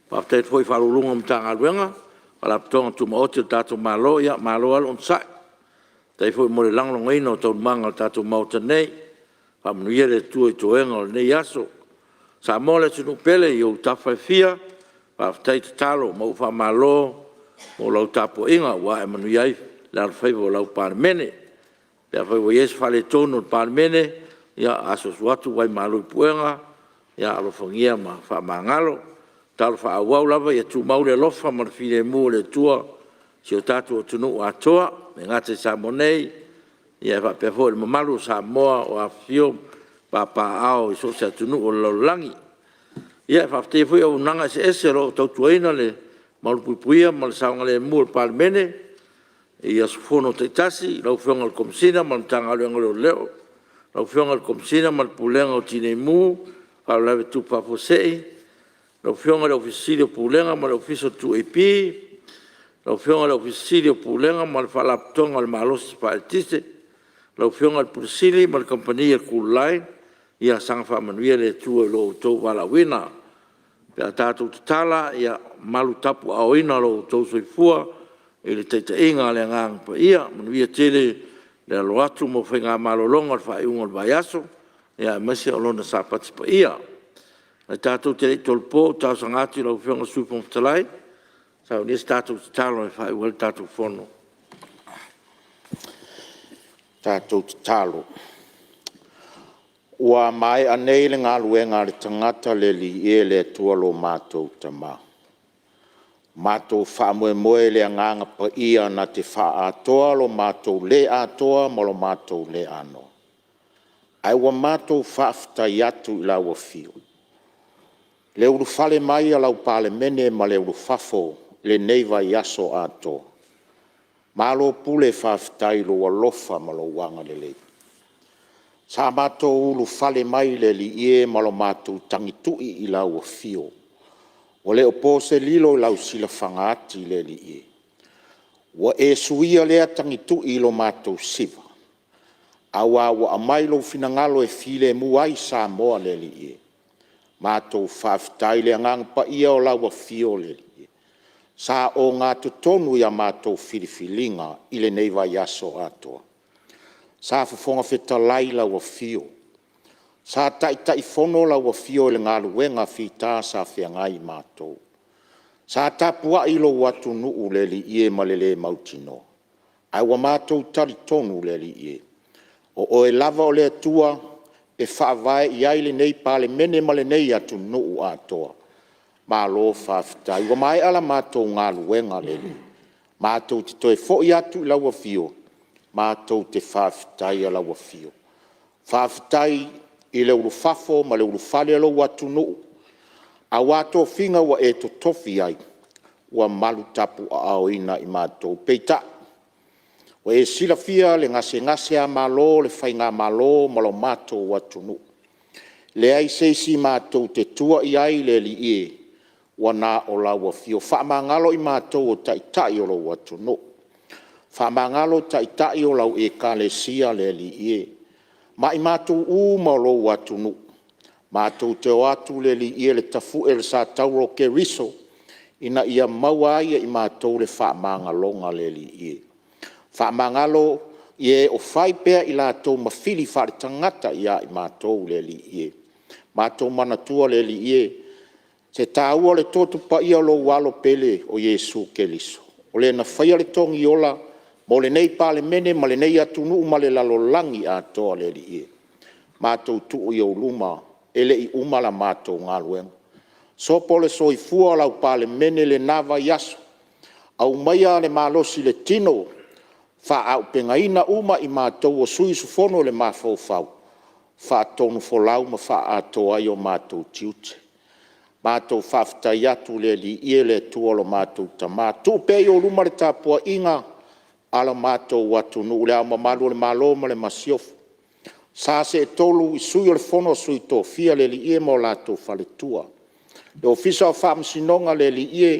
Speaker 1: Faafetai atu foi i Ofisa Sili o Pulega o Matagaluega ma Faalapotopotoga Tumaoti a le tatou Malo, ia malo lava le onosai. Faafetai foi mo le lagolagoina o taualumaga o le tatou Maota nei. Faamanuia le Atua i toega o lenei aso. Samoa le atunuu pele i ou tafa e fia, faafetai tatalo ma ua faamalo mo lau tapuaiga ua ae manuia ai le alofaiva o lau Palemene. Pe afai ua i ai se faaletonu o le Palemene, ia asuasu atu vaimalu i puega ia alofagia ma faamagalo. Tatalo faaauau lava ia tumau le alofa ma le filemu o le Atua i si o tatou atunuu atoa, e le gata i Samoa nei ae faapea foi le mamalu o Samoa o afifio ma papaaao i so o se atunuu o le lalolagi. Ia e faafetaia foi auaunaga eseese o lo o tautuaina le malupuipuia ma le saogalemu o le Palemene i aso fono taitasi, lau Afioga i le Komesina ma le Matagaluega o Leoleo, lau Afioga i le Komesina ma le Pulega o Tinei Mu ma Faalavelave Tutupu Faafuasei, lau Afioga i le Ofisa Sili o Pulega ma le Ofisa o le 2AP, lau Afioga i le Ofisa Sili o Pulega ma le Faalapotopotoga o le Malosi Faa-Eletise, lau Afioga i le Ofisa Sili ma le Kamupani a le Kooline, ia saga faamanuia le Atua i lo outou valaauina. Pe a tatou tatala, ia malu tapuaaoina lo outou soifua i le taitaiga a le Agaga Paia. Manuia tele le alo atu mo faiga malologa o le faaiuga o le vaiaso aemaise o lona Sapati Paia. Ae tatou te le i tolopo ou te talosaga atu i lau Afioga i le Sui Fofoga Fetalai e saunia se tatou tatalo e faaiu ai le tatou Fono.
Speaker 14: Ua maea nei le galuega a le tagata le Alii e, le Atua lo matou Tama. Matou faamoemoe i le Agaga Paia na te faaatoa lo matou le atoa ma lo matou le anoa, ae ua matou faafetai atu i lau Afio, le ulufale mai a lau Palemene ma le ulufafo i lenei vaiaso atoa, malo pule faafetai i lou alofa ma lou agalelei. Sa matou ulufale mai le Alii e ma lo matou tagitui i lau Afio, ua le o po se lilo i lau silafaga ati le Alii e. Ua e suia lea tagitui i lo matou siva aua ua aumai lou finagalo e filemu ai Samoa le Alii e. Matou faafetai i le Agaga Paia o lau Afio le Alii e, sa ogatotonu i a matou filifiliga i lenei vaiaso atoa. Sa fofoga fetalai lau Afio, sa Taitaifono lau Afio i le galuega fita sa feagai matou. Sa tapuai lou atunuu le Alii e ma le le mautinoa, ae ua matou talitonu le Alii e, o Oe lava o le Atua e faavae i ai lenei Palemene ma lenei atunuu atoa. Malo faafetai. Ua maea la matou galuega le Alii, matou te toe foi atu i lau Afio matou te faafetaia lau Afio. Faafetai i le ulufafo ma le ulufale o lou atunuu aua tofiga ua e totofi ai, ua malu tapuaaoina i matou. Peitai, ua e silafia le gasegaseamalo o le faigamalo ma lo matou atunuu, e leai se isi matou te tua i ai le Alii e, ua na o lau Afio. Faamagalo i matou o Taitai o lou atunuu, faamagalo Taitai o lau Ekalesia le Alii e, ma i matou uma o lou atunuu. Matou te o atu le Alii e i le tafue o le satauro o Keriso ina ia maua ai e i matou le faamagaloga le Alii e. Faamagalo e o fai pea i latou ma fili faaletagata ia i matou le Alii e. Matou manatua le Alii e, se taua o le toto paia o lou Alo pele o Iesu Keriso, o Le na faia le togiola mo lenei Palemene ma lenei atunuu ma le lalolagi atoa le Alii e. Matou tuu i ou luma, e le i uma la matou galuega. Sopo le soifua o lau Palemene i lena vaiaso, aumaia le malosi i le tino, faaauupegaina uma i matou o sui usufono le mafaufau, faatonufolau ma faaatoa ai o matou tiute. Matou faafetai atu i le Alii e, le Atua o lo matou Tama, tuu pea i ou luma le tapuaiga a lo matou atunuu, Le Ao Mamalu o le Malo ma le Masiofo, sa seetolu i Sui o le Fono a Sui Tofia le Alii e ma o latou Faletua, le Ofisa o Faamasinoga le Alii e,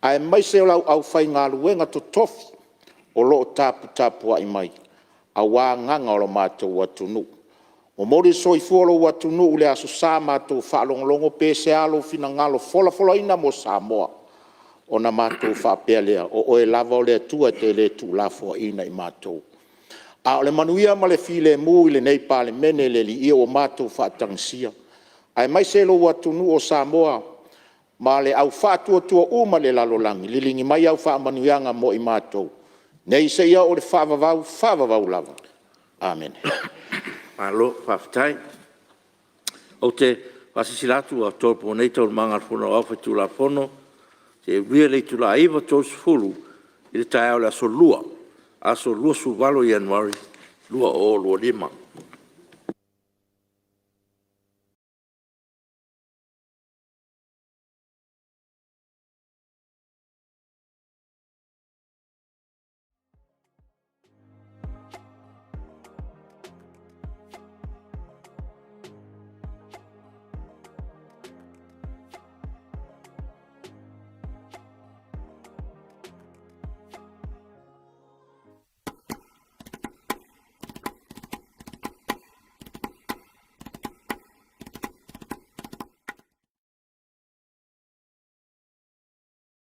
Speaker 14: aemaise o lau aufaigaluega totofi o lo o taputapuai mai aua agaga o lo matou atunuu. Momoli le soifua o lou atunuu i le Aso Sa matou faalogologo pe sea lou finagalo folafolaina mo Samoa, ona matou faapea lea, o Oe lava o le Atua e te le tuulafoaiina i matou. A o le manuia ma le filemu i lenei Palemene le Alii e ua matou faatagisia, aemaise lou atunuu o Samoa ma le au faatuatua uma i le lalolagi, liligi mai au faamanuiaga mo i matou nei seia oo i le faavavau, faavavau lava. Amene. Malo faafetai. Ou te faasilasila atu ua tolopo nei Taualumaga a le Fono Aoao Faitulafono seia uia i le itula e 9:30 i le taeao o le Aso Lua, aso 28 Ianuari 2025.